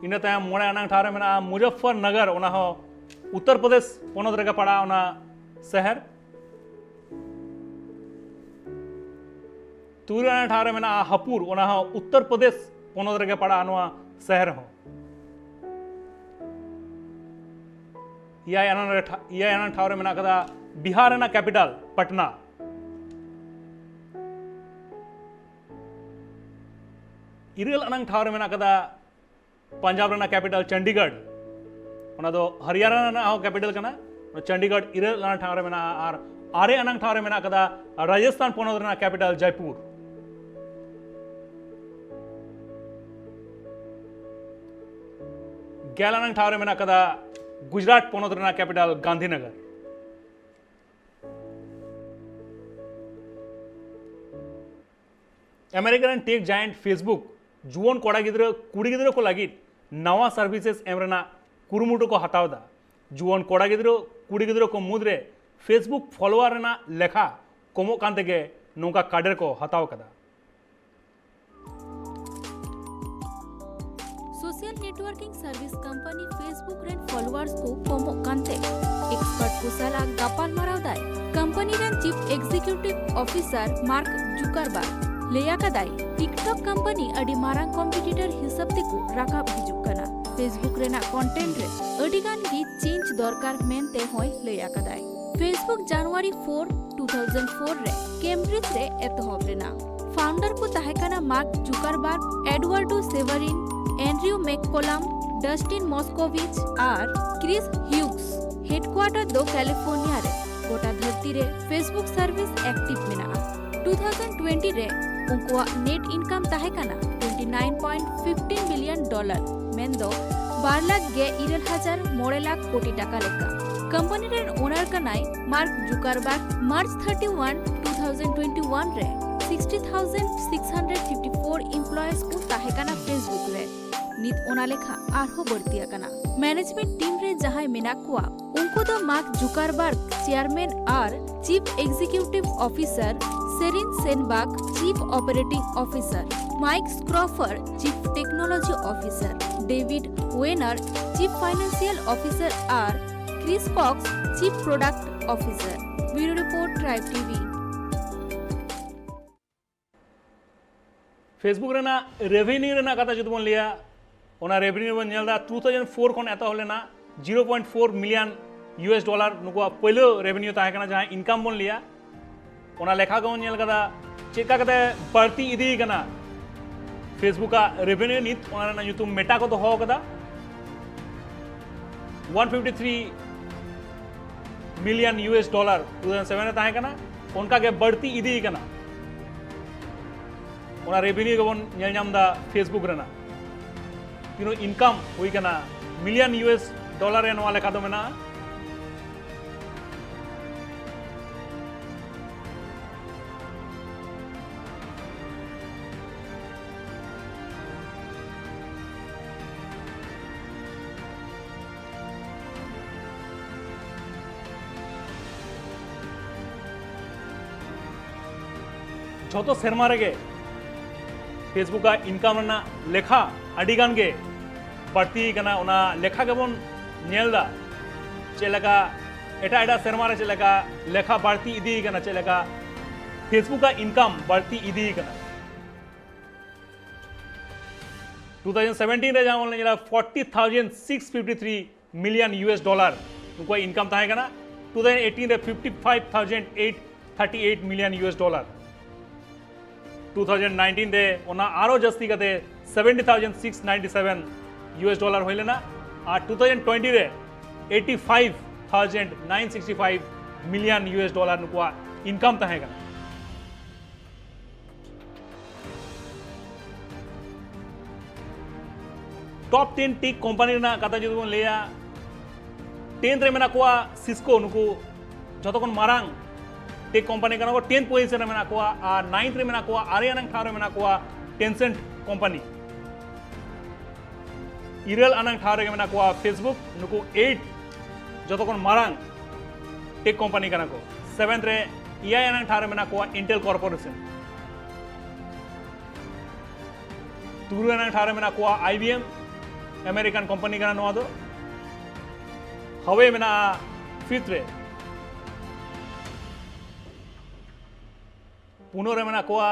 ᱤᱱᱟᱹ ᱛᱟᱭᱚᱢ ᱢᱚᱬᱮ ᱟᱱᱟᱝ ᱴᱷᱟᱶ ᱨᱮ ᱢᱮᱱᱟᱜᱼᱟ ᱢᱩᱡᱟᱯᱷᱚᱨᱱᱚᱜᱚᱨ, ᱚᱱᱟ ᱦᱚᱸ ᱩᱛᱛᱚᱨ ᱯᱨᱚᱫᱮᱥ ᱯᱚᱱᱚᱛ ᱨᱮᱜᱮ ᱯᱟᱲᱟᱜᱼᱟ ᱚᱱᱟ ᱥᱟᱦᱟᱨ᱾ ᱛᱩᱨᱩᱭ ᱟᱱᱟᱝ ᱴᱷᱟᱶ ᱨᱮ ᱢᱮᱱᱟᱜᱼᱟ ᱦᱟᱯᱩᱲ, ᱚᱱᱟ ᱦᱚᱸ ᱩᱛᱛᱚᱨ ᱯᱨᱚᱫᱮᱥ ᱯᱚᱱᱚᱛ ᱨᱮᱜᱮ ᱯᱟᱲᱟᱜᱼᱟ ᱱᱚᱣᱟ ᱥᱟᱦᱟᱨ ᱦᱚᱸ᱾ ᱮᱭᱟᱭ ᱟᱱᱟᱝ ᱨᱮ ᱴᱷᱟ-, ᱮᱭᱟᱭ ᱟᱱᱟᱝ ᱴᱷᱟᱶ ᱨᱮ ᱢᱮᱱᱟᱜ ᱠᱟᱫᱟ ᱵᱤᱦᱟᱨ ᱨᱮᱱᱟᱜ ᱠᱮᱯᱤᱴᱟᱞ ᱯᱟᱴᱱᱟ᱾ ᱤᱨᱟᱹᱞ ᱟᱱᱟᱝ ᱴᱷᱟᱶ ᱨᱮ ᱢᱮᱱᱟᱜ ᱠᱟᱫᱟ ᱯᱟᱧᱡᱟᱵᱽ ᱨᱮᱱᱟᱜ ᱠᱮᱯᱤᱴᱟᱞ ᱪᱚᱱᱰᱤᱜᱚᱲ, ᱚᱱᱟ ᱫᱚ ᱦᱚᱨᱤᱭᱟᱱᱟ ᱨᱮᱱᱟᱜ ᱦᱚᱸ ᱠᱮᱯᱤᱴᱟᱞ ᱠᱟᱱᱟ᱾ ᱚᱱᱟ ᱪᱚᱱᱰᱤᱜᱚᱲ ᱤᱨᱟᱹᱞ ᱟᱱᱟᱝ ᱴᱷᱟᱶ ᱨᱮ ᱢᱮᱱᱟᱜᱼᱟ, ᱟᱨ ᱟᱨᱮ ᱟᱱᱟᱝ ᱴᱷᱟᱶ ᱨᱮ ᱢᱮᱱᱟᱜ ᱠᱟᱫᱟ ᱨᱟᱡᱚᱥᱛᱷᱟᱱ ᱯᱚᱱᱚᱛ ᱨᱮᱱᱟᱜ ᱠᱮᱯᱤᱴᱟᱞ ᱡᱚᱭᱯᱩᱨ᱾ ᱜᱮᱞ ᱟᱱᱟᱝ ᱴᱷᱟᱶ ᱨᱮ ᱢᱮᱱᱟᱜ ᱠᱟᱫᱟ ᱜᱩᱡᱽᱨᱟᱴ ᱯᱚᱱᱚᱛ ᱨᱮᱱᱟᱜ ᱠᱮᱯᱤᱴᱟᱞ ᱜᱟᱱᱫᱷᱤᱱᱚᱜᱚᱨ᱾ ᱟᱢᱮᱨᱤᱠᱟ ᱨᱮᱱ ᱴᱮᱠ ᱡᱟᱭᱮᱱᱴ Facebook ᱡᱩᱣᱟᱹᱱ ᱠᱚᱲᱟ ᱜᱤᱫᱽᱨᱟᱹ ᱠᱩᱲᱤ ᱜᱤᱫᱽᱨᱟᱹ ᱠᱚ ᱞᱟᱹᱜᱤᱫ ᱱᱟᱣᱟ ᱥᱟᱨᱵᱷᱤᱥᱮᱥ ᱮᱢ ᱨᱮᱱᱟᱜ ᱠᱩᱨᱩᱢᱩᱴᱩ ᱠᱚ ᱦᱟᱛᱟᱣ ᱮᱫᱟ᱾ ᱡᱩᱣᱟᱹᱱ ᱠᱚᱲᱟ ᱜᱤᱫᱽᱨᱟᱹ ᱠᱩᱲᱤ ᱜᱤᱫᱽᱨᱟᱹ ᱠᱚ ᱢᱩᱫᱽᱨᱮ Facebook ᱯᱷᱚᱞᱳᱣᱟᱨ ᱨᱮᱱᱟᱜ ᱞᱮᱠᱷᱟ ᱠᱚᱢᱚᱜ ᱠᱟᱱ ᱛᱮᱜᱮ ᱱᱚᱝᱠᱟ ᱠᱟᱰᱮᱨ ᱠᱚ ᱦᱟᱛᱟᱣ ᱟᱠᱟᱫᱟ᱾ ᱥᱩᱥ Social networking service company Facebook ᱨᱮᱱ followers ᱠᱚ ᱠᱚᱢᱚᱜ ᱠᱟᱱᱛᱮ expert ᱠᱚ ᱥᱟᱞᱟᱜ ᱜᱟᱯᱟᱞᱢᱟᱨᱟᱣ ᱫᱟᱭ ᱠᱚᱢᱯᱟᱱᱤ ᱨᱮᱱ Chief Executive Officer Mark Zuckerberg᱾ ᱞᱟᱹᱭ ᱟᱠᱟᱫᱟᱭ, TikTok ᱠᱚᱢᱯᱟᱱᱤ ᱟᱹᱰᱤ ᱢᱟᱨᱟᱝ competitor ᱦᱤᱥᱟᱹᱵ ᱛᱮᱠᱚ ᱨᱟᱠᱟᱵ ᱦᱤᱡᱩᱜ ᱠᱟᱱᱟ᱾ Facebook ᱨᱮᱱᱟᱜ content ᱨᱮ ᱟᱹᱰᱤ ᱜᱟᱱ ᱜᱮ change ᱫᱚᱨᱠᱟᱨ ᱢᱮᱱᱛᱮ ᱦᱚᱸᱭ ᱞᱟᱹᱭ ᱟᱠᱟᱫᱟᱭ᱾ Facebook January four, two thousand four ᱨᱮ Cambridge ᱨᱮ ᱮᱛᱚᱦᱚᱵ ᱞᱮᱱᱟ᱾ Founder ᱠᱚ ᱛᱟᱦᱮᱸ ᱠᱟᱱᱟ Mark Zuckerberg, Eduardo Saverin, Andrew McCollum, Dustin Moskovich ᱟᱨ Chris Hughes᱾ Headquarter ᱫᱚ California ᱨᱮ᱾ ᱜᱚᱴᱟ ᱫᱷᱟᱹᱨᱛᱤ ᱨᱮ Facebook service active ᱢᱮᱱᱟᱜᱼᱟ᱾ two thousand twenty ᱨᱮ ᱩᱱᱠᱩᱣᱟᱜ net income ᱛᱟᱦᱮᱸ ᱠᱟᱱᱟ twenty nine point fifteen billion dollar, ᱢᱮᱱᱫᱚ ᱵᱟᱨ ᱞᱟᱠᱷ ᱜᱮᱞ ᱤᱨᱟᱹᱞ ᱦᱟᱡᱟᱨ ᱢᱚᱬᱮ ᱞᱟᱠᱷ ᱠᱳᱴᱤ ᱴᱟᱠᱟ ᱞᱮᱠᱟ᱾ ᱠᱚᱢᱯᱟᱱᱤ ᱨᱮᱱ owner ᱠᱟᱱᱟᱭ Mark Zuckerberg᱾ March thirty one, two thousand twenty one ᱨᱮ sixty thousand six hundred fifty four employees ᱠᱚ ᱛᱟᱦᱮᱸ ᱠᱟᱱᱟ Facebook ᱨᱮ᱾ ᱱᱤᱛ ᱚᱱᱟ ᱞᱮᱠᱷᱟ ᱟᱨᱦᱚᱸ ᱵᱟᱹᱲᱛᱤ ᱟᱠᱟᱱᱟ᱾ Management team ᱨᱮ ᱡᱟᱦᱟᱸᱭ ᱢᱮᱱᱟᱜ ᱠᱚᱣᱟ, ᱩᱱᱠᱩ ᱫᱚ Mark Zuckerberg, Chairman ᱟᱨ Chief Executive Officer, Sheryl Sandberg, Chief Operating Officer, Mike Scrofer, Chief Technology Officer, David Weiner, Chief Financial Officer ᱟᱨ Chris Cox, Chief Product Officer. Bureau Report, Tribe T V. Facebook ᱨᱮᱱᱟᱜ revenue ᱨᱮᱱᱟᱜ ᱠᱟᱛᱷᱟ ᱡᱩᱫᱤ ᱵᱚᱱ ᱞᱟᱹᱭᱟ, ᱚᱱᱟ revenue ᱵᱚᱱ ᱧᱮᱞ ᱮᱫᱟ two thousand four ᱠᱷᱚᱱ ᱮᱛᱚᱦᱚᱵ ᱞᱮᱱᱟ, zero point four million US dollar ᱱᱩᱠᱩᱣᱟᱜ ᱯᱳᱭᱞᱳ revenue ᱛᱟᱦᱮᱸ ᱠᱟᱱᱟ, ᱡᱟᱦᱟᱸ income ᱵᱚᱱ ᱞᱟᱹᱭᱟ᱾ ᱚᱱᱟ ᱞᱮᱠᱷᱟ ᱜᱮᱵᱚᱱ ᱧᱮᱞ ᱠᱟᱫᱟ ᱪᱮᱫ ᱞᱮᱠᱟ ᱠᱟᱛᱮ ᱵᱟᱹᱲᱛᱤ ᱤᱫᱤ ᱠᱟᱱᱟ Facebook ᱟᱜ revenue᱾ ᱱᱤᱛ ᱚᱱᱟ ᱨᱮᱱᱟᱜ ᱧᱩᱛᱩᱢ Meta ᱠᱚ ᱫᱚᱦᱚ ᱠᱟᱫᱟ᱾ one fifty three million US dollar two thousand seven ᱨᱮ ᱛᱟᱦᱮᱸ ᱠᱟᱱᱟ, ᱚᱱᱠᱟ ᱜᱮ ᱵᱟᱹᱲᱛᱤ ᱤᱫᱤ ᱠᱟᱱᱟ᱾ ᱚᱱᱟ revenue ᱜᱮᱵᱚᱱ ᱧᱮᱞ ᱧᱟᱢ ᱮᱫᱟ Facebook ᱨᱮᱱᱟᱜ᱾ ᱛᱤᱱᱟᱹᱜ income ᱦᱩᱭ ᱠᱟᱱᱟ, million US dollar ᱨᱮ ᱱᱚᱣᱟ ᱞᱮᱠᱷᱟ ᱫᱚ ᱢᱮᱱᱟᱜᱼᱟ᱾ ᱡᱷᱚᱛᱚ ᱥᱮᱨᱢᱟ ᱨᱮᱜᱮ Facebook ᱟᱜ income ᱨᱮᱱᱟᱜ ᱞᱮᱠᱷᱟ ᱟᱹᱰᱤ ᱜᱟᱱ ᱜᱮ ᱵᱟᱹᱲᱛᱤ ᱠᱟᱱᱟ, ᱚᱱᱟ ᱞᱮᱠᱷᱟ ᱜᱮᱵᱚᱱ ᱧᱮᱞ ᱮᱫᱟ᱾ ᱪᱮᱫ ᱞᱮᱠᱟ ᱮᱴᱟᱜ ᱮᱴᱟᱜ ᱥᱮᱨᱢᱟ ᱨᱮ ᱪᱮᱫ ᱞᱮᱠᱟ ᱞᱮᱠᱷᱟ ᱵᱟᱹᱲᱛᱤ ᱤᱫᱤ ᱠᱟᱱᱟ, ᱪᱮᱫ ᱞᱮᱠᱟ Facebook ᱟᱜ income ᱵᱟᱹᱲᱛᱤ ᱤᱫᱤ ᱠᱟᱱᱟ᱾ ᱴᱩ ᱛᱷᱟᱣᱡᱮᱱᱰ ᱥᱮᱵᱷᱮᱱᱴᱤᱱ ᱨᱮ ᱡᱟᱦᱟᱸ ᱵᱚᱱ ᱧᱮᱞᱟ, forty thousand six fifty three million U S dollar ᱱᱩᱠᱩᱣᱟᱜ income ᱛᱟᱦᱮᱸ ᱠᱟᱱᱟ᱾ ᱴᱩ ᱛᱷᱟᱣᱡᱮᱱᱰ ᱮᱭᱤᱴᱤᱱ ᱨᱮ fifty five thousand eight thirty eight million U S dollar. Two thousand nineteen ᱨᱮ ᱚᱱᱟ ᱟᱨᱚ ᱡᱟᱹᱥᱛᱤ ᱠᱟᱛᱮ seventy thousand six ninety seven U S dollar ᱦᱩᱭ ᱞᱮᱱᱟ᱾ ᱟᱨ ᱴᱩ ᱛᱷᱟᱣᱡᱮᱱᱰ ᱴᱩᱭᱮᱱᱴᱤ ᱨᱮ eighty five thousand nine sixty five million U S dollar ᱱᱩᱠᱩᱣᱟᱜ income ᱛᱟᱦᱮᱸ ᱠᱟᱱᱟ᱾ ᱴᱚᱯ ᱴᱮᱱ ᱴᱮᱠ ᱠᱳᱢᱯᱟᱱᱤ ᱨᱮᱱᱟᱜ ᱠᱟᱛᱷᱟ ᱡᱩᱫᱤ ᱵᱚᱱ ᱞᱟᱹᱭᱟ, ᱴᱮᱱ ᱨᱮ ᱢᱮᱱᱟᱜ ᱠᱚᱣᱟ ᱥᱤᱥᱠᱳ, ᱱᱩᱠᱩ ᱡᱷᱚᱛᱚ ᱠᱷᱚᱱ ᱢᱟᱨᱟᱝ ᱴᱮᱠ ᱠᱳᱢᱯᱟᱱᱤ ᱠᱟᱱᱟ ᱠᱚ, ᱴᱮᱱ ᱯᱚᱡᱤᱥᱚᱱ ᱨᱮ ᱢᱮᱱᱟᱜ ᱠᱚᱣᱟ᱾ ᱟᱨ ᱱᱟᱭᱤᱱᱛᱷ ᱨᱮ ᱢᱮᱱᱟᱜ ᱠᱚᱣᱟ, ᱟᱨᱮ ᱟᱱᱟᱝ ᱴᱷᱟᱶ ᱨᱮ ᱢᱮᱱᱟᱜ ᱠᱚᱣᱟ ᱴᱮᱱᱥᱮᱱᱴ ᱠᱳᱢᱯᱟᱱᱤ᱾ ᱤᱨᱟᱹᱞ ᱟᱱᱟᱝ ᱴᱷᱟᱶ ᱨᱮᱜᱮ ᱢᱮᱱᱟᱜ ᱠᱚᱣᱟ ᱯᱷᱮᱥᱵᱩᱠ, ᱱᱩᱠᱩ ᱮᱭᱤᱴ ᱡᱷᱚᱛᱚ ᱠᱷᱚᱱ ᱢᱟᱨᱟᱝ ᱴᱮᱠ ᱠᱳᱢᱯᱟᱱᱤ ᱠᱟᱱᱟ ᱠᱚ᱾ ᱥᱮᱵᱷᱮᱱᱛᱷ ᱨᱮ ᱮᱭᱟᱭ ᱟᱱᱟᱝ ᱴᱷᱟᱶ ᱨᱮ ᱢᱮᱱᱟᱜ ᱠᱚᱣᱟ ᱤᱱᱴᱮᱞ ᱠᱚᱨᱯᱳᱨᱮᱥᱚᱱ᱾ ᱛᱩᱨᱩᱭ ᱟᱱᱟᱝ ᱴᱷᱟᱶ ᱨᱮ ᱢᱮᱱᱟᱜ ᱠᱚᱣᱟ I B M, American company ᱠᱟᱱᱟ ᱱᱚᱣᱟ ᱫᱚ᱾ ᱦᱟᱣᱮ ᱢᱮᱱᱟᱜᱼᱟ ᱯᱷᱤᱯᱛᱷ ᱨᱮ᱾ ᱯᱩᱱᱟᱹ ᱨᱮ ᱢᱮᱱᱟᱜ ᱠᱚᱣᱟ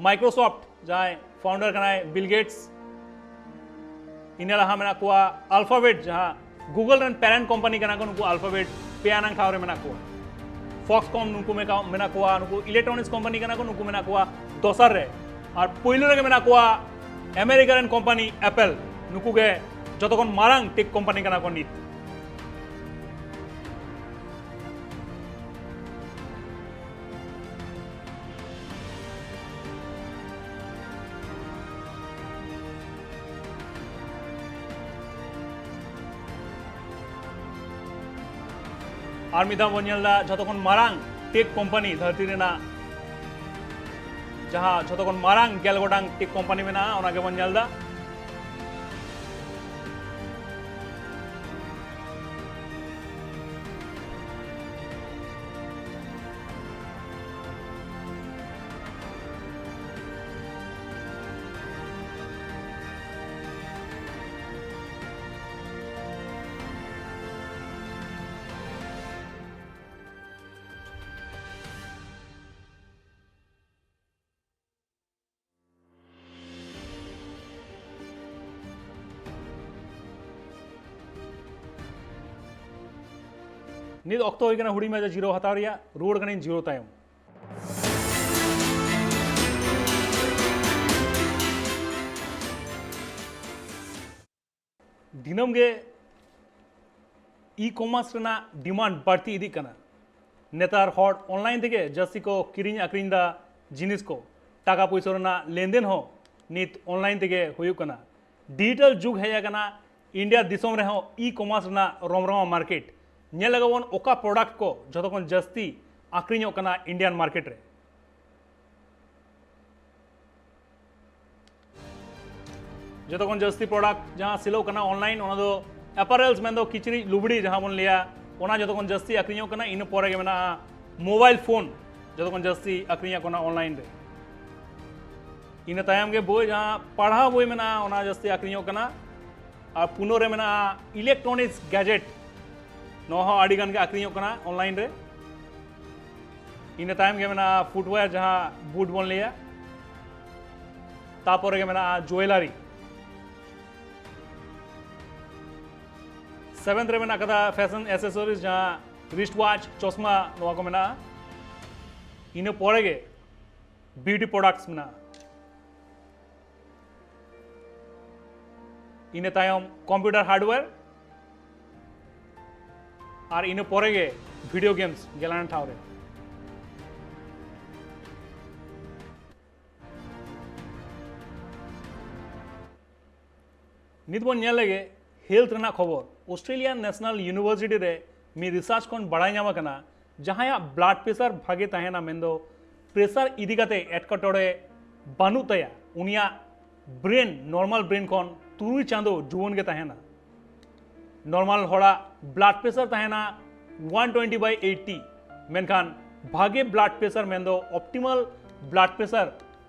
ᱢᱟᱭᱠᱨᱳᱥᱚᱯᱷᱴ, ᱡᱟᱦᱟᱸᱭ ᱯᱷᱟᱣᱩᱱᱰᱟᱨ ᱠᱟᱱᱟᱭ ᱵᱤᱞ ᱜᱮᱴᱥ᱾ ᱤᱱᱟᱹ ᱞᱟᱦᱟ ᱢᱮᱱᱟᱜ ᱠᱚᱣᱟ ᱟᱞᱯᱷᱟᱵᱮᱴ, ᱡᱟᱦᱟᱸ ᱜᱩᱜᱚᱞ ᱨᱮᱱ ᱯᱮᱨᱮᱱᱴ ᱠᱳᱢᱯᱟᱱᱤ ᱠᱟᱱᱟ ᱠᱚ, ᱱᱩᱠᱩ ᱟᱞᱯᱷᱟᱵᱮᱴ ᱯᱮ ᱟᱱᱟᱝ ᱴᱷᱟᱶ ᱨᱮ ᱢᱮᱱᱟᱜ ᱠᱚᱣᱟ᱾ ᱯᱷᱚᱠᱥᱠᱚᱢ ᱱᱩᱠᱩ ᱢᱮᱠᱟ-, ᱢᱮᱱᱟᱜ ᱠᱚᱣᱟ, ᱱᱩᱠᱩ ᱤᱞᱮᱠᱴᱨᱚᱱᱤᱠᱥ ᱠᱳᱢᱯᱟᱱᱤ ᱠᱟᱱᱟ ᱠᱚ, ᱱᱩᱠᱩ ᱢᱮᱱᱟᱜ ᱠᱚᱣᱟ ᱫᱚᱥᱟᱨ ᱨᱮ᱾ ᱟᱨ ᱯᱳᱭᱞᱳ ᱨᱮᱜᱮ ᱢᱮᱱᱟᱜ ᱠᱚᱣᱟ ᱟᱢᱮᱨᱤᱠᱟ ᱨᱮᱱ ᱠᱳᱢᱯᱟᱱᱤ ᱮᱯᱮᱞ, ᱱᱩᱠᱩ ᱜᱮ ᱡᱚᱛᱚ ᱠᱷᱚᱱ ᱢᱟᱨᱟᱝ ᱴᱮᱠ ᱠᱳᱢᱯᱟᱱᱤ ᱠᱟᱱᱟ ᱠᱚ ᱱᱤᱛ᱾ ᱟᱨ ᱢᱤᱫ ᱫᱷᱟᱣ ᱵᱚᱱ ᱧᱮᱞ ᱮᱫᱟ, ᱡᱷᱚᱛᱚ ᱠᱷᱚᱱ ᱢᱟᱨᱟᱝ ᱴᱮᱠ ᱠᱳᱢᱯᱟᱱᱤ ᱫᱷᱟᱹᱨᱛᱤ ᱨᱮᱱᱟᱜ, ᱡᱟᱦᱟᱸ ᱡᱷᱚᱛᱚ ᱠᱷᱚᱱ ᱢᱟᱨᱟᱝ ᱜᱮᱞ ᱜᱚᱴᱟᱝ ᱴᱮᱠ ᱠᱳᱢᱯᱟᱱᱤ ᱢᱮᱱᱟᱜᱼᱟ, ᱚᱱᱟ ᱜᱮᱵᱚᱱ ᱧᱮᱞ ᱮᱫᱟ᱾ ᱱᱤᱛ ᱚᱠᱛᱚ ᱦᱩᱭ ᱠᱟᱱᱟ ᱦᱩᱰᱤᱧ ᱢᱟᱪᱷᱟ ᱡᱤᱨᱟᱹᱣ ᱦᱟᱛᱟᱣ ᱨᱮᱭᱟᱜ᱾ ᱨᱩᱣᱟᱹᱲ ᱠᱟᱹᱱᱟᱹᱧ ᱡᱤᱨᱟᱹᱣ ᱛᱟᱭᱚᱢ᱾ ᱫᱤᱱᱟᱹᱢ ᱜᱮ ᱤ ᱠᱚᱢᱟᱨᱥ ᱨᱮᱱᱟᱜ ᱰᱤᱢᱟᱱᱰ ᱵᱟᱹᱲᱛᱤ ᱤᱫᱤᱜ ᱠᱟᱱᱟ᱾ ᱱᱮᱛᱟᱨ ᱦᱚᱲ ᱚᱱᱞᱟᱭᱤᱱ ᱛᱮᱜᱮ ᱡᱟᱹᱥᱛᱤ ᱠᱚ ᱠᱤᱨᱤᱧ ᱟᱠᱷᱨᱤᱧ ᱮᱫᱟ ᱡᱤᱱᱤᱥ ᱠᱚ᱾ ᱴᱟᱠᱟ ᱯᱩᱭᱥᱟᱹ ᱨᱮᱱᱟᱜ ᱞᱮᱱᱫᱮᱱ ᱦᱚᱸ ᱱᱤᱛ ᱚᱱᱞᱟᱭᱤᱱ ᱛᱮᱜᱮ ᱦᱩᱭᱩᱜ ᱠᱟᱱᱟ᱾ ᱰᱤᱡᱤᱴᱟᱞ ᱡᱩᱜᱽ ᱦᱮᱡ ᱟᱠᱟᱱᱟ᱾ ᱤᱱᱰᱤᱭᱟ ᱫᱤᱥᱚᱢ ᱨᱮᱦᱚᱸ ᱤ ᱠᱚᱢᱟᱨᱥ ᱨᱮᱱᱟᱜ ᱨᱚᱢᱨᱚᱢᱟ ᱢᱟᱨᱠᱮᱴ᱾ ᱧᱮᱞ ᱞᱮᱜᱟᱵᱚᱱ ᱚᱠᱟ ᱯᱨᱚᱰᱟᱠᱴ ᱠᱚ ᱡᱷᱚᱛᱚ ᱠᱷᱚᱱ ᱡᱟᱹᱥᱛᱤ ᱟᱠᱷᱨᱤᱧᱚᱜ ᱠᱟᱱᱟ ᱤᱱᱰᱤᱭᱟᱱ ᱢᱟᱨᱠᱮᱴ ᱨᱮ᱾ ᱡᱚᱛᱚ ᱠᱷᱚᱱ ᱡᱟᱹᱥᱛᱤ ᱯᱨᱚᱰᱟᱠᱴ ᱡᱟᱦᱟᱸ ᱥᱮᱞᱚᱜ ᱠᱟᱱᱟ ᱚᱱᱞᱟᱭᱤᱱ, ᱚᱱᱟ ᱫᱚ ᱮᱯᱟᱨᱮᱞᱥ, ᱢᱮᱱᱫᱚ ᱠᱤᱪᱨᱤᱡ ᱞᱩᱜᱽᱲᱤ ᱡᱟᱦᱟᱸ ᱵᱚᱱ ᱞᱟᱹᱭᱟ, ᱚᱱᱟ ᱡᱚᱛᱚ ᱠᱷᱚᱱ ᱡᱟᱹᱥᱛᱤ ᱟᱠᱷᱨᱤᱧᱚᱜ ᱠᱟᱱᱟ᱾ ᱤᱱᱟᱹ ᱯᱚᱨᱮ ᱜᱮ ᱢᱮᱱᱟᱜᱼᱟ ᱢᱳᱵᱟᱭᱤᱞ ᱯᱷᱳᱱ, ᱡᱚᱛᱚ ᱠᱷᱚᱱ ᱡᱟᱹᱥᱛᱤ ᱟᱠᱷᱨᱤᱧᱚᱜ ᱠᱟᱱᱟ ᱚᱱᱞᱟᱭᱤᱱ ᱨᱮ᱾ ᱤᱱᱟᱹ ᱛᱟᱭᱚᱢ ᱜᱮ ᱵᱳᱭ, ᱡᱟᱦᱟᱸ ᱯᱟᱲᱦᱟᱣ ᱵᱳᱭ ᱢᱮᱱᱟᱜᱼᱟ, ᱚᱱᱟ ᱡᱟᱹᱥᱛᱤ ᱟᱠᱷᱨᱤᱧᱚᱜ ᱠᱟᱱᱟ᱾ ᱟᱨ ᱯᱩᱱᱟᱹ ᱨᱮ ᱢᱮᱱᱟᱜᱼᱟ ᱤᱞᱮᱠᱴᱨᱚᱱᱤᱠᱥ ᱜᱮᱡᱮᱴ, ᱱᱚᱣᱟ ᱦᱚᱸ ᱟᱹᱰᱤ ᱜᱟᱱ ᱜᱮ ᱟᱠᱷᱨᱤᱧᱚᱜ ᱠᱟᱱᱟ ᱚᱱᱞᱟᱭᱤᱱ ᱨᱮ᱾ ᱤᱱᱟᱹ ᱛᱟᱭᱚᱢ ᱜᱮ ᱢᱮᱱᱟᱜᱼᱟ ᱯᱷᱩᱴᱣᱮᱭᱟᱨ, ᱡᱟᱦᱟᱸ ᱵᱩᱴ ᱵᱚᱱ ᱞᱟᱹᱭᱟ᱾ ᱛᱟᱯᱚᱨᱮ ᱜᱮ ᱢᱮᱱᱟᱜᱼᱟ ᱡᱩᱭᱮᱞᱟᱨᱤ᱾ ᱥᱮᱵᱷᱮᱱᱛᱷ ᱨᱮ ᱢᱮᱱᱟᱜ ᱠᱟᱫᱟ ᱯᱷᱮᱥᱚᱱ ᱮᱥᱮᱥᱚᱨᱤᱡᱽ, ᱡᱟᱦᱟᱸ ᱨᱤᱥᱴ ᱣᱟᱪ, ᱪᱚᱥᱢᱟ, ᱱᱚᱣᱟ ᱠᱚ ᱢᱮᱱᱟᱜᱼᱟ᱾ ᱤᱱᱟᱹ ᱯᱚᱨᱮ ᱜᱮ ᱵᱤᱭᱩᱴᱤ ᱯᱨᱚᱰᱟᱠᱴᱥ ᱢᱮᱱᱟᱜᱼᱟ᱾ ᱤᱱᱟᱹ ᱛᱟᱭᱚᱢ ᱠᱚᱢᱯᱤᱭᱩᱴᱟᱨ ᱦᱟᱨᱰᱣᱮᱭᱟᱨ, ᱟᱨ ᱤᱱᱟᱹ ᱯᱚᱨᱮ ᱜᱮ ᱵᱷᱤᱰᱤᱭᱳ ᱜᱮᱢᱥ ᱜᱮᱞᱟᱱ ᱴᱷᱟᱶ ᱨᱮ᱾ ᱱᱤᱛ ᱵᱚᱱ ᱧᱮᱞ ᱞᱮᱜᱮ ᱦᱮᱞᱛᱷ ᱨᱮᱱᱟᱜ ᱠᱷᱚᱵᱚᱨ᱾ ᱚᱥᱴᱨᱮᱞᱤᱭᱟᱱ ᱱᱮᱥᱱᱟᱞ ᱤᱭᱩᱱᱤᱵᱷᱟᱨᱥᱤᱴᱤ ᱨᱮ ᱢᱤᱫ ᱨᱤᱥᱟᱨᱪ ᱠᱷᱚᱱ ᱵᱟᱲᱟᱭ ᱧᱟᱢ ᱟᱠᱟᱱᱟ, ᱡᱟᱦᱟᱸᱭᱟᱜ ᱵᱞᱟᱰ ᱯᱨᱮᱥᱟᱨ ᱵᱷᱟᱜᱮ ᱛᱟᱦᱮᱱᱟ, ᱢᱮᱱᱫᱚ ᱯᱨᱮᱥᱟᱨ ᱤᱫᱤ ᱠᱟᱛᱮ ᱮᱴᱠᱮᱴᱚᱬᱮ ᱵᱟᱹᱱᱩᱜ ᱛᱟᱭᱟ, ᱩᱱᱤᱭᱟᱜ ᱵᱨᱮᱱ ᱱᱚᱨᱢᱟᱞ ᱵᱨᱮᱱ ᱠᱷᱚᱱ ᱛᱩᱨᱩᱭ ᱪᱟᱸᱫᱳ ᱡᱩᱣᱟᱹᱱ ᱜᱮ ᱛᱟᱦᱮᱱᱟ᱾ ᱱᱚᱨᱢᱟᱞ ᱦᱚᱲᱟᱜ ᱵᱞᱟᱰ ᱯᱨᱮᱥᱟᱨ ᱛᱟᱦᱮᱱᱟ ᱳᱣᱟᱱ ᱴᱩᱭᱮᱱᱴᱤ ᱵᱟᱭ ᱮᱭᱤᱴᱤ, ᱢᱮᱱᱠᱷᱟᱱ ᱵᱷᱟᱜᱮ ᱵᱞᱟᱰ ᱯᱨᱮᱥᱟᱨ, ᱢᱮᱱᱫᱚ ᱚᱯᱴᱤᱢᱟᱞ ᱵᱞᱟᱰ ᱯᱨᱮᱥᱟᱨ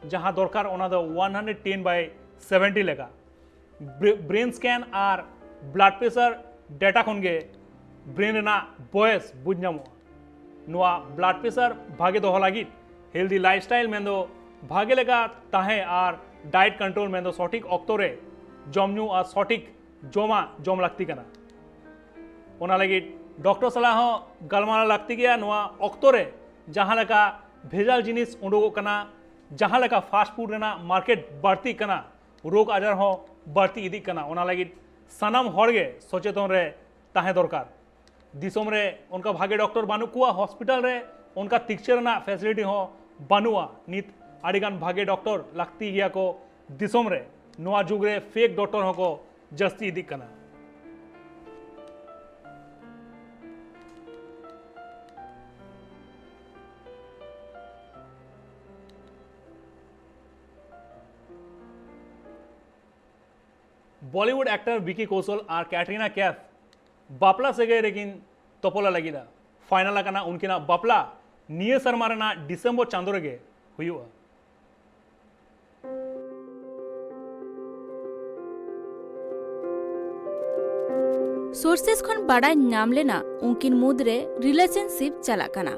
ᱡᱟᱦᱟᱸ ᱫᱚᱨᱠᱟᱨ, ᱚᱱᱟ ᱫᱚ ᱳᱣᱟᱱ ᱦᱟᱱᱰᱨᱮᱰ ᱴᱮᱱ ᱵᱟᱭ ᱥᱮᱵᱷᱮᱱᱴᱤ ᱞᱮᱠᱟ᱾ ᱵᱨᱮ-, ᱵᱨᱮᱱ ᱥᱠᱮᱱ ᱟᱨ ᱵᱞᱟᱰ ᱯᱨᱮᱥᱟᱨ ᱰᱮᱴᱟ ᱠᱷᱚᱱ ᱜᱮ ᱵᱨᱮᱱ ᱨᱮᱱᱟᱜ ᱵᱚᱭᱮᱥ ᱵᱩᱡᱽ ᱧᱟᱢᱚᱜᱼᱟ᱾ ᱱᱚᱣᱟ ᱵᱞᱟᱰ ᱯᱨᱮᱥᱟᱨ ᱵᱷᱟᱜᱮ ᱫᱚᱦᱚ ᱞᱟᱹᱜᱤᱫ ᱦᱮᱞᱫᱤ ᱞᱟᱭᱤᱯᱷᱥᱴᱟᱭᱤᱞ, ᱢᱮᱱᱫᱚ ᱵᱷᱟᱜᱮ ᱞᱮᱠᱟ ᱛᱟᱦᱮᱸ ᱟᱨ ᱰᱟᱭᱮᱴ ᱠᱚᱱᱴᱨᱳᱞ, ᱢᱮᱱᱫᱚ ᱥᱚᱴᱷᱤᱠ ᱚᱠᱛᱚ ᱨᱮ ᱡᱚᱢ ᱧᱩ ᱟᱨ ᱥᱚᱴᱷᱤᱠ ᱡᱚᱢᱟᱜ ᱡᱚᱢ ᱞᱟᱹᱠᱛᱤ ᱠᱟᱱᱟ᱾ ᱚᱱᱟ ᱞᱟᱹᱜᱤᱫ ᱰᱚᱠᱴᱚᱨ ᱥᱟᱞᱟᱜ ᱦᱚᱸ ᱜᱟᱞᱢᱟᱨᱟᱣ ᱞᱟᱹᱠᱛᱤ ᱜᱮᱭᱟ᱾ ᱱᱚᱣᱟ ᱚᱠᱛᱚ ᱨᱮ ᱡᱟᱦᱟᱸ ᱞᱮᱠᱟ ᱵᱷᱮᱡᱟᱞ ᱡᱤᱱᱤᱥ ᱩᱰᱩᱠᱚᱜ ᱠᱟᱱᱟ, ᱡᱟᱦᱟᱸ ᱞᱮᱠᱟ ᱯᱷᱟᱥᱴ ᱯᱷᱩᱰ ᱨᱮᱱᱟᱜ ᱢᱟᱨᱠᱮᱴ ᱵᱟᱹᱲᱛᱤᱜ ᱠᱟᱱᱟ, ᱨᱳᱜᱽ ᱟᱡᱟᱨ ᱦᱚᱸ ᱵᱟᱹᱲᱛᱤ ᱤᱫᱤᱜ ᱠᱟᱱᱟ᱾ ᱚᱱᱟ ᱞᱟᱹᱜᱤᱫ ᱥᱟᱱᱟᱢ ᱦᱚᱲ ᱜᱮ ᱥᱚᱪᱮᱛᱚᱱ ᱨᱮ ᱛᱟᱦᱮᱸ ᱫᱚᱨᱠᱟᱨ᱾ ᱫᱤᱥᱚᱢ ᱨᱮ ᱚᱱᱠᱟ ᱵᱷᱟᱜᱮ ᱰᱚᱠᱴᱚᱨ ᱵᱟᱹᱱᱩᱜ ᱠᱚᱣᱟ, ᱦᱚᱥᱯᱤᱴᱟᱞ ᱨᱮ ᱚᱱᱠᱟ ᱛᱤᱠᱪᱟᱹ ᱨᱮᱱᱟᱜ ᱯᱷᱮᱥᱤᱞᱤᱴᱤ ᱦᱚᱸ ᱵᱟᱹᱱᱩᱜᱼᱟ᱾ ᱱᱤᱛ ᱟᱹᱰᱤᱜᱟᱱ ᱵᱷᱟᱜᱮ ᱰᱚᱠᱴᱚᱨ ᱞᱟᱹᱠᱛᱤ ᱜᱮᱭᱟ ᱠᱚ ᱫᱤᱥᱚᱢ ᱨᱮ᱾ ᱱᱚᱣᱟ ᱡᱩᱜᱽ ᱨᱮ ᱯᱷᱮᱠ ᱰᱚᱠᱴᱚᱨ ᱦᱚᱸᱠᱚ ᱡᱟᱹᱥᱛᱤ ᱤᱫᱤᱜ ᱠᱟᱱᱟ᱾ ᱵᱚᱞᱤᱣᱩᱰ ᱮᱠᱴᱚᱨ ᱵᱤᱠᱤ ᱠᱳᱥᱚᱞ ᱟᱨ ᱠᱮᱴᱨᱤᱱᱟ ᱠᱮᱯᱷ ᱵᱟᱯᱞᱟ ᱥᱟᱹᱜᱟᱹᱭ ᱨᱮᱠᱤᱱ ᱛᱚᱯᱚᱞ ᱞᱟᱹᱜᱤᱫᱟ᱾ ᱯᱷᱟᱭᱱᱟᱞ ᱟᱠᱟᱱᱟ ᱩᱱᱠᱤᱱᱟᱜ ᱵᱟᱯᱞᱟ ᱱᱤᱭᱟᱹ ᱥᱮᱨᱢᱟ ᱨᱮᱱᱟᱜ ᱰᱤᱥᱮᱢᱵᱚᱨ ᱪᱟᱸᱫᱳ ᱨᱮᱜᱮ ᱦᱩᱭᱩᱜᱼᱟ᱾ ᱥᱳᱨᱥᱮᱥ ᱠᱷᱚᱱ ᱵᱟᱰᱟᱭ ᱧᱟᱢ ᱞᱮᱱᱟ ᱩᱱᱠᱤᱱ ᱢᱩᱫᱽᱨᱮ ᱨᱤᱞᱮᱥᱚᱱᱥᱤᱯ ᱪᱟᱞᱟᱜ ᱠᱟᱱᱟ᱾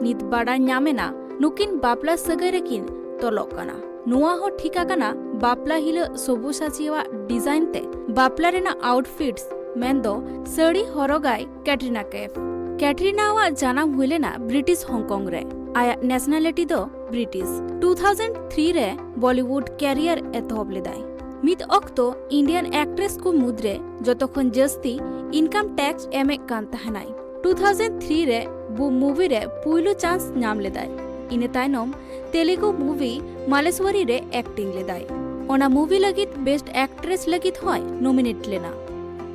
ᱱᱤᱛ ᱵᱟᱰᱟᱭ ᱧᱟᱢ ᱮᱱᱟ ᱱᱩᱠᱤᱱ ᱵᱟᱯᱞᱟ ᱥᱟᱹᱜᱟᱹᱭ ᱨᱮᱠᱤᱱ ᱛᱚᱞᱚᱜ ᱠᱟᱱᱟ᱾ ᱱᱚᱣᱟ ᱦᱚᱸ ᱴᱷᱤᱠ ᱟᱠᱟᱱᱟ ᱵᱟᱯᱞᱟ ᱦᱤᱞᱳᱜ ᱥᱚᱵᱵᱚᱥᱟᱪᱤᱭᱟᱣᱟᱜ ᱰᱤᱡᱟᱭᱤᱱ ᱛᱮ ᱵᱟᱯᱞᱟ ᱨᱮᱱᱟᱜ ᱟᱣᱩᱴᱯᱷᱤᱴᱥ ᱢᱮᱱᱫᱚ ᱥᱟᱹᱲᱤ ᱦᱚᱨᱚᱜᱟᱭ ᱠᱮᱴᱨᱤᱱᱟ ᱠᱮᱯᱷ᱾ ᱠᱮᱴᱨᱤᱱᱟᱣᱟᱜ ᱡᱟᱱᱟᱢ ᱦᱩᱭ ᱞᱮᱱᱟ ᱵᱨᱤᱴᱤᱥ ᱦᱚᱝᱠᱚᱝ ᱨᱮ᱾ ᱟᱭᱟᱜ ᱱᱮᱥᱱᱟᱞᱤᱴᱤ ᱫᱚ ᱵᱨᱤᱴᱤᱥ᱾ ᱴᱩ ᱛᱷᱟᱣᱡᱮᱱᱰ ᱛᱷᱨᱤ ᱨᱮ ᱵᱚᱞᱤᱣᱩᱰ ᱠᱮᱨᱤᱭᱟᱨ ᱮᱛᱚᱦᱚᱵ ᱞᱮᱫᱟᱭ᱾ ᱢᱤᱫ ᱚᱠᱛᱚ ᱤᱱᱰᱤᱭᱟᱱ ᱮᱠᱴᱨᱮᱥ ᱠᱚ ᱢᱩᱫᱽᱨᱮ ᱡᱚᱛᱚ ᱠᱷᱚᱱ ᱡᱟᱹᱥᱛᱤ ᱤᱱᱠᱟᱢ ᱴᱮᱠᱥ ᱮᱢᱮᱫ ᱠᱟᱱ ᱛᱟᱦᱮᱱᱟᱭ᱾ ᱴᱩ ᱛᱷᱟᱣᱡᱮᱱᱰ ᱛᱷᱨᱤ ᱨᱮ ᱵᱩᱢ ᱢᱩᱵᱷᱤ ᱨᱮ ᱯᱩᱭᱞᱩ ᱪᱟᱱᱥ ᱧᱟᱢ ᱞᱮᱫᱟᱭ᱾ ᱤᱱᱟᱹ ᱛᱟᱭᱱᱚᱢ ᱛᱮᱞᱮᱜᱩ ᱢᱩᱵᱷᱤ ᱢᱟᱞᱮᱥᱣᱟᱨᱤ ᱨᱮ ᱮᱠᱴᱤᱝ ᱞᱮᱫᱟᱭ᱾ ᱚᱱᱟ ᱢᱩᱵᱷᱤ ᱞᱟᱹᱜᱤᱫ ᱵᱮᱥᱴ ᱮᱠᱴᱨᱮᱥ ᱞᱟᱹᱜᱤᱫ ᱦᱚᱸᱭ ᱱᱚᱢᱤᱱᱮᱴ ᱞᱮᱱᱟ᱾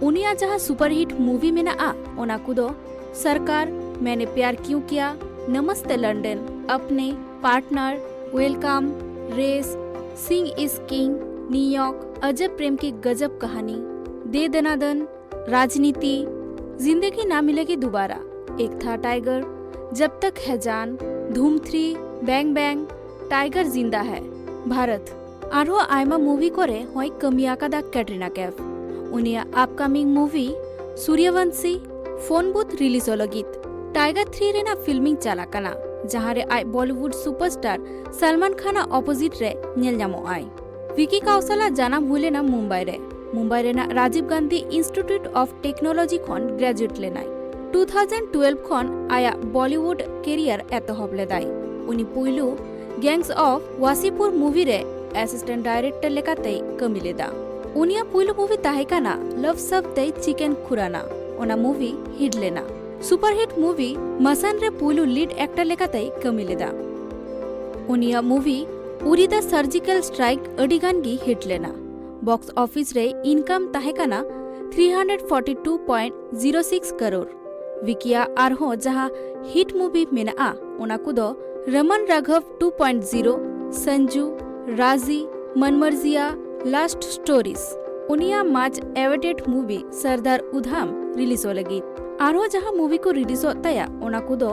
ᱩᱱᱤᱭᱟᱜ ᱡᱟᱦᱟᱸ ᱥᱩᱯᱟᱨᱦᱤᱴ ᱢᱩᱵᱷᱤ ᱢᱮᱱᱟᱜᱼᱟ, ᱚᱱᱟ ᱠᱚᱫᱚ ᱥᱚᱨᱠᱟᱨ, ᱢᱮᱱᱮ ᱯᱭᱟᱨ ᱠᱤᱭᱩ ᱠᱤᱭᱟ, ᱱᱟᱢᱟᱥᱛᱮ London, Apne, partner, welcome, race, ᱥᱤᱝ ᱤᱥ ᱠᱤᱝ, ᱱᱤᱭᱩᱭᱚᱨᱠ, ᱟᱡᱟᱵ ᱯᱨᱮᱢ ᱠᱤ ᱜᱚᱡᱚᱵ ᱠᱟᱦᱟᱱᱤ, ᱫᱮ ᱫᱟᱱᱟ ᱫᱟᱱ, ᱨᱟᱡᱽᱱᱤᱛᱤ, ᱡᱤᱱᱫᱮᱜᱤ ᱱᱟ ᱢᱤᱞᱮᱜᱤ ᱫᱩᱵᱟᱨᱟ, ᱮᱠ ᱛᱷᱟ ᱴᱟᱭᱜᱟᱨ, ᱡᱟᱵ ᱛᱟᱠ ᱦᱮ ᱡᱟᱱ, ᱫᱷᱩᱢ ᱛᱷᱨᱤ, ᱵᱮᱝ ᱵᱮᱝ, ᱴᱟᱭᱜᱟᱨ ᱡᱤᱱᱫᱟ ᱦᱮ, ᱵᱷᱟᱨᱚᱛ᱾ ᱟᱨᱦᱚᱸ ᱟᱭᱢᱟ ᱢᱩᱵᱷᱤ ᱠᱚᱨᱮ ᱦᱚᱸᱭ ᱠᱟᱹᱢᱤ ᱟᱠᱟᱫᱟ ᱠᱮᱴᱨᱤᱱᱟ ᱠᱮᱯᱷ᱾ ᱩᱱᱤᱭᱟᱜ ᱟᱯᱠᱟᱢᱤᱝ ᱢᱩᱵᱷᱤ ᱥᱩᱨᱭᱚᱵᱚᱱᱥᱤ ᱯᱷᱳᱱ ᱵᱩᱛᱷ ᱨᱤᱞᱤᱡᱚᱜ ᱞᱟᱹᱜᱤᱫ ᱴᱟᱭᱜᱟᱨ ᱛᱷᱨᱤ ᱨᱮᱱᱟᱜ ᱯᱷᱤᱞᱢᱤᱝ ᱪᱟᱞᱟᱜ ᱠᱟᱱᱟ, ᱡᱟᱦᱟᱸ ᱨᱮ ᱟᱡ ᱵᱚᱞᱤᱣᱩᱰ ᱥᱩᱯᱟᱨᱥᱴᱟᱨ ᱥᱟᱞᱢᱟᱱ ᱠᱷᱟᱱ ᱟᱜ ᱚᱯᱳᱡᱤᱴ ᱨᱮ ᱧᱮᱞ ᱧᱟᱢᱚᱜ ᱟᱭ᱾ ᱵᱷᱤᱠᱤ ᱠᱟᱣᱥᱟᱞᱟ ᱡᱟᱱᱟᱢ ᱦᱩᱭ ᱞᱮᱱᱟ ᱢᱩᱢᱵᱟᱭ ᱨᱮ᱾ ᱢᱩᱢᱵᱟᱭ ᱨᱮᱱᱟᱜ Rajiv Gandhi institute of technology ᱠᱷᱚᱱ ᱜᱨᱮᱡᱩᱭᱮᱴ ᱞᱮᱱᱟᱭ᱾ ᱴᱩ ᱛᱷᱟᱣᱡᱮᱱᱰ ᱴᱩᱭᱮᱞᱵᱷ ᱠᱷᱚᱱ ᱟᱭᱟᱜ ᱵᱚᱞᱤᱣᱩᱰ ᱠᱮᱨᱤᱭᱟᱨ ᱮᱛᱚᱦᱚᱵ ᱞᱮᱫᱟᱭ᱾ ᱩᱱᱤ ᱯᱩᱭᱞᱩ Gangs of Wasseypur movie ᱨᱮ assistant director ᱞᱮᱠᱟᱛᱮᱭ ᱠᱟᱹᱢᱤ ᱞᱮᱫᱟ᱾ ᱩᱱᱤᱭᱟᱜ ᱯᱩᱭᱞᱩ movie ᱛᱟᱦᱮᱸ ᱠᱟᱱᱟ Love Sab Dei Chicken Khurana᱾ ᱚᱱᱟ movie hit ᱞᱮᱱᱟ᱾ superhit movie Masaan ᱨᱮ ᱯᱩᱭᱞᱩ lead actor ᱞᱮᱠᱟᱛᱮᱭ ᱠᱟᱹᱢᱤ ᱞᱮᱫᱟ᱾ ᱩᱱᱤᱭᱟᱜ movie Uri the Surgical Strike ᱟᱹᱰᱤ ᱜᱟᱱ ᱜᱮ hit ᱞᱮᱱᱟ᱾ box office ᱨᱮ income ᱛᱟᱦᱮᱸ ᱠᱟᱱᱟ three hundred forty two point zero six crore. ᱵᱷᱤᱠᱤᱭᱟᱜ ᱟᱨᱦᱚᱸ ᱡᱟᱦᱟᱸ hit movie ᱢᱮᱱᱟᱜᱼᱟ, ᱚᱱᱟ ᱠᱚᱫᱚ Raman Raghav two point zero, Sanju, Razi, Manmarziya, Last Stories᱾ ᱩᱱᱤᱭᱟᱜ much awaited movie Sardar Udham ᱨᱤᱞᱤᱡᱚᱜ ᱞᱟᱹᱜᱤᱫ᱾ ᱟᱨᱦᱚᱸ ᱡᱟᱦᱟᱸ movie ᱠᱚ ᱨᱤᱞᱤᱡᱚᱜ ᱛᱟᱭᱟ, ᱚᱱᱟ ᱠᱚᱫᱚ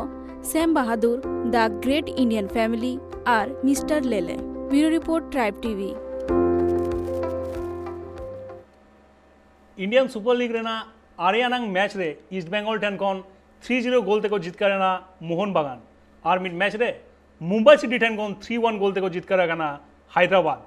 Shyam Bahadur, The Great Indian Family R Mister Lele᱾ Bureau Report, Tribe TV᱾ Indian Super League ᱨᱮᱱᱟᱜ ᱟᱨᱮ ᱟᱱᱟᱝ ᱢᱮᱪ ᱨᱮ ᱤᱥᱴ ᱵᱮᱝᱜᱚᱞ ᱴᱷᱮᱱ ᱠᱷᱚᱱ ᱛᱷᱨᱤ ᱡᱤᱨᱳ ᱜᱳᱞ ᱛᱮᱠᱚ ᱡᱤᱛᱠᱟᱹᱨ ᱮᱱᱟ ᱢᱳᱦᱚᱱ ᱵᱟᱜᱟᱱ᱾ ᱟᱨ ᱢᱤᱫ ᱢᱮᱪ ᱨᱮ ᱢᱩᱢᱵᱟᱭ ᱥᱤᱴᱤ ᱴᱷᱮᱱ ᱠᱷᱚᱱ ᱛᱷᱨᱤ ᱚᱣᱟᱱ ᱜᱳᱞ ᱛᱮᱠᱚ ᱡᱤᱛᱠᱟᱹᱨ ᱟᱠᱟᱱᱟ ᱦᱟᱭᱫᱨᱟᱵᱟᱫᱽ᱾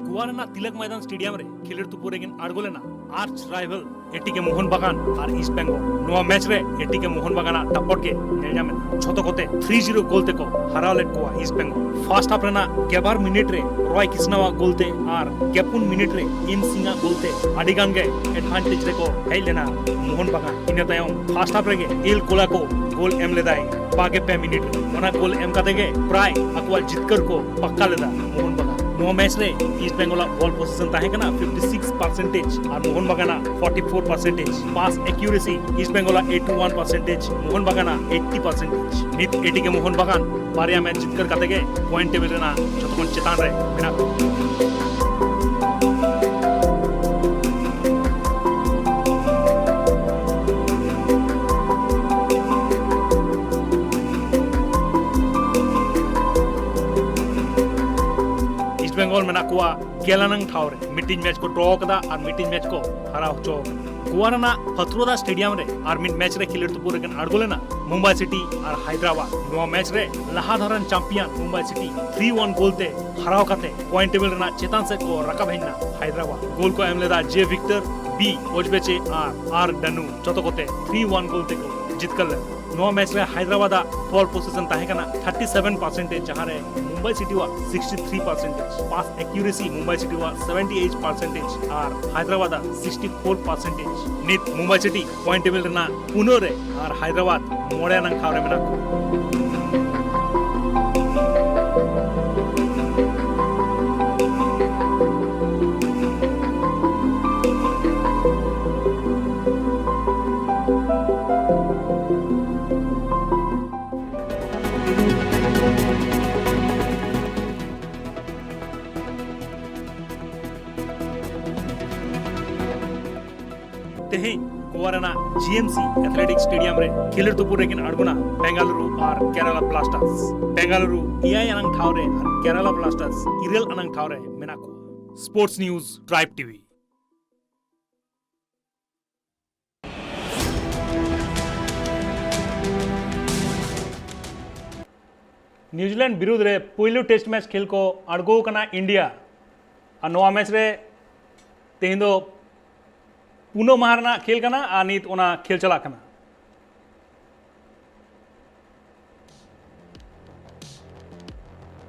ᱜᱳᱣᱟ ᱨᱮᱱᱟᱜ ᱛᱤᱞᱚᱠ ᱢᱚᱭᱫᱟᱱ ᱥᱴᱮᱰᱤᱭᱟᱢ ᱨᱮ ᱠᱷᱮᱞᱳᱰ ᱛᱩᱯᱩ ᱨᱮᱠᱤᱱ ᱟᱬᱜᱚ ᱞᱮᱱᱟ ᱟᱨᱪ ᱨᱟᱭᱵᱷᱟᱞ ᱮᱴᱤᱠᱮ ᱢᱳᱦᱚᱱ ᱵᱟᱜᱟᱱ ᱟᱨ ᱤᱥᱴ ᱵᱮᱝᱜᱚᱞ᱾ ᱱᱚᱣᱟ ᱢᱮᱪ ᱨᱮ ᱮᱴᱤᱠᱮ ᱢᱳᱦᱚᱱ ᱵᱟᱜᱟᱱᱟᱜ ᱫᱟᱯᱚᱴ ᱜᱮ ᱧᱮᱞ ᱧᱟᱢ ᱮᱱᱟ᱾ ᱡᱷᱚᱛᱚ ᱠᱚᱛᱮ ᱛᱷᱨᱤ ᱡᱤᱨᱳ ᱜᱳᱞ ᱛᱮᱠᱚ ᱦᱟᱨᱟᱣ ᱞᱮᱫ ᱠᱚᱣᱟ ᱤᱥᱴ ᱵᱮᱝᱜᱚᱞ᱾ ᱯᱷᱟᱨᱥᱴ ᱦᱟᱯ ᱨᱮᱱᱟᱜ ᱜᱮᱞᱵᱟᱨ ᱢᱤᱱᱤᱴ ᱨᱮ ᱨᱚᱭ ᱠᱤᱥᱱᱟᱣᱟᱜ ᱜᱳᱞ ᱛᱮ ᱟᱨ ᱜᱮᱯᱩᱱ ᱢᱤᱱᱤᱴ ᱨᱮ ᱮᱢ ᱥᱤᱝ ᱟᱜ ᱜᱳᱞ ᱛᱮ ᱟᱹᱰᱤ ᱜᱟᱱ ᱜᱮ ᱮᱰᱵᱷᱟᱱᱴᱮᱡᱽ ᱨᱮᱠᱚ ᱦᱮᱡ ᱞᱮᱱᱟ ᱢᱳᱦᱚᱱ ᱵᱟᱜᱟᱱ᱾ ᱤᱱᱟᱹ ᱛᱟᱭᱚᱢ ᱯᱷᱟᱨᱥᱴ ᱦᱟᱯ ᱨᱮᱜᱮ ᱮᱞ ᱠᱳᱞᱟᱠᱳ ᱜᱳᱞ ᱮᱢ ᱞᱮᱫᱟᱭ ᱵᱟᱜᱮ ᱯᱮ ᱢᱤᱱᱤᱴ ᱨᱮ᱾ ᱚᱱᱟ ᱜᱳᱞ ᱮᱢ ᱠᱟᱛᱮ ᱜᱮ ᱯᱨᱟᱭ ᱟᱠᱚᱣᱟᱜ ᱡᱤᱛᱠᱟᱹᱨ ᱠᱚ ᱯᱟᱠᱠᱟ ᱞᱮᱫᱟ ᱢᱳᱦᱚᱱ ᱵᱟᱜᱟᱱ᱾ ᱱᱚᱣᱟ ᱢᱮᱪ ᱨᱮ ᱤᱥᱴ ᱵᱮᱝᱜᱚᱞᱟᱜ ᱵᱚᱞ ᱯᱚᱡᱤᱥᱚᱱ ᱛᱟᱦᱮᱸ ᱠᱟᱱᱟ ᱯᱷᱤᱯᱴᱤ ᱥᱤᱠᱥ ᱯᱟᱨᱥᱮᱱᱴᱮᱡᱽ ᱟᱨ ᱢᱳᱦᱚᱱ ᱵᱟᱜᱟᱱᱟᱜ forty four percentage. Pass accuracy east ᱵᱮᱝᱜᱚᱞᱟᱜ ᱮᱭᱤᱴᱤ ᱳᱣᱟᱱ ᱯᱟᱨᱥᱮᱱᱴᱮᱡᱽ, ᱢᱳᱦᱚᱱ ᱵᱟᱜᱟᱱᱟᱜ ᱮᱭᱤᱴᱤ ᱯᱟᱨᱥᱮᱱᱴᱮᱡᱽ᱾ ᱱᱤᱛ ᱮᱴᱤᱠᱮ ᱢᱳᱦᱚᱱ ᱵᱟᱜᱟᱱ ᱵᱟᱨᱭᱟ ᱢᱮᱪ ᱡᱤᱛᱠᱟᱹᱨ ᱠᱟᱛᱮ ᱜᱮ ᱯᱚᱭᱮᱱᱴ ᱴᱮᱵᱤᱞ ᱨᱮᱱᱟᱜ ᱡᱷᱚᱛᱚ ᱠᱷᱚᱱ ᱪᱮᱛᱟᱱ ᱨᱮ ᱢᱮᱱᱟᱜ ᱠᱚᱣᱟ᱾ ᱤᱥᱴ ᱵᱮᱝᱜᱚᱞ ᱢᱮᱱᱟᱜ ᱠᱚᱣᱟ ᱜᱮᱞ ᱟᱱᱟᱝ ᱴᱷᱟᱶ ᱨᱮ᱾ ᱢᱤᱫᱴᱤᱡ ᱢᱮᱪ ᱠᱚ ᱰᱨᱚ ᱟᱠᱟᱫᱟ ᱟᱨ ᱢᱤᱫᱴᱤᱡ ᱢᱮᱪ ᱠᱚ ᱦᱟᱨᱟᱣ ᱦᱚᱪᱚ ᱟᱠᱟᱫᱟ᱾ ᱜᱳᱣᱟ ᱨᱮᱱᱟᱜ ᱯᱷᱟᱛᱷᱨᱳᱫᱟ ᱥᱴᱮᱰᱤᱭᱟᱢ ᱨᱮ ᱟᱨ ᱢᱤᱫ ᱢᱮᱪ ᱨᱮ ᱠᱷᱮᱞᱳᱰ ᱛᱩᱯᱩᱫ ᱨᱮᱠᱤᱱ ᱟᱬᱜᱚ ᱞᱮᱱᱟ ᱢᱩᱢᱵᱟᱭ ᱥᱤᱴᱤ ᱟᱨ ᱦᱟᱭᱫᱨᱟᱵᱟᱫ᱾ ᱱᱚᱣᱟ ᱢᱮᱪ ᱨᱮ ᱞᱟᱦᱟ ᱫᱷᱟᱣ ᱨᱮᱱ champion Mumbai city three one goal ᱛᱮ ᱦᱟᱨᱟᱣ ᱠᱟᱛᱮ ᱯᱚᱭᱮᱱᱴ ᱴᱮᱵᱤᱞ ᱨᱮᱱᱟᱜ ᱪᱮᱛᱟᱱ ᱥᱮᱫ ᱠᱚ ᱨᱟᱠᱟᱵ ᱦᱮᱡ ᱮᱱᱟ ᱦᱟᱭᱫᱨᱟᱵᱟᱫ᱾ ᱜᱳᱞ ᱠᱚ ᱮᱢ ᱞᱮᱫᱟ ᱡᱮ ᱵᱷᱤᱠᱴᱚᱨ, ᱵᱤ ᱚᱡᱵᱮᱪᱮ ᱟᱨ ᱟᱨ ᱰᱟᱱᱩ, ᱡᱚᱛᱚ ᱠᱚᱛᱮ ᱛᱷᱨᱤ ᱚᱣᱟᱱ ᱜᱳᱞ ᱛᱮᱠᱚ ᱡᱤᱛᱠᱟᱹᱨ ᱞᱮᱱᱟ᱾ ᱱᱚᱣᱟ ᱢᱮᱪ ᱨᱮ ᱦᱟᱭᱫᱨᱟᱵᱟᱫ ᱟᱜ ᱵᱚᱞ ᱯᱚᱥᱮᱥᱚᱱ ᱛᱟᱦᱮᱸ ᱠᱟᱱᱟ ᱛᱷᱟᱨᱴᱤ ᱥᱮᱵᱷᱮᱱ ᱯᱟᱨᱥᱮᱱᱴᱮᱡᱽ, ᱡᱟᱦᱟᱸ ᱨᱮ ᱢᱩᱢᱵᱟᱭ ᱥᱤᱴᱤ ᱣᱟᱜ ᱥᱤᱠᱥᱴᱤ ᱛᱷᱨᱤ ᱯᱟᱨᱥᱮᱱᱴᱮᱡᱽ, ᱯᱟᱥ ᱮᱠᱭᱩᱨᱮᱥᱤ ᱢᱩᱢᱵᱟᱭ ᱥᱤᱴᱤ ᱣᱟᱜ ᱥᱮᱵᱷᱮᱱᱴᱤ ᱮᱭᱤᱴ ᱯᱟᱨᱥᱮᱱᱴᱮᱡᱽ ᱟᱨ ᱦᱟᱭᱫᱨᱟᱵᱟᱫ ᱟᱜ ᱥᱤᱠᱥᱴᱤ ᱯᱷᱳᱨ ᱯᱟᱨᱥᱮᱱᱴᱮᱡᱽ᱾ ᱱᱤᱛ ᱢᱩᱢᱵᱟᱭ ᱥᱤᱴᱤ ᱯᱚᱭᱮᱱᱴ ᱴᱮᱵᱤᱞ ᱨᱮᱱᱟᱜ ᱯᱩᱱᱟᱹ ᱨᱮ ᱟᱨ ᱦᱟᱭᱫᱨᱟᱵᱟᱫ ᱢᱚᱬᱮ ᱟᱱᱟᱝ ᱴᱷᱟᱶ ᱨᱮ ᱢᱮᱱᱟᱜ ᱠᱚᱣᱟ᱾ ᱛᱮᱦᱮᱧ ᱜᱳᱣᱟ ᱨᱮᱱᱟᱜ ᱡᱤ ᱮᱢ ᱥᱤ ᱮᱛᱷᱞᱮᱴᱤᱠ ᱥᱴᱮᱰᱤᱭᱟᱢ ᱨᱮ ᱠᱷᱮᱞᱳᱰ ᱛᱩᱯᱩᱫ ᱨᱮᱠᱤᱱ ᱟᱬᱜᱚᱱᱟ ᱵᱮᱝᱜᱟᱞᱩᱨᱩ ᱟᱨ ᱠᱮᱨᱟᱞᱟ ᱵᱞᱟᱥᱴᱟᱨᱥ᱾ ᱵᱮᱝᱜᱟᱞᱩᱨᱩ ᱮᱭᱟᱭ ᱟᱱᱟᱝ ᱴᱷᱟᱶ ᱨᱮ ᱟᱨ ᱠᱮᱨᱟᱞᱟ ᱵᱞᱟᱥᱴᱟᱨᱥ ᱤᱨᱟᱹᱞ ᱟᱱᱟᱝ ᱴᱷᱟᱶ ᱨᱮ ᱢᱮᱱᱟᱜ ᱠᱚᱣᱟ᱾ Sports news, tribe TV. New Zealand ᱵᱤᱨᱩᱫᱷ ᱨᱮ ᱯᱩᱭᱞᱩ ᱴᱮᱥᱴ ᱢᱮᱪ ᱠᱷᱮᱞ ᱠᱚ ᱟᱬᱜᱚ ᱟᱠᱟᱱᱟ ᱤᱱᱰᱤᱭᱟ᱾ ᱟᱨ ᱱᱚᱣᱟ ᱢᱮᱪ ᱨᱮ ᱛᱮᱦᱮᱧ ᱫᱚ ᱯᱩᱱᱟᱹ ᱢᱟᱦᱟ ᱨᱮᱱᱟᱜ ᱠᱷᱮᱞ ᱠᱟᱱᱟ ᱟᱨ ᱱᱤᱛ ᱚᱱᱟ ᱠᱷᱮᱞ ᱪᱟᱞᱟᱜ ᱠᱟᱱᱟ᱾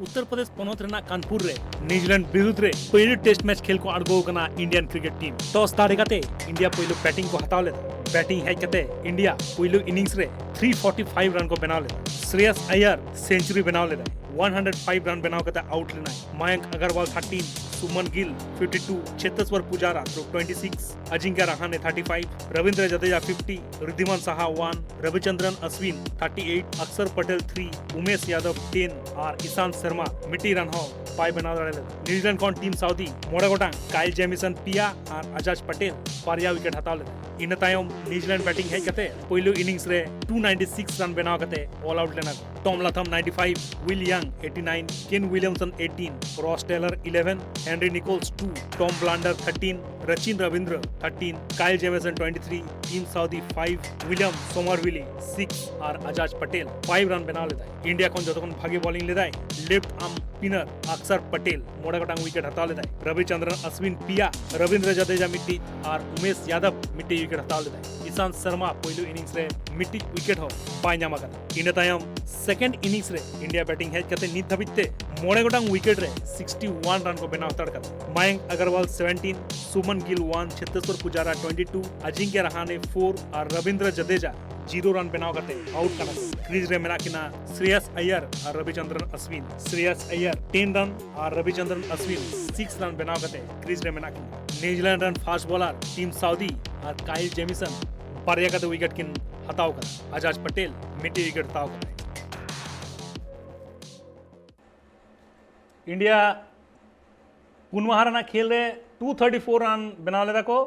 ᱩᱛᱛᱚᱨ ᱯᱨᱚᱫᱮᱥ ᱯᱚᱱᱚᱛ ᱨᱮᱱᱟᱜ ᱠᱟᱱᱯᱩᱨ ᱨᱮ ᱱᱤᱭᱩᱡᱤᱞᱮᱱᱰ ᱵᱤᱨᱩᱫᱷ ᱨᱮ ᱯᱩᱭᱞᱩ ᱴᱮᱥᱴ ᱢᱮᱪ ᱠᱷᱮᱞ ᱠᱚ ᱟᱬᱜᱚ ᱟᱠᱟᱱᱟ ᱤᱱᱰᱤᱭᱟᱱ ᱠᱨᱤᱠᱮᱴ ᱴᱤᱢ᱾ ᱴᱚᱥ ᱫᱟᱲᱮ ᱠᱟᱛᱮ ᱤᱱᱰᱤᱭᱟ ᱯᱩᱭᱞᱩ ᱵᱮᱴᱤᱝ ᱠᱚ ᱦᱟᱛᱟᱣ ᱞᱮᱫᱟ᱾ ᱵᱮᱴᱤᱝ ᱦᱮᱡ ᱠᱟᱛᱮ ᱤᱱᱰᱤᱭᱟ ᱯᱩᱭᱞᱩ ᱤᱱᱤᱝᱥ ᱨᱮ ᱛᱷᱨᱤ ᱯᱷᱳᱨᱴᱤ ᱯᱷᱟᱭᱤᱵᱷ ᱨᱟᱱ ᱠᱚ ᱵᱮᱱᱟᱣ ᱞᱮᱫᱟ᱾ ᱥᱨᱮᱭᱟᱥ ᱟᱭᱭᱟᱨ ᱥᱮᱧᱪᱩᱨᱤ ᱵᱮᱱᱟᱣ ᱞᱮᱫᱟᱭ, ᱚᱣᱟᱱ ᱦᱟᱱᱰᱨᱮᱰ ᱯᱷᱟᱭᱤᱵᱷ ᱨᱟᱱ ᱵᱮᱱᱟᱣ ᱠᱟᱛᱮ ᱟᱣᱩᱴ ᱞᱮᱱᱟᱭ᱾ Mayank Agarwal thirteen, Shubman Gill fifty two, Cheteshwar Pujara three twenty six, Ajinkya Rahane thirty five, Ravindra Jadeja fifty, Wriddhiman Saha one, Ravichandran Ashwin thirty eight, Axar Patel three, Umesh Yadav ten ᱟᱨ ᱤᱥᱟᱱ ᱥᱟᱨᱢᱟ ᱢᱤᱫᱴᱤᱡ ᱨᱟᱱ ᱦᱚᱸ ᱵᱟᱭ ᱵᱮᱱᱟᱣ ᱫᱟᱲᱮ ᱞᱮᱫᱟ᱾ ᱱᱤᱭᱩᱡᱤᱞᱮᱱᱰ ᱠᱷᱚᱱ ᱴᱤᱢ ᱥᱟᱣᱫᱤ ᱢᱚᱬᱮ ᱜᱚᱴᱟᱝ, ᱠᱟᱭᱞ ᱡᱮᱢᱤᱥᱚᱱ ᱯᱮᱭᱟ ᱟᱨ ᱟᱡᱟᱡ ᱯᱟᱴᱮᱞ ᱵᱟᱨᱭᱟ ᱣᱤᱠᱮᱴ ᱦᱟᱛᱟᱣ ᱞᱮᱫᱟ᱾ ᱤᱱᱟᱹ ᱛᱟᱭᱚᱢ ᱱᱤᱭᱩᱡᱤᱞᱮᱱᱰ ᱵᱮᱴᱤᱝ ᱦᱮᱡ ᱠᱟᱛᱮ ᱯᱳᱭᱞᱳ ᱤᱱᱤᱝᱥ ᱨᱮ ᱴᱩ ᱱᱟᱭᱤᱱᱴᱤ ᱥᱤᱠᱥ ᱨᱟᱱ ᱵᱮᱱᱟᱣ ᱠᱟᱛᱮ ᱚᱞ ᱟᱣᱩᱴ ᱞᱮᱱᱟ ᱠᱚ᱾ Tom Latham ninety five, Will Young eighty nine, Kane Williamson eighteen, Ross Taylor eleven, Henry Nicholls two, Tom Blundell thirteen, Rachin Ravindra thirteen, Kyle Jamieson twenty three, Tim Southee five, William Somerville six ᱟᱨ Ajaz Patel five run ᱵᱮᱱᱟᱣ ᱞᱮᱫᱟᱭ᱾ India ᱠᱷᱚᱱ ᱡᱚᱛᱚ ᱠᱷᱚᱱ ᱵᱷᱟᱜᱮ ᱵᱚᱞᱤᱝ ᱞᱮᱫᱟᱭ left ᱟᱨᱢ spinner ᱟᱠᱥᱟᱨ Patel ᱢᱚᱬᱮ ᱜᱚᱴᱟᱝ ᱣᱤᱠᱮᱴ ᱦᱟᱛᱟᱣ ᱞᱮᱫᱟᱭ᱾ ᱨᱚᱵᱤᱪᱚᱱᱫᱨᱚᱱ ᱟᱥᱣᱤᱱ ᱯᱮᱭᱟ, ᱨᱚᱵᱤᱱᱫᱨᱚ ᱡᱟᱫᱮᱡᱟ ᱢᱤᱫᱴᱤᱡ ᱟᱨ ᱩᱢᱮᱥ ᱭᱟᱫᱚᱵ ᱢᱤᱫᱴᱤᱡ ᱣᱤᱠᱮᱴ ᱦᱟᱛᱟᱣ ᱞᱮᱫᱟᱭ᱾ ᱤᱥᱟᱱᱛ ᱥᱚᱨᱢᱟ ᱯᱳᱭᱞᱳ ᱤᱱᱤᱝᱥ ᱨᱮ ᱢᱤᱫᱴᱤᱡ ᱣᱤᱠᱮᱴ ᱦᱚᱸ ᱵᱟᱭ ᱧᱟᱢ ᱟᱠᱟᱫᱟ᱾ ᱤᱱᱟᱹ ᱛᱟᱭᱚᱢ ᱥᱮᱠᱮᱱᱰ ᱤᱱᱤᱝᱥ ᱨᱮ ᱤᱱᱰᱤᱭᱟ ᱵᱮᱴᱤᱝ ᱦᱮᱡ ᱠᱟᱛᱮ ᱱᱤᱛ ᱫᱷᱟᱹᱵᱤᱡ ᱛᱮ ᱢᱚᱬᱮ ᱜᱚᱴᱟᱝ ᱣᱤᱠᱮᱴ ᱨᱮ ᱥᱤᱠᱥᱴᱤ ᱣᱟᱱ ᱨᱟᱱ ᱠᱚ ᱵᱮᱱᱟᱣ ᱦᱟᱛᱟᱲ ᱠᱟᱫᱟ᱾ ᱢᱟᱭᱚᱝᱠ ᱟᱜᱟᱨᱣᱟᱞ ᱥᱮᱵᱷᱮᱱᱴᱤᱱ, ᱥᱩᱢᱚᱱ ᱜᱤᱞ ᱣᱟᱱ, ᱪᱷᱮᱛᱮᱥᱣᱚᱨ ᱯᱩᱡᱟᱨᱟ ᱴᱩᱭᱮᱱᱴᱤ ᱴᱩ, ᱟᱡᱤᱝᱠᱭᱟ ᱨᱟᱦᱟᱱᱮ ᱯᱷᱳᱨ ᱟᱨ ᱨᱚᱵᱤᱱᱫᱨᱚ ᱡᱟᱫᱮᱡᱟ ᱡᱤᱨᱳ ᱨᱟᱱ ᱵᱮᱱᱟᱣ ᱠᱟᱛᱮ ᱟᱣᱩᱴ ᱠᱟᱱᱟ ᱠᱚ᱾ ᱠᱨᱤᱡᱽ ᱨᱮ ᱢᱮᱱᱟᱜ ᱠᱤᱱᱟ ᱥᱨᱮᱭᱟᱥ ᱟᱭᱭᱟᱨ ᱟᱨ ᱨᱚᱵᱤᱪᱚᱱᱫᱨᱚᱱ ᱟᱥᱣᱤᱱ᱾ ᱥᱨᱮᱭᱟᱥ ᱟᱭᱭᱟᱨ ᱴᱮᱱ ᱨᱟᱱ ᱟᱨ ᱨᱚᱵᱤᱪᱚᱱᱫᱨᱚᱱ ᱟᱥᱣᱤᱱ ᱥᱤᱠᱥ ᱨᱟᱱ ᱵᱮᱱᱟᱣ ᱠᱟᱛᱮ ᱠᱨᱤᱡᱽ ᱨᱮ ᱢᱮᱱᱟᱜ ᱠᱤᱱᱟ᱾ ᱱᱤᱭᱩᱡᱤᱞᱮᱱᱰ ᱨᱮᱱ ᱯᱷᱟᱥᱴ ᱵᱚᱞᱟᱨ ᱴᱤᱢ ᱥᱟᱣᱫᱤ ᱟᱨ ᱠᱟᱭᱞ ᱡᱮᱢᱤᱥᱚᱱ ᱵᱟᱨᱭᱟ ᱠᱟᱛᱮ ᱣᱤᱠᱮᱴ ᱠᱤᱱ ᱦᱟᱛᱟᱣ ᱠᱟᱫᱟ᱾ ᱟᱡᱟᱡ ᱯᱟᱴᱮᱞ ᱢᱤᱫᱴᱤᱡ ᱣᱤᱠᱮᱴ ᱦᱟᱛᱟᱣ ᱠᱟᱫᱟᱭ᱾ ᱤᱱᱰᱤᱭᱟ ᱯᱩᱱ ᱢᱟᱦᱟ ᱨᱮᱱᱟᱜ ᱠᱷᱮᱞ ᱨᱮ ᱴᱩ ᱛᱷᱟᱨᱴᱤ ᱯᱷᱳᱨ ᱨᱟᱱ ᱵᱮᱱᱟᱣ ᱞᱮᱫᱟ ᱠᱚ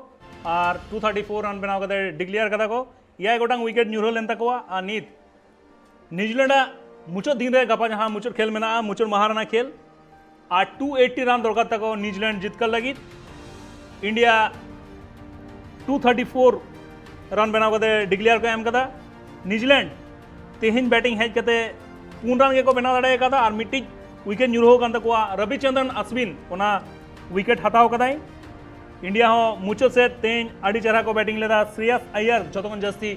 ᱟᱨ ᱴᱩ ᱛᱷᱟᱨᱴᱤ ᱯᱷᱳᱨ ᱨᱟᱱ ᱵᱮᱱᱟᱣ ᱠᱟᱛᱮ ᱰᱤᱠᱞᱮᱭᱟᱨ ᱠᱟᱫᱟ ᱠᱚ᱾ ᱮᱭᱟᱭ ᱜᱚᱴᱟᱝ ᱣᱤᱠᱮᱴ ᱧᱩᱨᱦᱟᱹ ᱞᱮᱱ ᱛᱟᱠᱚᱣᱟ ᱟᱨ ᱱᱤᱛ ᱱᱤᱭᱩᱡᱤᱞᱮᱱᱰ ᱟᱜ ᱢᱩᱪᱟᱹᱫ ᱫᱤᱱ ᱨᱮ, ᱜᱟᱯᱟ ᱡᱟᱦᱟᱸ ᱢᱩᱪᱟᱹᱫ ᱠᱷᱮᱞ ᱢᱮᱱᱟᱜᱼᱟ, ᱢᱩᱪᱟᱹᱫ ᱢᱟᱦᱟ ᱨᱮᱱᱟᱜ ᱠᱷᱮᱞ, ᱟᱨ ᱴᱩ ᱮᱭᱤᱴᱤ ᱨᱟᱱ ᱫᱚᱨᱠᱟᱨ ᱛᱟᱠᱚ ᱱᱤᱭᱩᱡᱤᱞᱮᱱᱰ ᱡᱤᱛᱠᱟᱹᱨ ᱞᱟᱹᱜᱤᱫ᱾ ᱤᱱᱰᱤᱭᱟ ᱴᱩ ᱛᱷᱟᱨᱴᱤ ᱯᱷᱳᱨ ᱨᱟᱱ ᱵᱮᱱᱟᱣ ᱠᱟᱛᱮ ᱰᱤᱠᱞᱮᱭᱟᱨ ᱠᱚ ᱮᱢ ᱠᱟᱫᱟ᱾ ᱱᱤᱭᱩᱡᱤᱞᱮᱱᱰ ᱛᱮᱦᱮᱧ ᱵᱮᱴᱤᱝ ᱦᱮᱡ ᱠᱟᱛᱮ ᱯᱩᱱ ᱨᱟᱱ ᱜᱮᱠᱚ ᱵᱮᱱᱟᱣ ᱫᱟᱲᱮ ᱠᱟᱫᱟ ᱟᱨ ᱢᱤᱫᱴᱤᱡ ᱣᱤᱠᱮᱴ ᱧᱩᱨᱦᱟᱹ ᱟᱠᱟᱱ ᱛᱟᱠᱚᱣᱟ᱾ ᱨᱚᱵᱤᱪᱚᱱᱫᱨᱚᱱ ᱟᱥᱣᱤᱱ ᱚᱱᱟ ᱣᱤᱠᱮᱴ ᱦᱟᱛᱟᱣ ᱠᱟᱫᱟᱭ᱾ ᱤᱱᱰᱤᱭᱟ ᱦᱚᱸ ᱢᱩᱪᱟᱹᱫ ᱥᱮᱫ ᱛᱮᱦᱮᱧ ᱟᱹᱰᱤ ᱪᱮᱦᱨᱟ ᱠᱚ ᱵᱮᱴᱤᱝ ᱞᱮᱫᱟ᱾ ᱥᱨᱮᱭᱟᱥ ᱟᱭᱭᱟᱨ ᱡᱚᱛᱚ ᱠᱷᱚᱱ ᱡᱟᱹᱥᱛᱤ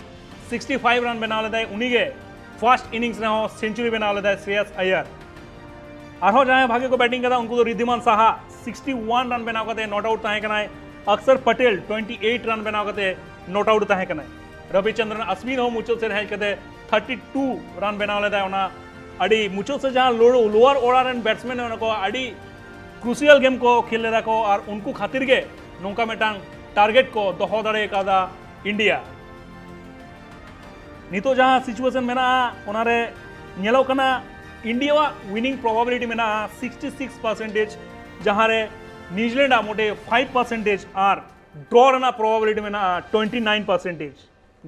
ᱥᱤᱠᱥᱴᱤ ᱯᱷᱟᱭᱤᱵᱷ ᱨᱟᱱ ᱵᱮᱱᱟᱣ ᱞᱮᱫᱟᱭ, ᱩᱱᱤᱜᱮ ᱯᱷᱟᱨᱥᱴ ᱤᱱᱤᱝᱥ ᱨᱮᱦᱚᱸ ᱥᱮᱧᱪᱩᱨᱤ ᱵᱮᱱᱟᱣ ᱞᱮᱫᱟᱭ ᱥᱨᱮᱭᱟᱥ ᱟᱭᱭᱟᱨ᱾ ᱟᱨᱦᱚᱸ ᱡᱟᱦᱟᱸᱭ ᱵᱷᱟᱜᱮ ᱠᱚ ᱵᱮᱴᱤᱝ ᱠᱟᱫᱟ ᱩᱱᱠᱩ ᱫᱚ ᱨᱤᱫᱷᱤᱢᱟᱱ ᱥᱟᱦᱟ, ᱥᱤᱠᱥᱴᱤ ᱣᱟᱱ ᱨᱟᱱ ᱵᱮᱱᱟᱣ ᱠᱟᱛᱮ ᱱᱚᱴ ᱟᱣᱩᱴ ᱛᱟᱦᱮᱸ ᱠᱟᱱᱟᱭ᱾ ᱟᱠᱥᱟᱨ ᱯᱟᱴᱮᱞ ᱴᱩᱭᱮᱱᱴᱤ ᱮᱭᱤᱴ ᱨᱟᱱ ᱵᱮᱱᱟᱣ ᱠᱟᱛᱮ ᱱᱚᱴ ᱟᱣᱩᱴ ᱛᱟᱦᱮᱸ ᱠᱟᱱᱟᱭ᱾ ᱨᱚᱵᱤᱪᱚᱱᱫᱨᱚᱱ ᱟᱥᱣᱤᱱ ᱦᱚᱸ ᱢᱩᱪᱟᱹᱫ ᱥᱮᱫ ᱦᱮᱡ ᱠᱟᱛᱮ ᱛᱷᱟᱨᱴᱤ ᱴᱩ ᱨᱟᱱ ᱵᱮᱱᱟᱣ ᱞᱮᱫᱟᱭ᱾ ᱚᱱᱟ ᱟᱹᱰᱤ ᱢᱩᱪᱟᱹᱫ ᱥᱮᱫ ᱡᱟᱦᱟᱸ ᱞᱳᱣᱟᱨ ᱚᱨᱰᱟᱨ ᱨᱮᱱ ᱵᱮᱴᱥᱢᱮᱱ ᱢᱮᱱᱟᱜ ᱠᱚᱣᱟ, ᱟᱹᱰᱤ ᱠᱨᱩᱥᱤᱭᱟᱞ ᱜᱮᱢ ᱠᱚ ᱠᱷᱮᱞ ᱞᱮᱫᱟ ᱠᱚ ᱟᱨ ᱩᱱᱠᱩ ᱠᱷᱟᱹᱛᱤᱨ ᱜᱮ ᱱᱚᱝᱠᱟ ᱢᱤᱫᱴᱟᱝ ᱴᱟᱨᱜᱮᱴ ᱠᱚ ᱫᱚᱦᱚ ᱫᱟᱲᱮ ᱠᱟᱣᱫᱟ ᱤᱱᱰᱤᱭᱟ᱾ ᱱᱤᱛᱚᱜ ᱡᱟᱦᱟᱸ ᱥᱤᱪᱩᱭᱮᱥᱚᱱ ᱢᱮᱱᱟᱜᱼᱟ, ᱚᱱᱟᱨᱮ ᱧᱮᱞᱚᱜ ᱠᱟᱱᱟ ᱤᱱᱰᱤᱭᱟᱣᱟᱜ ᱣᱤᱱᱤᱝ ᱯᱨᱚᱵᱟᱵᱤᱞᱤᱴᱤ ᱢᱮᱱᱟᱜᱼᱟ ᱥᱤᱠᱥᱴᱤ ᱥᱤᱠᱥ ᱯᱟᱨᱥᱮᱱᱴᱮᱡᱽ, ᱡᱟᱦᱟᱸ ᱨᱮ ᱱᱤᱭᱩᱡᱤᱞᱮᱱᱰ ᱟᱜ ᱢᱚᱴᱮ ᱯᱷᱟᱭᱤᱵᱷ ᱯᱟᱨᱥᱮᱱᱴᱮᱡᱽ ᱟᱨ ᱰᱨᱚ ᱨᱮᱱᱟᱜ ᱯᱨᱚᱵᱟᱵᱤᱞᱤᱴᱤ ᱢᱮᱱᱟᱜᱼᱟ ᱴᱩᱭᱮᱱᱴᱤ ᱱᱟᱭᱤᱱ ᱯᱟᱨᱥᱮᱱᱴᱮᱡᱽ᱾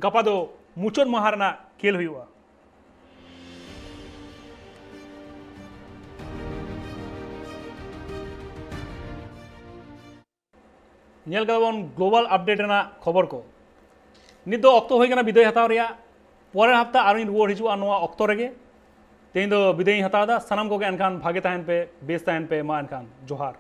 ᱜᱟᱯᱟ ᱫᱚ ᱢᱩᱪᱟᱹᱫ ᱢᱟᱦᱟ ᱨᱮᱱᱟᱜ ᱠᱷᱮᱞ ᱦᱩᱭᱩᱜᱼᱟ᱾ ᱧᱮᱞ ᱠᱟᱫᱟ ᱵᱚᱱ ᱜᱞᱳᱵᱟᱞ ᱟᱯᱰᱮᱴ ᱨᱮᱱᱟᱜ ᱠᱷᱚᱵᱚᱨ ᱠᱚ᱾ ᱱᱤᱛ ᱫᱚ ᱚᱠᱛᱚ ᱦᱩᱭ ᱠᱟᱱᱟ ᱵᱤᱫᱟᱹᱭ ᱦᱟᱛᱟᱣ ᱨᱮᱭᱟᱜ᱾ ᱯᱚᱨᱮᱨ ᱦᱟᱯᱛᱟ ᱟᱨᱚᱧ ᱨᱩᱣᱟᱹᱲ ᱦᱤᱡᱩᱜᱼᱟ ᱱᱚᱣᱟ ᱚᱠᱛᱚ ᱨᱮᱜᱮ᱾ ᱛᱮᱦᱮᱧ ᱫᱚ ᱵᱤᱫᱟᱹᱭ ᱤᱧ ᱦᱟᱛᱟᱣ ᱮᱫᱟ᱾ ᱥᱟᱱᱟᱢ ᱠᱚᱜᱮ ᱮᱱᱠᱷᱟᱱ ᱵᱷᱟᱜᱮ ᱛᱟᱦᱮᱱ ᱯᱮ, ᱵᱮᱥ ᱛᱟᱦᱮᱱ ᱯᱮ᱾ ᱢᱟ ᱮᱱᱠᱷᱟᱱ ᱡᱚᱦᱟᱨ᱾